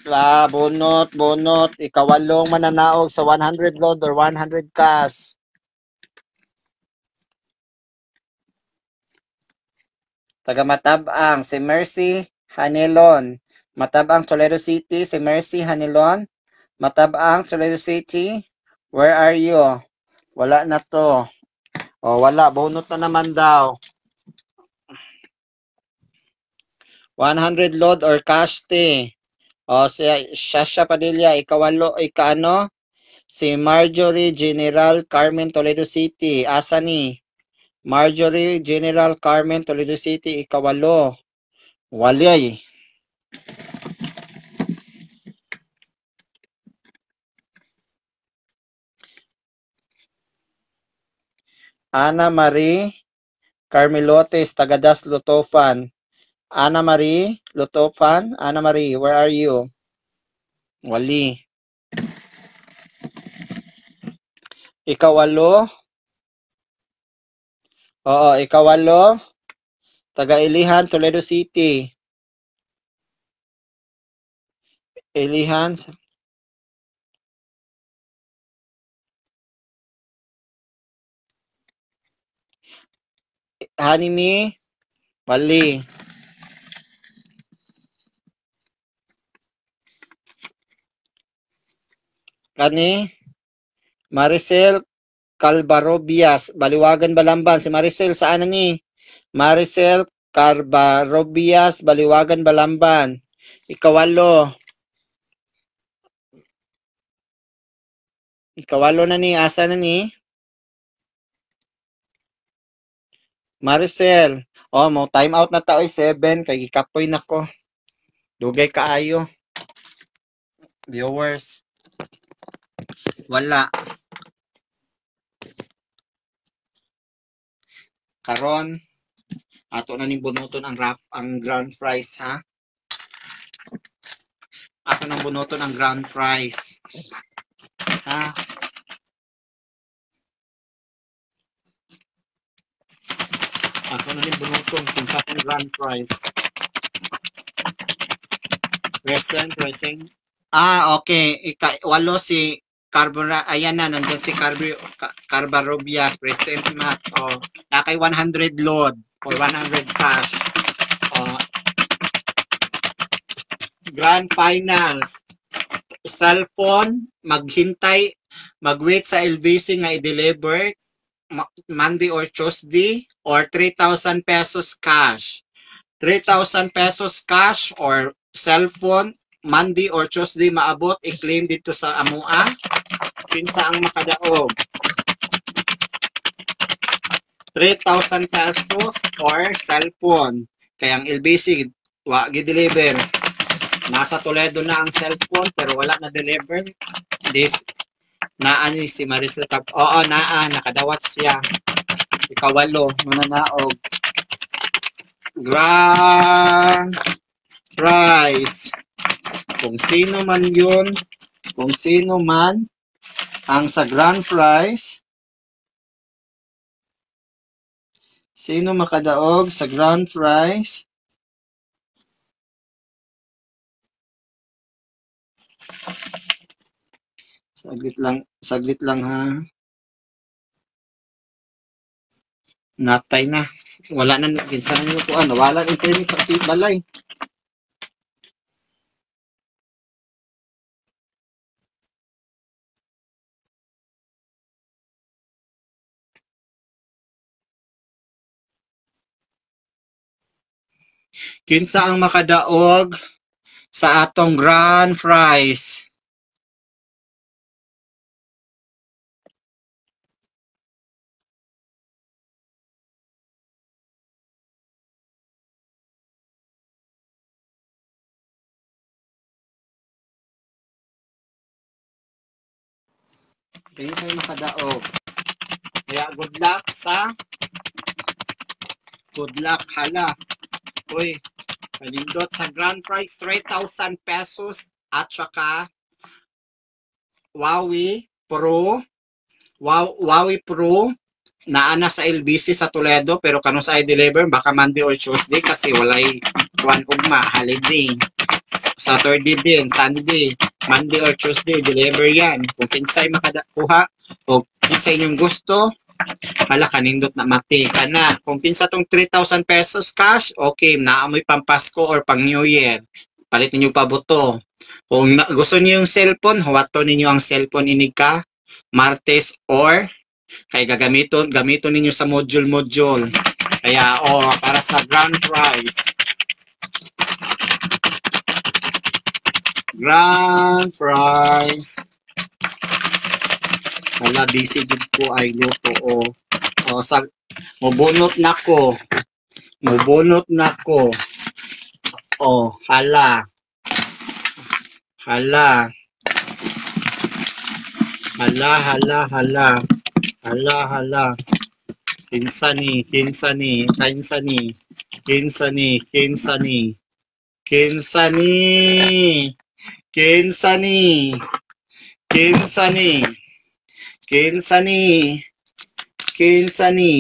La, bunot, bunot. Ikawalong mananaog sa 100 load or 100 cash. Taga Matabang, si Mercy Hanelon. Matabang, Toledo City, si Mercy Hanelon. Matabang, Toledo City. Where are you? Wala na to. O, wala. Bunot na naman daw. 100 load or cash te. O, si Shasha Padilla, ikawalo, ikaano? Si Marjorie General Carmen, Toledo City. Asa ni? Marjorie General Carmen, Toledo City, ikawalo. Walay. Ana Marie Carmelotes, Tagadas, Lutofan. Ana Marie Lutofan. Ana Marie, where are you? Wali. Ikawalo. Oo, ikawalo. Taga-Ilihan, Toledo City. Ilihan. Hanimi. Wali. Kani. Maricel Calvarobias, Baliwagan, Balamban. Si Maricel, saan na ni? Maricel Calvarobias, Baliwagan, Balamban. Ikawalo. Ikawalo na ni. Asa na ni? Maricel. Oh, mo time out na taoy 7 kay gikapoy na ko. Dugay kaayo. Viewers. Wala. Karon ato na ning bunuton ang raf, ang ground fries ha. Ato nang bunuton ang ground fries. Ha? Ato na ning bunuton kinsa tong ground fries. Present, present. Ah, okay. Ika, walo si Carbona, ayan na, nandyan si Carbarobias, present mat. Oh, nakay 100 load or 100 cash. Oh, Grand Finals. cellphone, maghintay, magwait sa LVC nga i-deliver Monday or Tuesday, or 3,000 pesos cash. 3,000 pesos cash or cellphone, Monday or Tuesday maabot, i-claim dito sa amua. Kinsa ang makadaog? 3,000 pesos or cellphone. Kaya ang LBC, wa gi-deliver. Nasa Toledo na ang cellphone pero wala na deliver. This naa ni si Maricel Cap. Oo, naa nakadawat siya. Ikawalo mananaog. Grand prize. Kung sino man yun, kung sino man ang sa grand prize, sino makadaog sa grand prize? Saglit lang ha. Natay na. Wala na, kinsa na niyo po ano, wala internet sa balay. Kinsa ang makadaog sa atong grand prize? Kinsa ang makadaog? Kaya good luck sa good luck hala. Uy, panindot sa grand prize 3,000 pesos at saka Huawei Pro. Wow, Huawei Pro naa na sa LBC sa Toledo pero kanus ay deliver baka Monday or Tuesday kasi walay kuan ugma, holiday. Saturday din, Sunday, Monday or Tuesday deliver yan. Kung kinsay makakuha o kinsay inyong gusto, hala kanindot na mati ka na. Kung kinsa tong 3,000 pesos cash, okay, naamoy pampasko or pang New Year. Palit ninyo pabuto. Kung gusto niyo yung cellphone, huwato ninyo ang cellphone inig ka Martes or kay gagamiton ninyo sa module-module. Kaya oh, para sa grand prize. Grand prize. Wala, busy jud ko ay luto o. O sa mobunot nako. Mobunot nako. O hala. Hala. Hala hala hala. Hala hala. Kinsa ni, kinsa ni, kinsa ni. Kinsa ni, kinsa ni. Kinsa ni. Kinsa ni. Kinsa ni. Kinsa ni. Kinsa ni.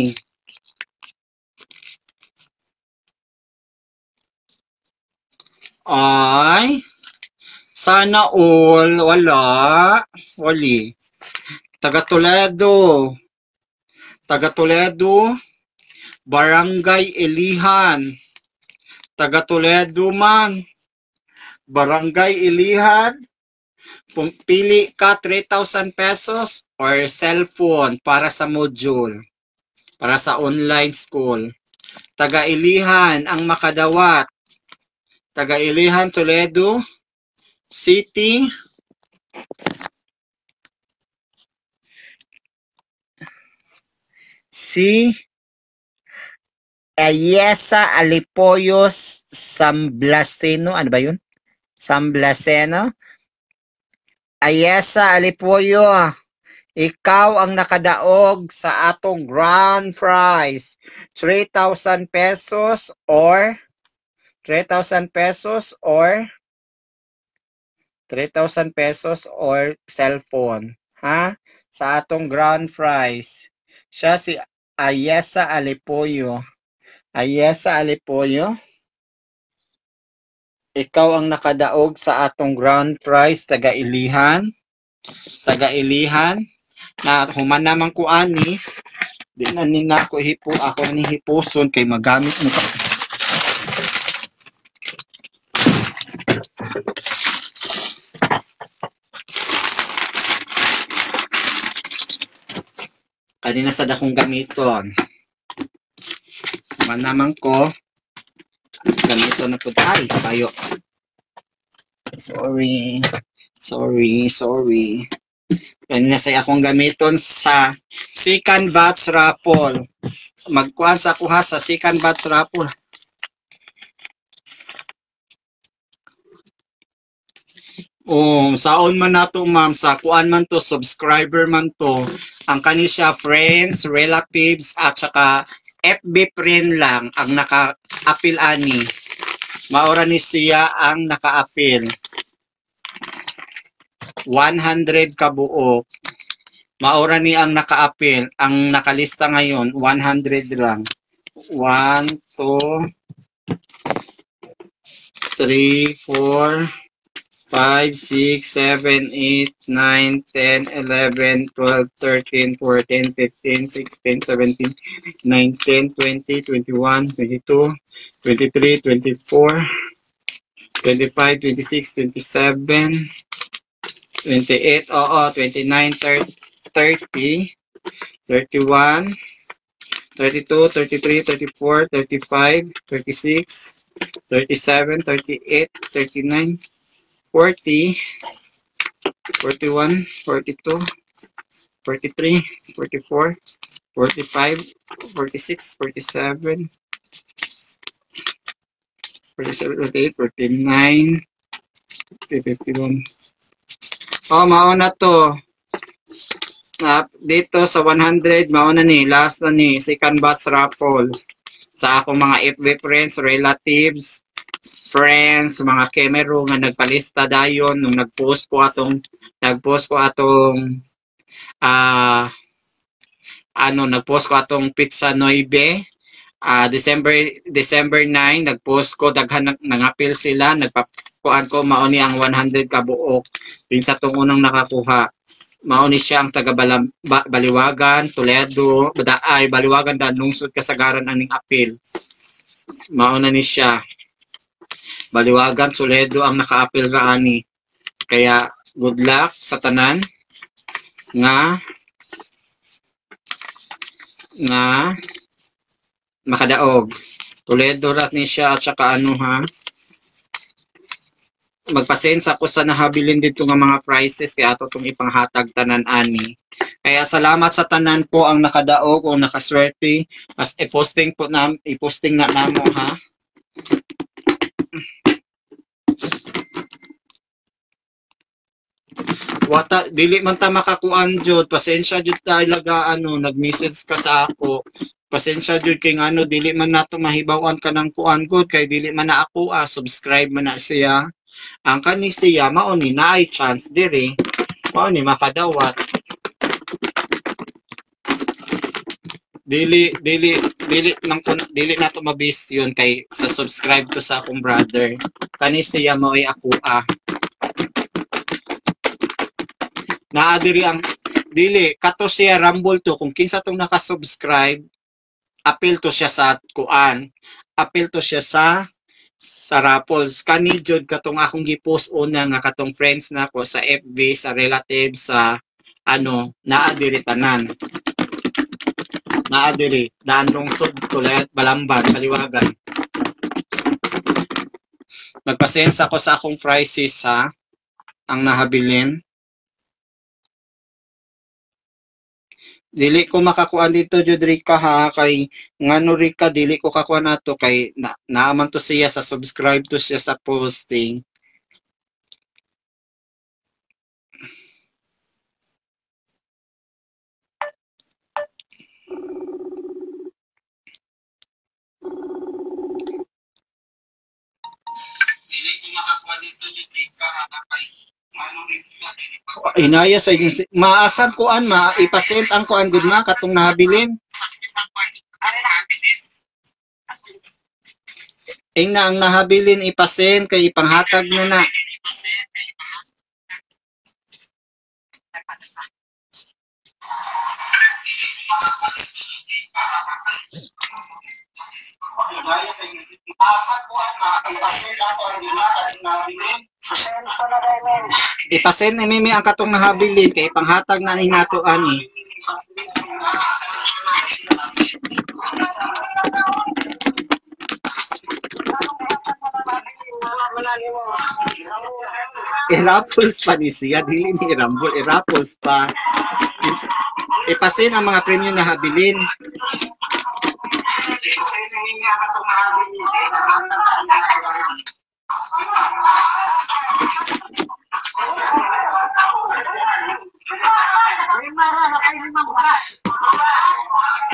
Ay, sana all. Wala. Wali. Taga Toledo. Taga Toledo. Barangay Ilihan. Taga Toledo man. Barangay Ilihan. Kung pili ka 3,000 pesos or cellphone para sa module, para sa online school. Taga Ilihan ang makadawat. Taga Ilihan, Toledo City. Si Ayesa Alipoyo Samblaseno. Ano ba yun? Samblaseno. Ayesa Alipoyo, ikaw ang nakadaog sa atong grand prize. 3,000 pesos or 3,000 pesos or 3,000 pesos or cellphone. Ha? Sa atong grand prize. Siya si Ayesa Alipoyo. Ayesa Alipoyo, ikaw ang nakadaog sa atong grand prize, taga Ilihan. Taga Ilihan. Na human naman ko ani, di na ni nako hipo, ako ni hipuson kay magamit mo pa. Kani na sad akong gamiton. Manaman ko gamiton na pud ay payo. Sorry. Sorry, sorry. Kani na say akong gamiton sa second batch raffle. Magkuan sa kuha sa second batch raffle. Oh, saon man nato ma'am, sa kuan man to, subscriber man to. Ang kani siya friends, relatives at saka FB friend lang ang naka-appeal ani. Maora ni siya ang naka-appeal. 100 kabuok. Maora ni ang naka-appeal. Ang nakalista ngayon 100 lang. 1 2 3 4 5, 6, 7, 8, 9, 10, 11, 12, 13, 14, 15, 16, 17, 19, 20, 21, 22, 23, 24, 25, 26, 27, 28, oo, 29, 30, 31, 32, 33, 34, 35, 36, 37, 38, 39, 40, 41, 42, 43, 44, 45, 46, 47, 47, 48, 49, 51. Oh, mauna to. Dito sa 100, mauna ni. Last na ni. Second batch raffle. Sa akong mga FB friends, relatives, friends, mga kemero nga nagpalista dayon nung nagpost ko atong nagpost ko atong pizza 9, December 9 nagpost ko, daghan nangapil sila, nagpakuan ko mao ni ang 100 kabuok din sa tong unang nakakuha. Mao ni siya ang taga Baliwagan, Toledo, ay Baliwagan da lungsod Kasagaran aning apil. Mao na ni siya. Baliwagan, Toledo ang naka-appeal ra ani. Kaya good luck sa tanan nga makadaog. Toledo rat ni siya at saka ano ha. Magpasensa ko sa nahabilin dito nga mga prizes kaya ato tong ipanghatag tanan ani. Kaya salamat sa tanan po ang nakadaog o nakaswerte. Mas i-posting po na, i-posting na namo ha. Wata dili man ta makakuan jud, pasensya jud talaga ano, nag-message ka sa ako. Pasensya jud kay ngano dili man nato mahibaw-an kanang kuan gud kay dili man na ako subscribe man na siya. Ang kani siya mao ni naay chance diri, mao ni makadawat. Dili dili dili nang dili nato mabis yun kay sa subscribe to sa akong brother. Kani siya mao'y ako Naa diri ang dili kato siya rumble to kung kinsa tong naka-subscribe, appeal to siya sa kuan, appeal to siya sa raffles. Kani jud katong akong gi-post una nga katong friends nako sa FB, sa relatives, sa ano, naa diri tanan. Naa diri daan lungsod, Toledo, Balamban, Baliwagan. Magpasensa ko sa akong prices ha, ang nahabilin. Dili ko makakuan dito jud Rika ha, kay ngano Rika dili ko kakuan nato kay naaman to siya sa subscribe to siya sa posting. Dili ko makakuan dito jud Rika ha, kay ngano Rika dili ko inaya sa inyong maasam kuan ma ipasend ang kuan gud ma katong nahabilin. Ing na ang nahabilin ipasend kay ipanghatag na na. Ipasend ni Mimi ang katong nahabilin kay ipanghatag na ni nato ani. I-raffles pa ni siya, dili ni i-rumble, i-raffles pa. Ipasin ang mga premyo na habilin.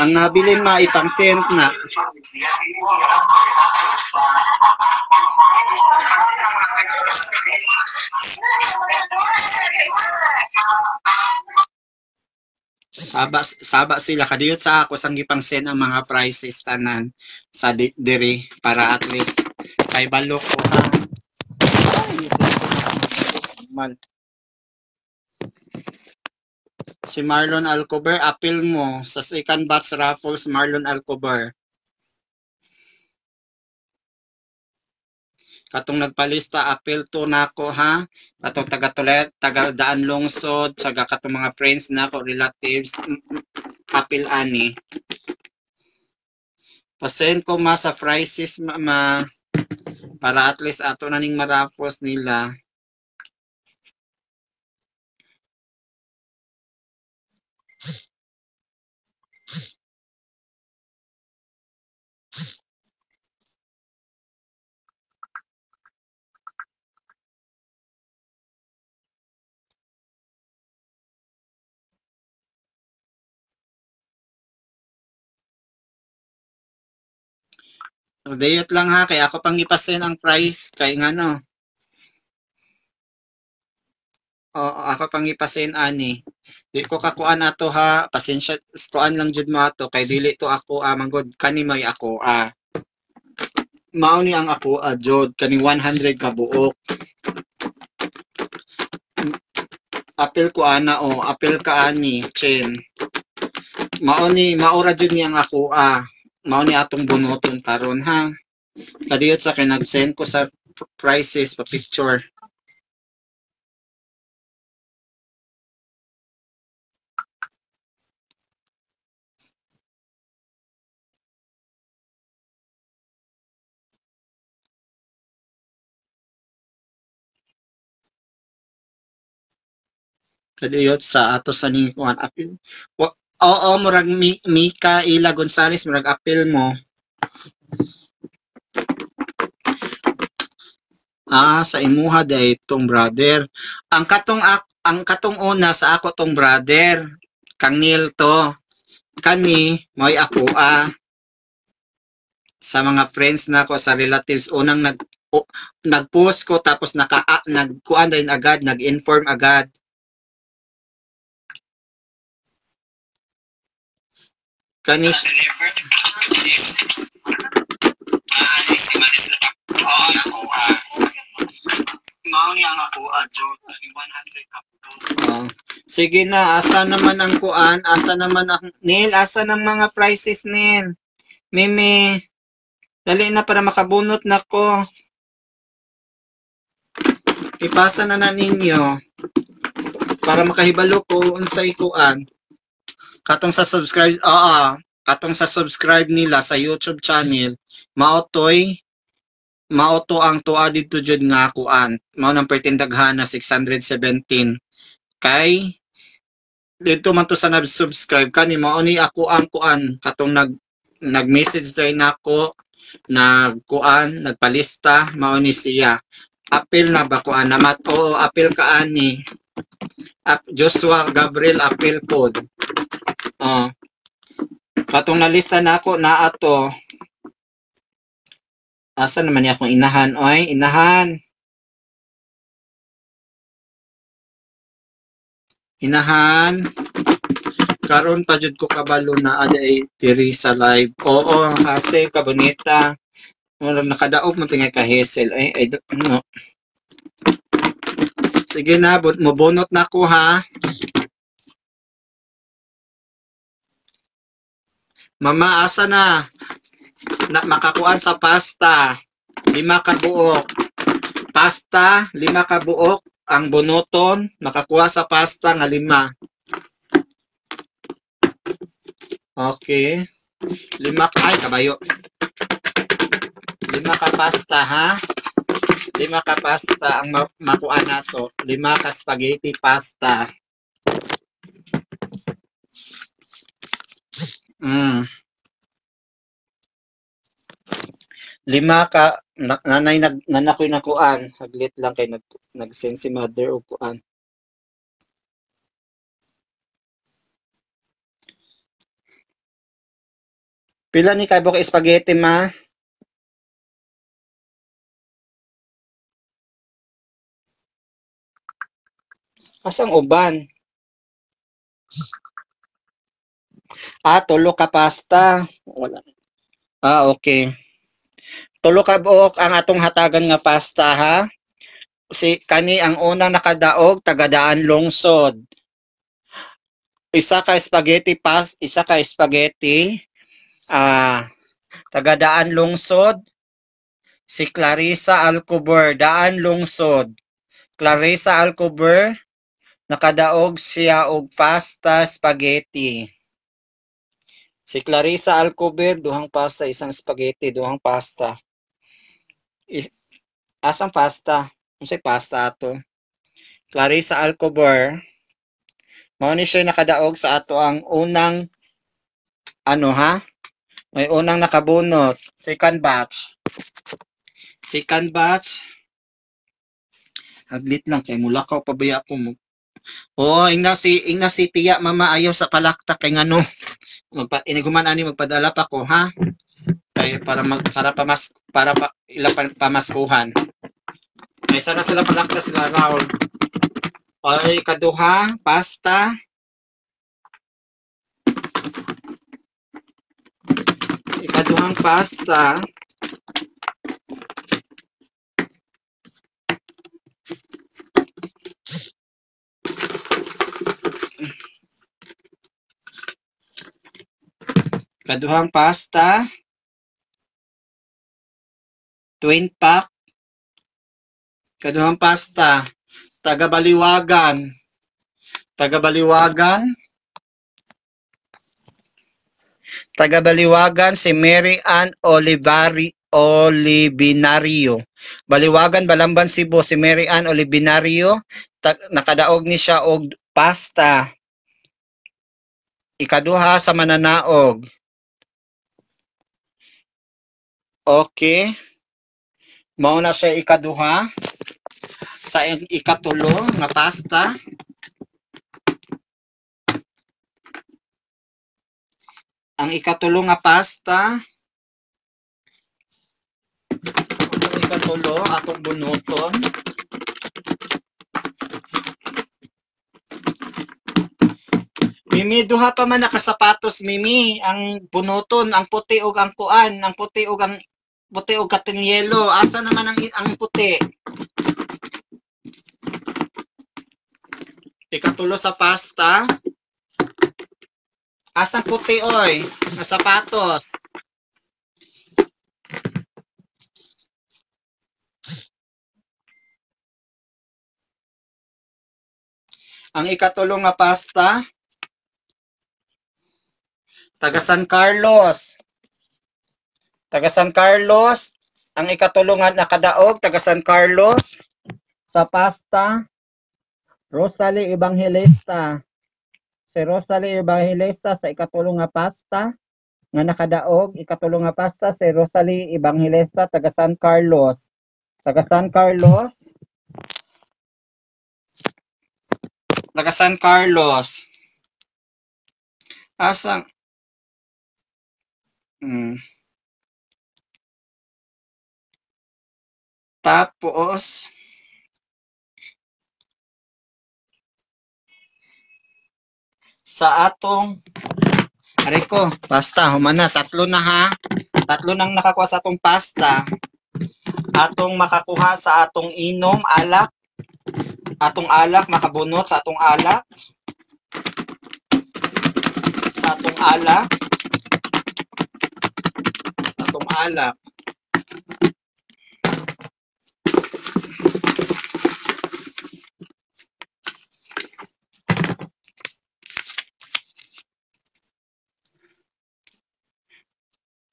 Ang nabilin maipang-send na. Saba, saba sila kadiyot sa ako sang gipang-send ang mga prices tanan sa diri para at least kay balok ko ha. Man. Si Marlon Alcover, appeal mo sa second batch raffles, Marlon Alcover. Katong nagpalista, appeal to nako ha. Katong taga Tolet, taga Daan Lungsod, saga katong mga friends nako, relatives, appeal ani. Pasend ko ma sa prices ma para at least ato na ning ma-raffles nila. Dayot lang ha, kaya ako pang ipasen ang price, kay ngano. Oo, ako pang ipasen ani. Di ko kakuan ato ha, pasensya, kuan lang jud mo ato kay dili to ako manggod kani may ako ah. Mao ni ang ako jud kani 100 ka buok. Apil ko ana o, apil ka ani, Chen. Mao ni maura jud ni ang ako ah. Mao ni atong bunuton karon ha. Kadiyot sa kay nag-send ko sa prices pa picture. Kadiyot sa ato sa ning kuan apil. Oo, murag Mika Ila Gonzales, murag apil mo. Ah, sa imuha day tong brother. Ang katong una sa ako tong brother, kang Neil to. Kani moy ako ah. Sa mga friends nako, sa relatives, unang nag-post ko tapos nagkuan din agad, nag-inform agad. Kani sige na, asa naman ang kuan, asa naman ang Neil, asa ng mga prices Neil? Mimi, dali na para makabunot na ko. Ipasa na na ninyo para makahibalo ko unsay kuan. Katong sa subscribe, oo, katong sa subscribe nila sa YouTube channel, mao to ang tuwa dito jud nga kuan. Mao nang pertindaghan na 617. Kay dito man to sa nag-subscribe kani mao ni ako ang kuan katong nag-message day nako, nagkuan, nagpalista, mao ni siya. Apil na ba kuan namat? Oo, apil ka ani. Joshua Gabriel apil pod. Oh. Katong nalista na ako na ato. Asa naman niya akong inahan oy, inahan. Inahan. Karon pa jud ko kabalo na aday diri sa live. Oo, hase ka bonita. Murag nakadaog mo tingay ka Hazel. Ay, I don't know. Sige na, mobunot na ko ha. Mama, asa na? Na makakuan sa pasta. 5 ka buok. Pasta, 5 ka buok ang bunuton, makakuha sa pasta nga 5. Okay. Lima ka, ay kabayo. Lima ka pasta ha. Lima ka pasta ang makuha nato. Lima ka spaghetti pasta. Mm. Lima ka nanay nanakoy nakuan. Saglit lang kay nag-send si mother og kuan. Pila ni kay buok spaghetti ma? Asang uban? Ah, tulo ka pasta. Wala. Ah, okay. Tulo ka buok ang atong hatagan nga pasta ha. Si kani ang unang nakadaog tagadaan lungsod. Isa ka spaghetti isa ka spaghetti. Ah, tagadaan lungsod. Si Clarissa Alcover, daan lungsod. Clarissa Alcover nakadaog siya og pasta spaghetti. Si Clarissa Alcover, duhang pasta, isang spaghetti, duhang pasta. Asang pasta? Unsay pasta ato? Clarissa Alcover. Mao ni siya nakadaog sa ato ang unang ano ha? May unang nakabunot, second batch. Second batch. Aglit lang kay mulakaw pabaya ko mo. Oh, ingna si tiya mama ayaw sa palakta kay ngano. Iniguman ani magpadala pa ko ha. Kay para para pa ila pamaskuhan. May sana sila palakta sila Raul. Ay kaduha pasta. Ikaduhang pasta. Kaduhang pasta. Twin pack. Kaduhang pasta. Taga Baliwagan. Taga Baliwagan. Taga Baliwagan si Mary Ann Olivinario. Baliwagan, Balamban, Cebu si Mary Ann Olivinario. Nakadaog ni siya og pasta. Ikaduha sa mananaog. Okay. Mao na siya ikaduha. Sa ikatulo nga pasta. Ang ikatulo nga pasta. Ang ikatulo atong bunuton. Mimi, duha pa man nakasapatos Mimi, ang bunuton, ang puti og ang kuan, ang puti og ang puti og kating yelo. Asa naman ang puti? Ikatulo sa pasta. Asa puti oy? Nga sapatos. Ang ikatulo nga pasta. Taga San Carlos. Taga San Carlos. Ang ikatulo nga nakadaog, taga San Carlos. Sa pasta, Rosalie Evangelista. Si Rosalie Evangelista sa ikatulo nga pasta nga nakadaog, ikatulo nga pasta si Rosalie Evangelista taga San Carlos. Taga San Carlos. Taga San Carlos. Asang Tapos sa atong aray ko, pasta, humana, tatlo na ha. Tatlo nang nakakuha sa atong pasta. Atong makakuha sa atong inom, alak. Atong alak, makabunot sa atong alak. Sa atong alak. Sa atong alak.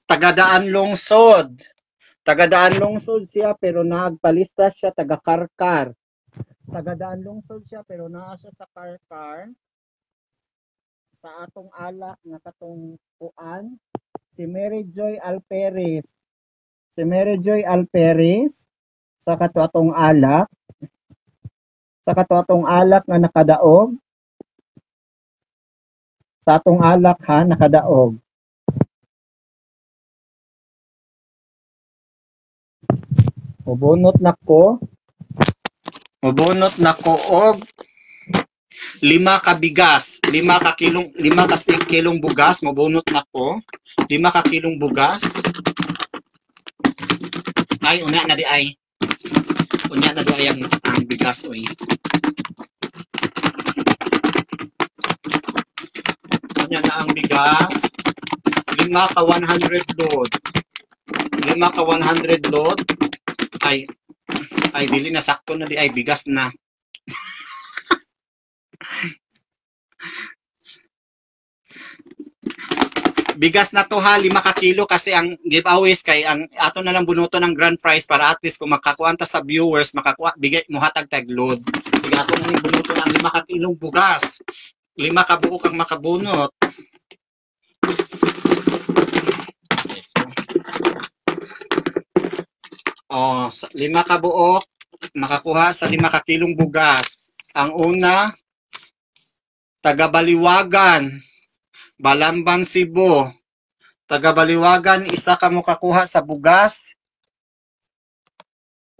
Tagadaan Lungsod. Tagadaan Lungsod siya pero nagpalista siya taga Karkar. Tagadaan Lungsod siya pero naa siya sa Karkar. Sa atong alak nga katong kuan, si Mary Joy Alperis. Si Mary Joy Alperis sa kato atong alak. Sa kato atong alak nga nakadaog. Sa atong alak ha, nakadaog. Mubunot na ko. Mubunot na ko og 5 ka bigas, 5 ka kilong, 5 ka kilong bugas, mubunot na ko. 5 ka kilong bugas. Ay, unya na di ay. Unya na di ay ang bigas oy. Unya na ang bigas. 5 ka 100 load. 5 ka 100 load. Ay, ay dili na sakto na di ay bigas na. Bigas na to ha, 5 ka kilo kasi ang giveaways kay ang ato na lang bunuto ng grand prize para at least kung makakuha ta sa viewers, makakuha bigay mohatag tag load. Sige, ato na ning bunuto ang 5 ka kilong bugas. 5 ka buok ang makabunot. Oh, 5 ka buok makakuha sa 5 ka kilong bugas. Ang una, taga Baliwagan, Balamban, Cebu. Taga Baliwagan, isa ka makakuha sa bugas.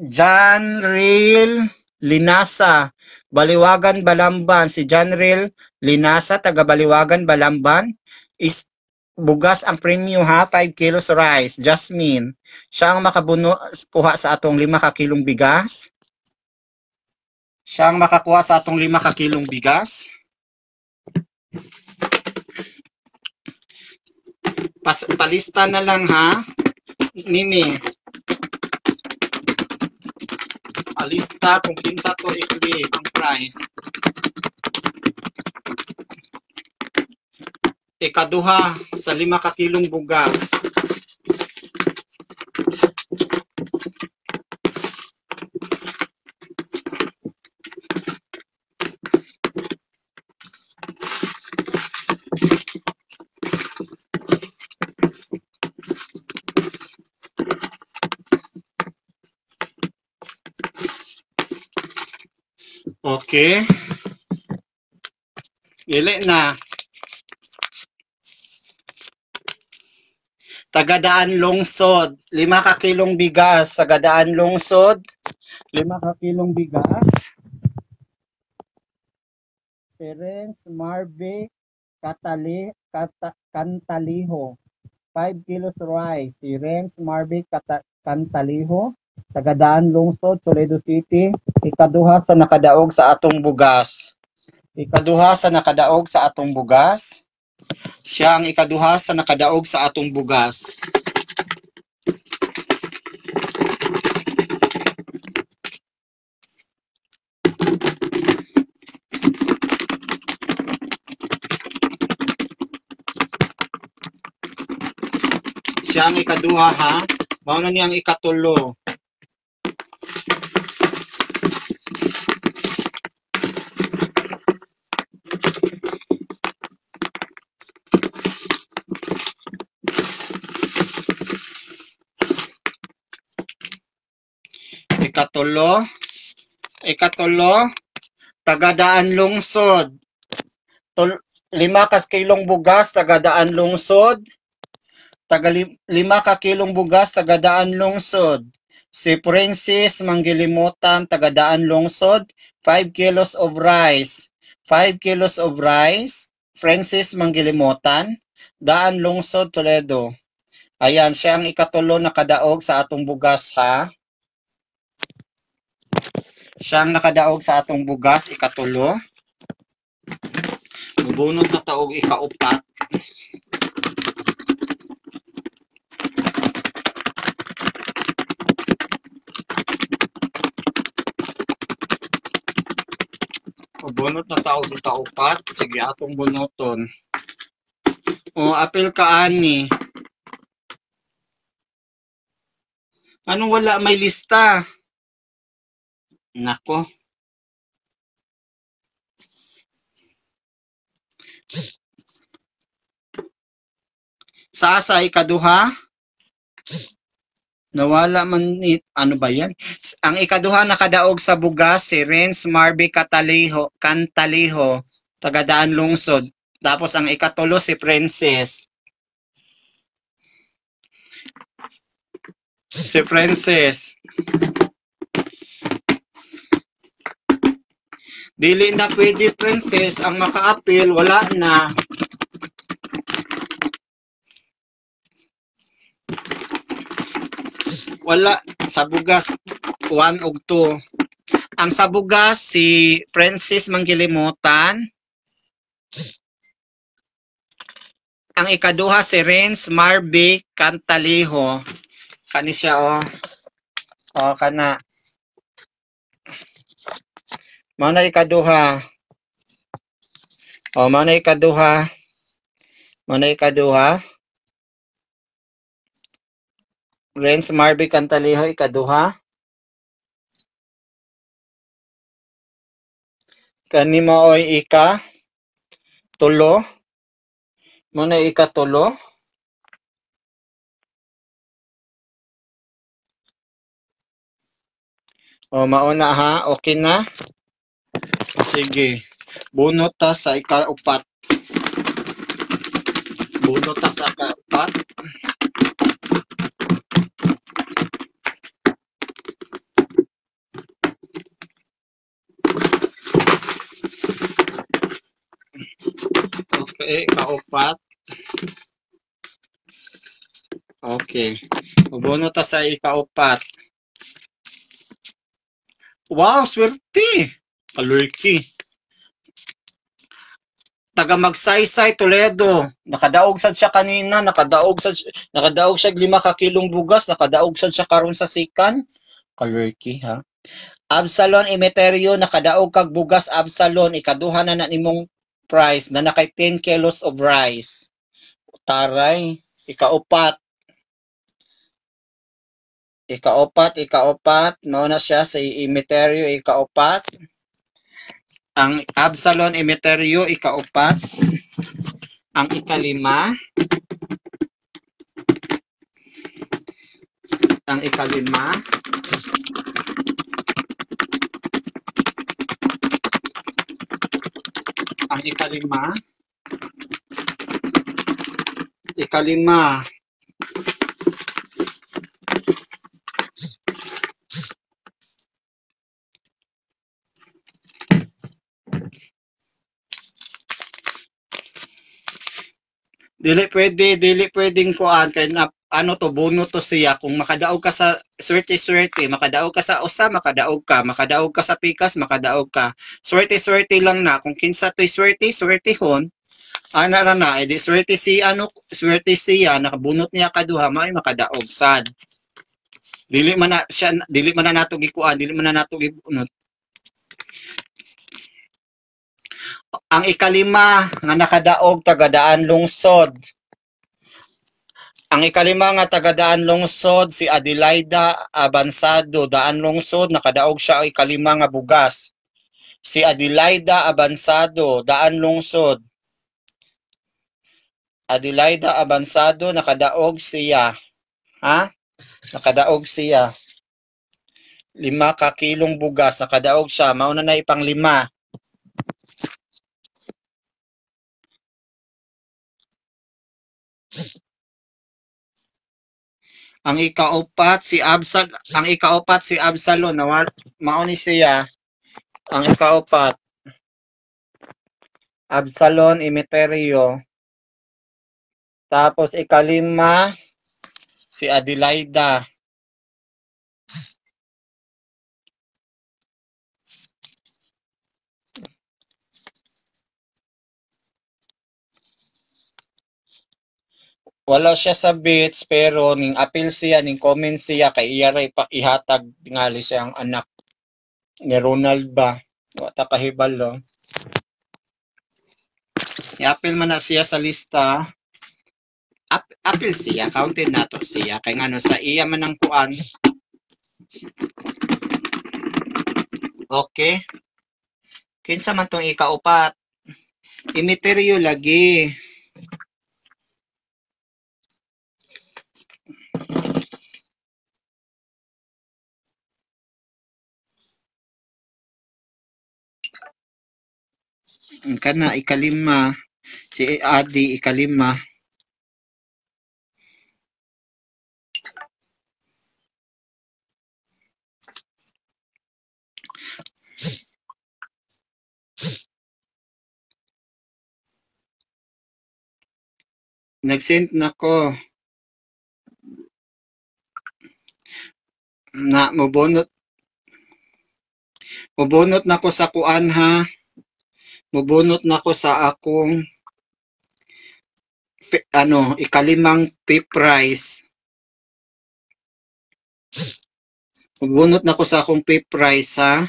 John Real Linasa, Baliwagan, Balamban. Si John Real Linasa, taga Baliwagan, Balamban. Is bugas ang premium ha, 5 kilos rice. Jasmine, siya ang makabuno kuha sa atong 5 ka kilong bigas. Siya ang makakuha sa atong 5 ka kilong bigas. Palista na lang ha, Mimi. Palista kung kinsa to i-claim ang prize. Ikaduha sa 5 ka kilong bugas. Okay. Dili na. Tagadaan Lungsod, 5 ka kilong bigas. Tagadaan Lungsod, 5 ka kilong bigas. Terence Marve Cantaliho, 5 kilos rice. Terence Marve Cantaliho, Tagadaan Lungsod, Toledo City. Ikaduha sa nakadaog sa atong bugas. Ikaduha sa nakadaog sa atong bugas. Siya ang ikaduha sa nakadaog sa atong bugas. Siya ang ikaduha ha. Mao na niya ang ikatulo. Ikatulo, ikatulo, Tagadaan Lungsod. 5 ka kilong bugas, Tagadaan Lungsod. Taga 5 ka kilong bugas, Tagadaan Lungsod. Si Princess Manggilimutan, Tagadaan Lungsod, 5 kilos of rice. 5 kilos of rice, Francis Manggilimutan, Daan Lungsod, Toledo. Ayan, siya ang ikatulo nakadaog sa atong bugas ha. Siya ang nakadaog sa atong bugas, ikatulo. Mubunot na taog, ikaupat. Mubunot na taog, ikaupat. Sige, atong bunuton. O, apil ka ani. Anong wala may lista? Nako. Sa asa ikaduha? Nawala man ni, ano ba yan? Ang ikaduha nakadaog sa bugas si Renz Marby Catalejo, Cantalejo, taga Daan Lungsod. Tapos ang ikatulo si Princess. Si Princess. Dili na pwede Princess ang maka-appeal, wala na. Wala sa bugas 1 ug 2. Ang sa bugas si Francis Manggilimutan. Ang ikaduha si Renz Marby Cantalejo. Kani siya oh. Oh kana. Mao na ikaduha. Oh mao na ikaduha. Mao na ikaduha. Renz Marby Cantalejo ikaduha. Kani maoy ika tulo. Mao na ikatulo. O mao na ha, okay na. Sige. Bunot ta sa ikaupat. Bunot ta sa ikaupat. Okay, kaupat. Okay. Bunot ta sa ikaupat. Wow, swerte! Kalurki. Taga Magsaysay, Toledo. Nakadaog sad siya kanina, nakadaog siya 5 ka kilong bugas, nakadaog sad siya karon sa sikan. Kalurki ha. Absalon Emeterio, nakadaog kag bugas Absalon, ikaduha na na nimong price na nakay 10 kilos of rice. Taray, ikaupat. Ikaupat, mao na siya sa Emeterio, ikaupat. Ang Absalon Emeterio, ikaupat. Ang ikalima. Ang ikalima. Ang ikalima. Ikalima. Dili pwede, dili pwedeng kuan kay na, ano to, bono to siya. Kung makadaog ka sa swerte-swerte, makadaog ka sa usa, makadaog ka sa pikas, makadaog ka. Swerte-swerte lang na. Kung kinsa to'y swerte, swertehon. Ana ra na, edi swerte si ano, swerte siya, nakabunot niya kaduha, may makadaog sad. Dili man na siya, dili man na nato gikuan, dili man na nato gibunot. Ang ikalima nga nakadaog tagadaan lungsod. Ang ikalima nga tagadaan lungsod si Adelaida Abansado, daan lungsod, nakadaog siya ang ikalima nga bugas. Si Adelaida Abansado, daan lungsod. Adelaida Abansado, nakadaog siya. Ha? Nakadaog siya. 5 ka kilong bugas, nakadaog siya. Mauna na ipang 5. Ang ikaupat si Absal, ang ikaupat si Absalon, mao ni siya. Ang ikaupat Absalon Emeterio. Tapos ikalima si Adelaida. Wala siya sa bits pero ning appeal siya, ning comment siya kay iya ra ihatag ngali siya ang anak ni Ronald ba. Wa ta kahibalo. I-appeal man na siya sa lista. Appeal siya, counted nato siya kay ngano sa iya man ang kuan. Okay. Kinsa man tong ikaupat? Imiteryo lagi. Kana ikalima, si Adi ikalima. Nag-send na ko. Na mobunot. Mobunot na ko sa kuan ha. Mobunot na ko sa akong ano, ikalimang pay price. Mobunot na ko sa akong pay price ha.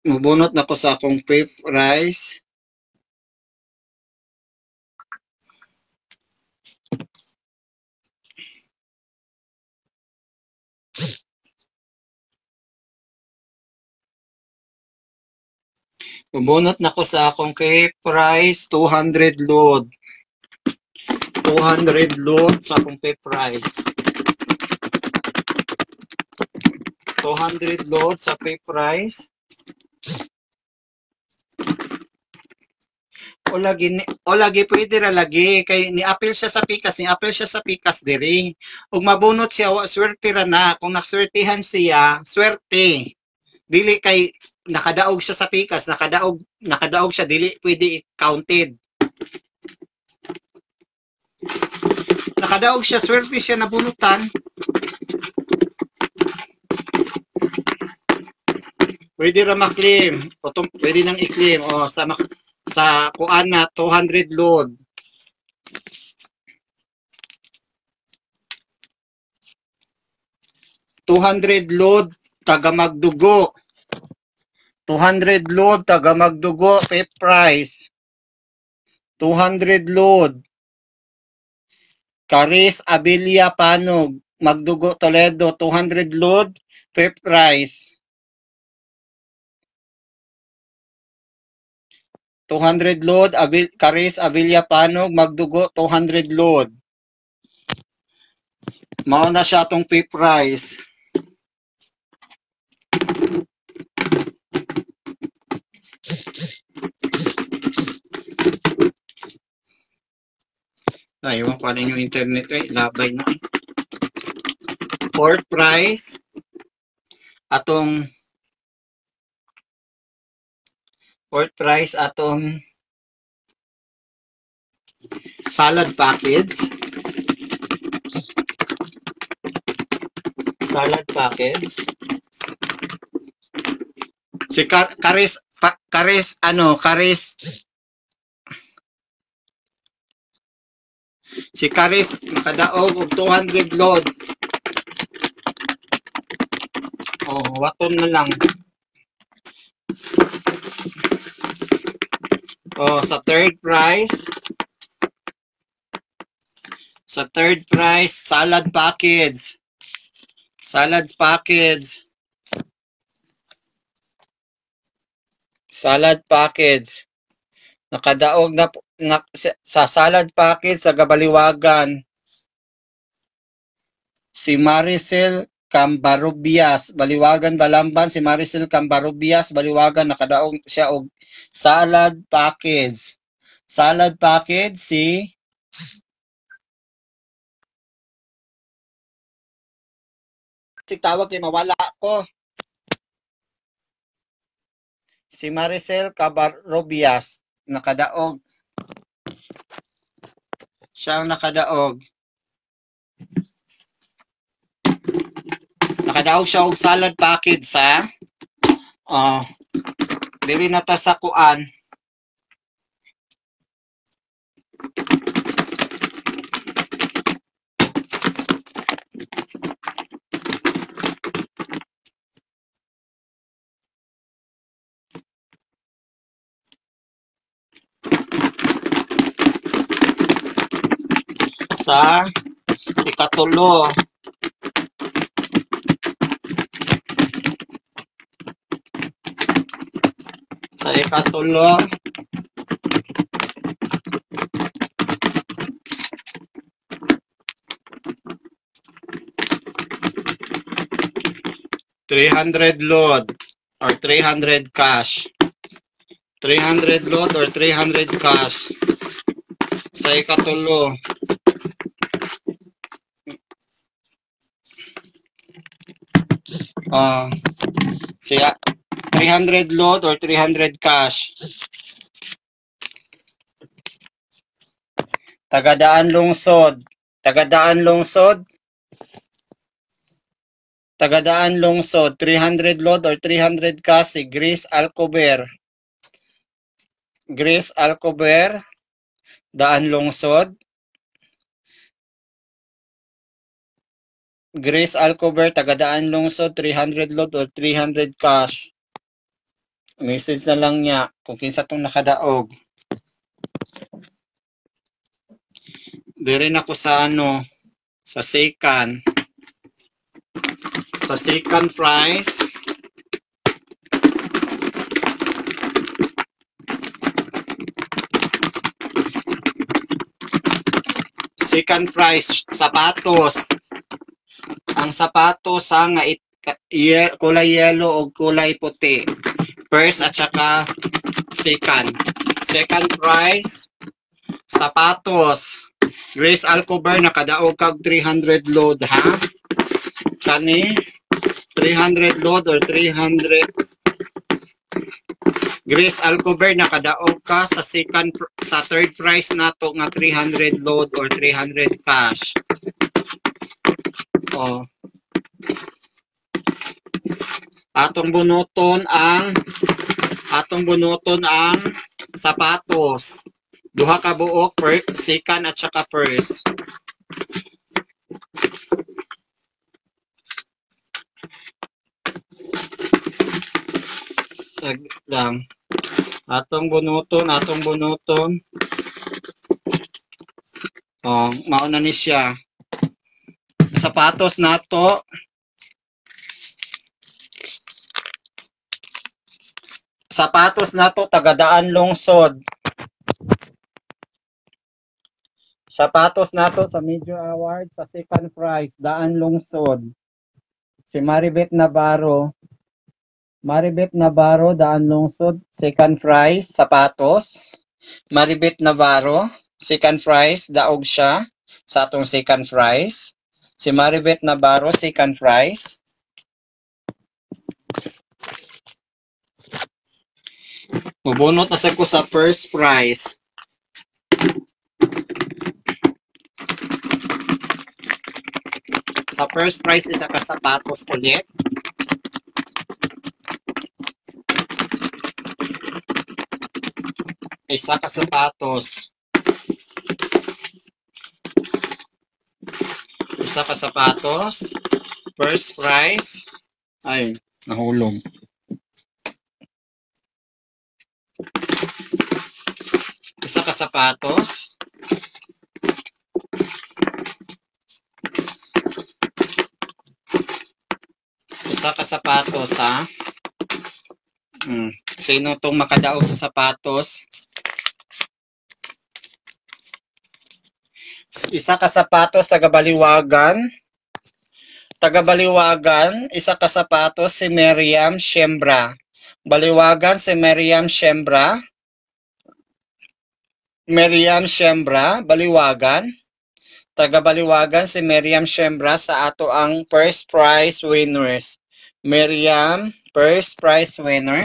Mobunot na ko sa akong pay price. Mobunot na ko sa akong pay price 200 load. 200 load sa akong pay price. 200 load sa pay price. O lagi pwede ra lagi kay ni-appeal siya sa pikas, ni-appeal siya sa pikas diri. Ug mabunot siya, wa swerte ra na. Kung naswertihan siya, swerte. Dili kay nakadaog siya sa pikas, nakadaog siya, dili pwede i-counted. Nakadaog siya, swerte siya nabunutan. Pwede ra ma-claim. Pwede nang i-claim o sa kuan na 200 load. 200 load taga Magdugo. 200 load taga Magdugo pay price. 200 load. Caris Abilia Panog, Magdugo Toledo, 200 load pay price. 200 load Caris Abilia Panog, Magdugo, 200 load. Mao na siya atong pay price. Ay, ewan ko ano yung internet eh. Labay na eh. Fourth price. Atong fourth price atong salad package. Salad package. Si Caris, Caris, ano, Caris. Si Caris nakadaog og 200 load. Oh, waton na lang. Oh, sa third price. Sa third price, salad package. Salad package. Salad package. Nakadaog na, sa salad package sa Gabaliwagan. Si Maricel Cambarubias, Baliwagan Balamban, si Maricel Cambarubias, Baliwagan, nakadaog siya og salad package. Salad package si tawag kay mawala ko. Si Maricel Cambarubias nakadaog. Siya ang nakadaog. Nakadaog siya og salad package sa diri na ta sa kuan. Sa ikatulo. Sa ikatulo, $300 load or 300 cash. 300 load or 300 cash. Sa ikatulo, siya 300 load or 300 cash. Tagadaan Lungsod. Tagadaan Lungsod. Tagadaan Lungsod, 300 load or 300 cash si Grace Alcober. Grace Alcober, Daan Lungsod. Grace Alcober, Tagadaan Lungsod, 300 load or 300 cash. Message na lang niya kung kinsa tong nakadaog. Dire na ko sa ano, sa second. Sa second prize, second prize, sapatos. Ang sapatos sa nga kulay yellow o kulay puti. First at saka second. Second prize, sapatos. Grace Alcober, nakadaog kag 300 load, ha? Kani 300 load or 300. Grace Alcober, nakadaog ka sa second, sa third prize nato nga 300 load or 300 cash. Oh. Atong bunuton ang sapatos. Duha ka buok, second at saka first. Lang. Atong bunuton. Oh, mao na ni siya. Sapatos nato. Sapatos nato, Tagadaan Lungsod. Sapatos nato sa Major Award sa second prize, Daan Lungsod. Si Maribet Navarro. Maribet Navarro, Daan Lungsod, second prize, sapatos. Maribet Navarro, second prize, daog siya sa atong second prize. Si Maribet Navarro, second prize. Mubunot na sa ko sa first prize. Sa first prize, isa ka sapatos ulit. Isa ka sapatos. Isa ka sapatos. First prize. Ay, nahulog. Isa ka sapatos. Isa ka sapatos, ha? Sino tong makadaog sa sapatos? Isa ka sapatos, taga-Baliwagan. Taga-Baliwagan, isa ka sapatos, si Miriam Shembra. Baliwagan, si Miriam Shembra. Miriam Shembra, Baliwagan. Taga-Baliwagan, si Miriam Shembra sa ato ang first prize winners. Miriam, first prize winner.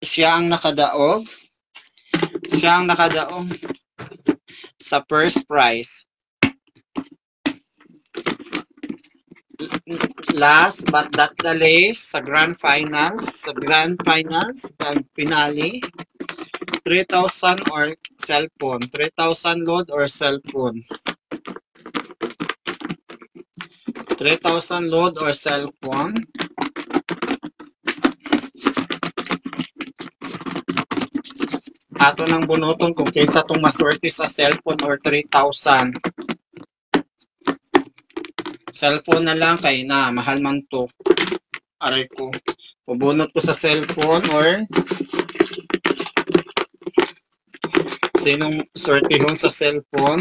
Siya ang nakadaog. Siya ang nakadaog sa first prize. Last but not the least, sa grand finals, grand finale, 3,000 or cellphone. 3,000 load or cellphone. 3,000 load or cellphone. Ato nang bunuton kung kinsa tong maswerte sa cellphone or 3,000. Cellphone na lang kay na mahal man to. Aray ko. Pabunot ko sa cellphone or Sinong swertihon sa cellphone?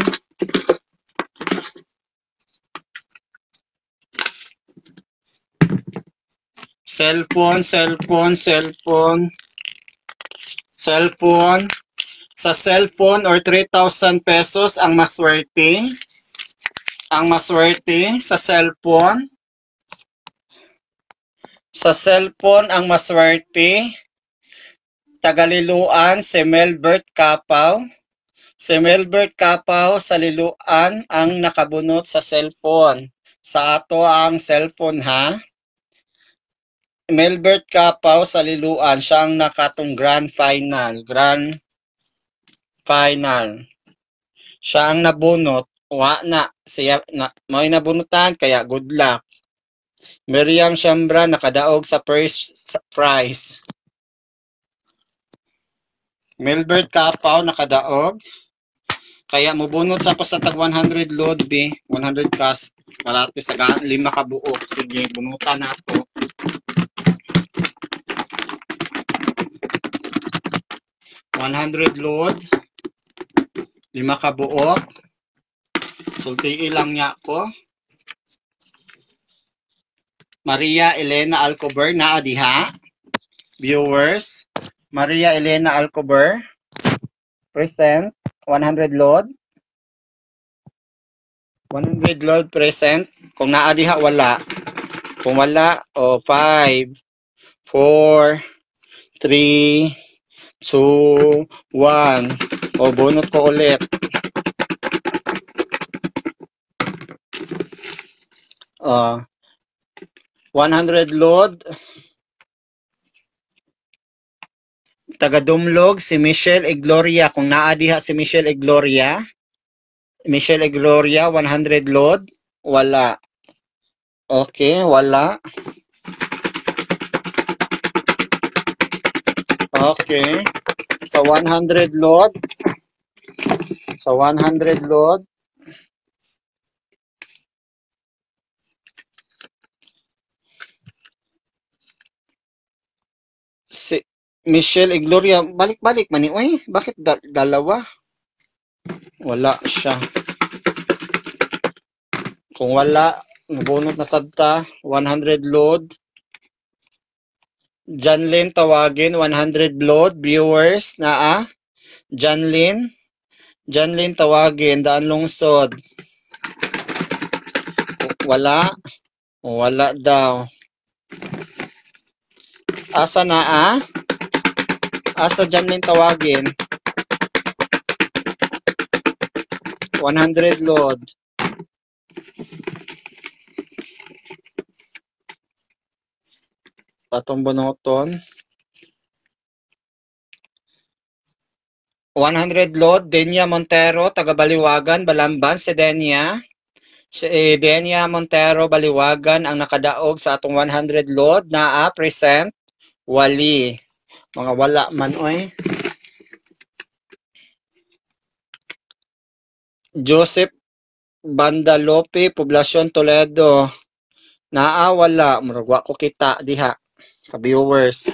Cellphone, cellphone, cellphone. Cellphone. Sa cellphone or 3,000 pesos ang maswerte. Ang maswerte sa cellphone. Sa cellphone ang maswerte. Tagaliluan si Melbert Kapaw. Si Melbert Kapaw sa Liluan ang nakabunot sa cellphone. Sa ato ang cellphone ha. Melbert Kapaw sa Liluan, siya ang nakatong grand final. Grand final. Siya ang nabunot. Wa na. Siya, na, may nabunutan, kaya good luck. Miriam Shambra nakadaog sa first prize. Melbert Kapaw nakadaog. Kaya mubunot sa ko sa tag 100 load B, 100 cash, karate sa 5 ka buok. Sige, bunutan nato. 100 load, 5 ka buok. Sultii lang niya ko. Maria Elena Alcober naa diha. Viewers, Maria Elena Alcober present, 100 load. 100 load present. Kung naa diha wala. Kung wala, o 5, 4, 3, 2, 1. O bunot ko ulit. O 100 load. Taga-Dumlog si Michelle Egloria. Kung naa diha si Michelle Egloria. Michelle Egloria, 100 load. Wala. Okay, wala. Okay. Sa 100 load. Sa 100 load. Si Michelle Egloria, balik-balik man ni oy, bakit dalawa? Wala siya. Kung wala, nabunot na sadta, 100 load. Janlyn tawagin, 100 load, viewers, naa. Janlyn, Janlyn tawagin, Daan Lungsod. Wala, wala daw. Asa naa? Asa Janlyn tawagin? 100 load. Atong bunuton. 100 load, Denia Montero, taga Baliwagan, Balamban, si Denia. Si Denia Montero, Baliwagan, ang nakadaog sa atong 100 load, naa, present, wali. Mga wala man, oy. Joseph Bandalope, Poblacion, Toledo. Naa, wala. Murag wa ko kita diha sa viewers.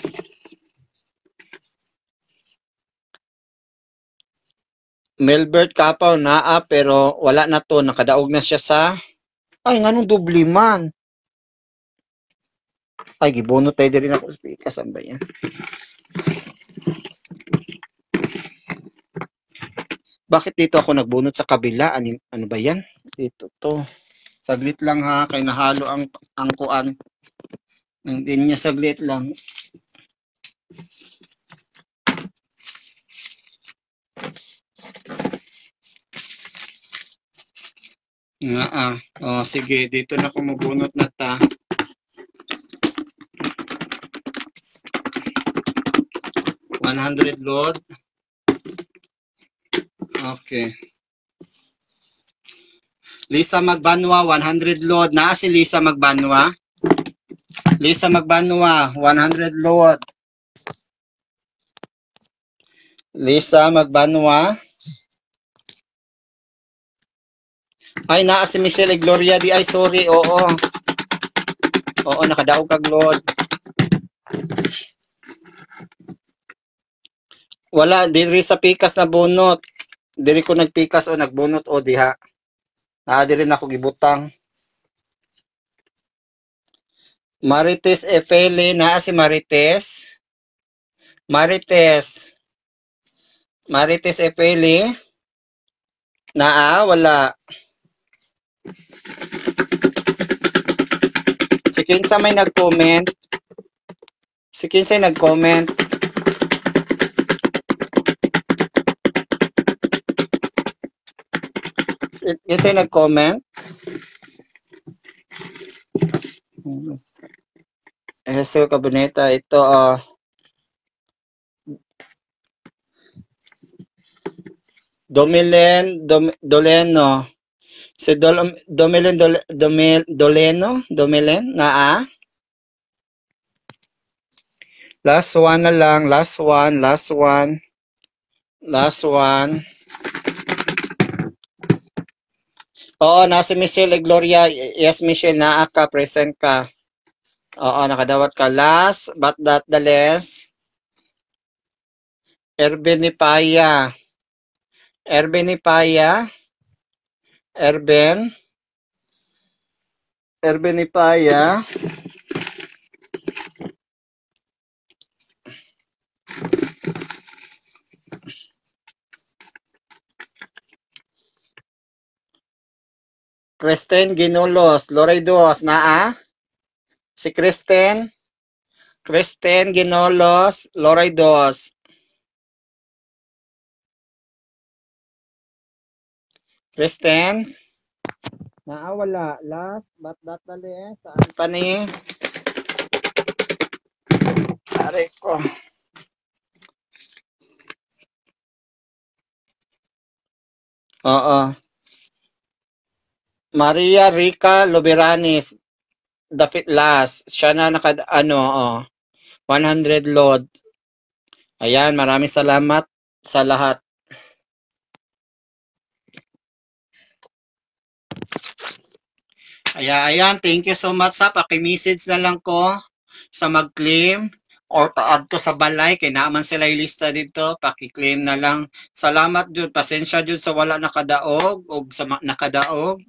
Melbert Kapaw, naa, pero wala na to. Nakadaog na siya sa... Ay, nganong doble man? Ay, gibunot tayo din ako. Kasan ba yan? Bakit dito ako nagbunot sa kabila? Ano, ano ba yan? Dito to. Saglit lang ha, kay nahalo ang kuan. Hindi niya, saglit lang. Nga ah. O, sige, dito na kumubunot na ta. 100 load. Okay. Lisa Magbanwa, 100 load. Naa si Lisa Magbanwa. Lisa Magbanwa, 100 load. Lisa Magbanwa. Ay, naa si Michelle Gloria di. Ay, sorry. Oo. Oo, nakadaog kag load. Wala, diri sa pikas na bunot. Diri ko nagpikas o nagbunot o diha. Naa diri na ako gibutang. Marites Efele, naa si Marites. Marites. Marites Efele. Naa, wala. Si kinsa may nag-comment? Si kinsa nag-comment? Si kinsa nag-comment? Hesel Caboneta, ito Domilen Doleno. Si Domilen Doleno, Domilen naa. Last one na lang, last one, last one. Last one. Oo, nasa Michelle Gloria. Yes, Michelle, naa ka, present ka. Oo, nakadawat ka. Last, but not the less. Erben Nipaya. Erben Nipaya. Erben. Erben Nipaya. Kristen Ginolos, Loray Duos, naa? Si Kristen? Kristen Ginolos, Loray Duos. Kristen? Naa, wala. Last, but not the least. Saan pa ni? Aray ko. Oo. Maria Rica Loberanis, the fit last. Siya na naka, ano, oh, 100 load. Ayan, maraming salamat sa lahat. Ayan, ayan, thank you so much sa paki-message na lang ko sa mag-claim or pa-add ko sa balay kay naaman sila yung lista dito, paki-claim na lang. Salamat jud, pasensya jud sa wala nakadaog og sa nakadaog.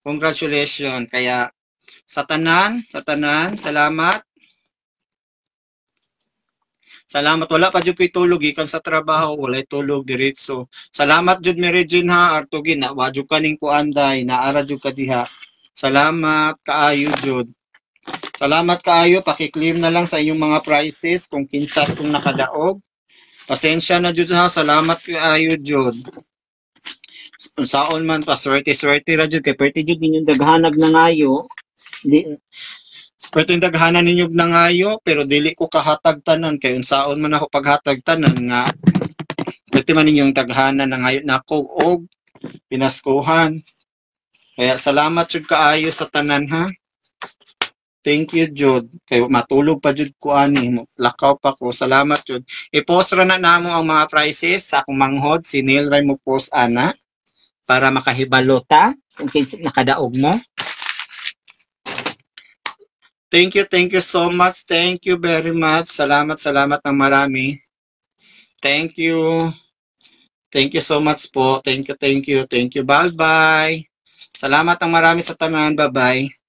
Congratulations. Kaya sa tanan, salamat. Salamat. Wala pa jud ko'y tulog gikan sa trabaho, walay tulog diretso. Salamat jud Mary Jane ha, Artugin na wa jud kaning kuanday, naara jud ka diha. Salamat kaayo jud. Salamat kaayo, paki-claim na lang sa inyong mga prizes kung kinsa kung nakadaog. Pasensya na jud ha, salamat kaayo jud. Unsaon man pa swerte-swerte ra jud kay perti jud ninyong daghanag nangayo. Di perti daghanan ninyo nangayo pero dili ko kahatag tanan kay unsaon man ako paghatag tanan nga perti man ninyong daghanan nangayo nako og pinaskuhan. Kaya salamat jud kaayo sa tanan ha. Thank you jud. Kay matulog pa jud ko ani, lakaw pa ko. Salamat jud. I-post ra na namo ang mga prizes sa akong manghod, si Neil ray mo post ana para makahibalo ta kung kinsa nakadaog mo. Thank you so much. Thank you very much. Salamat, salamat ng marami. Thank you. Thank you so much po. Thank you, thank you. Thank you. Bye-bye. Salamat ng marami sa tanan. Bye-bye.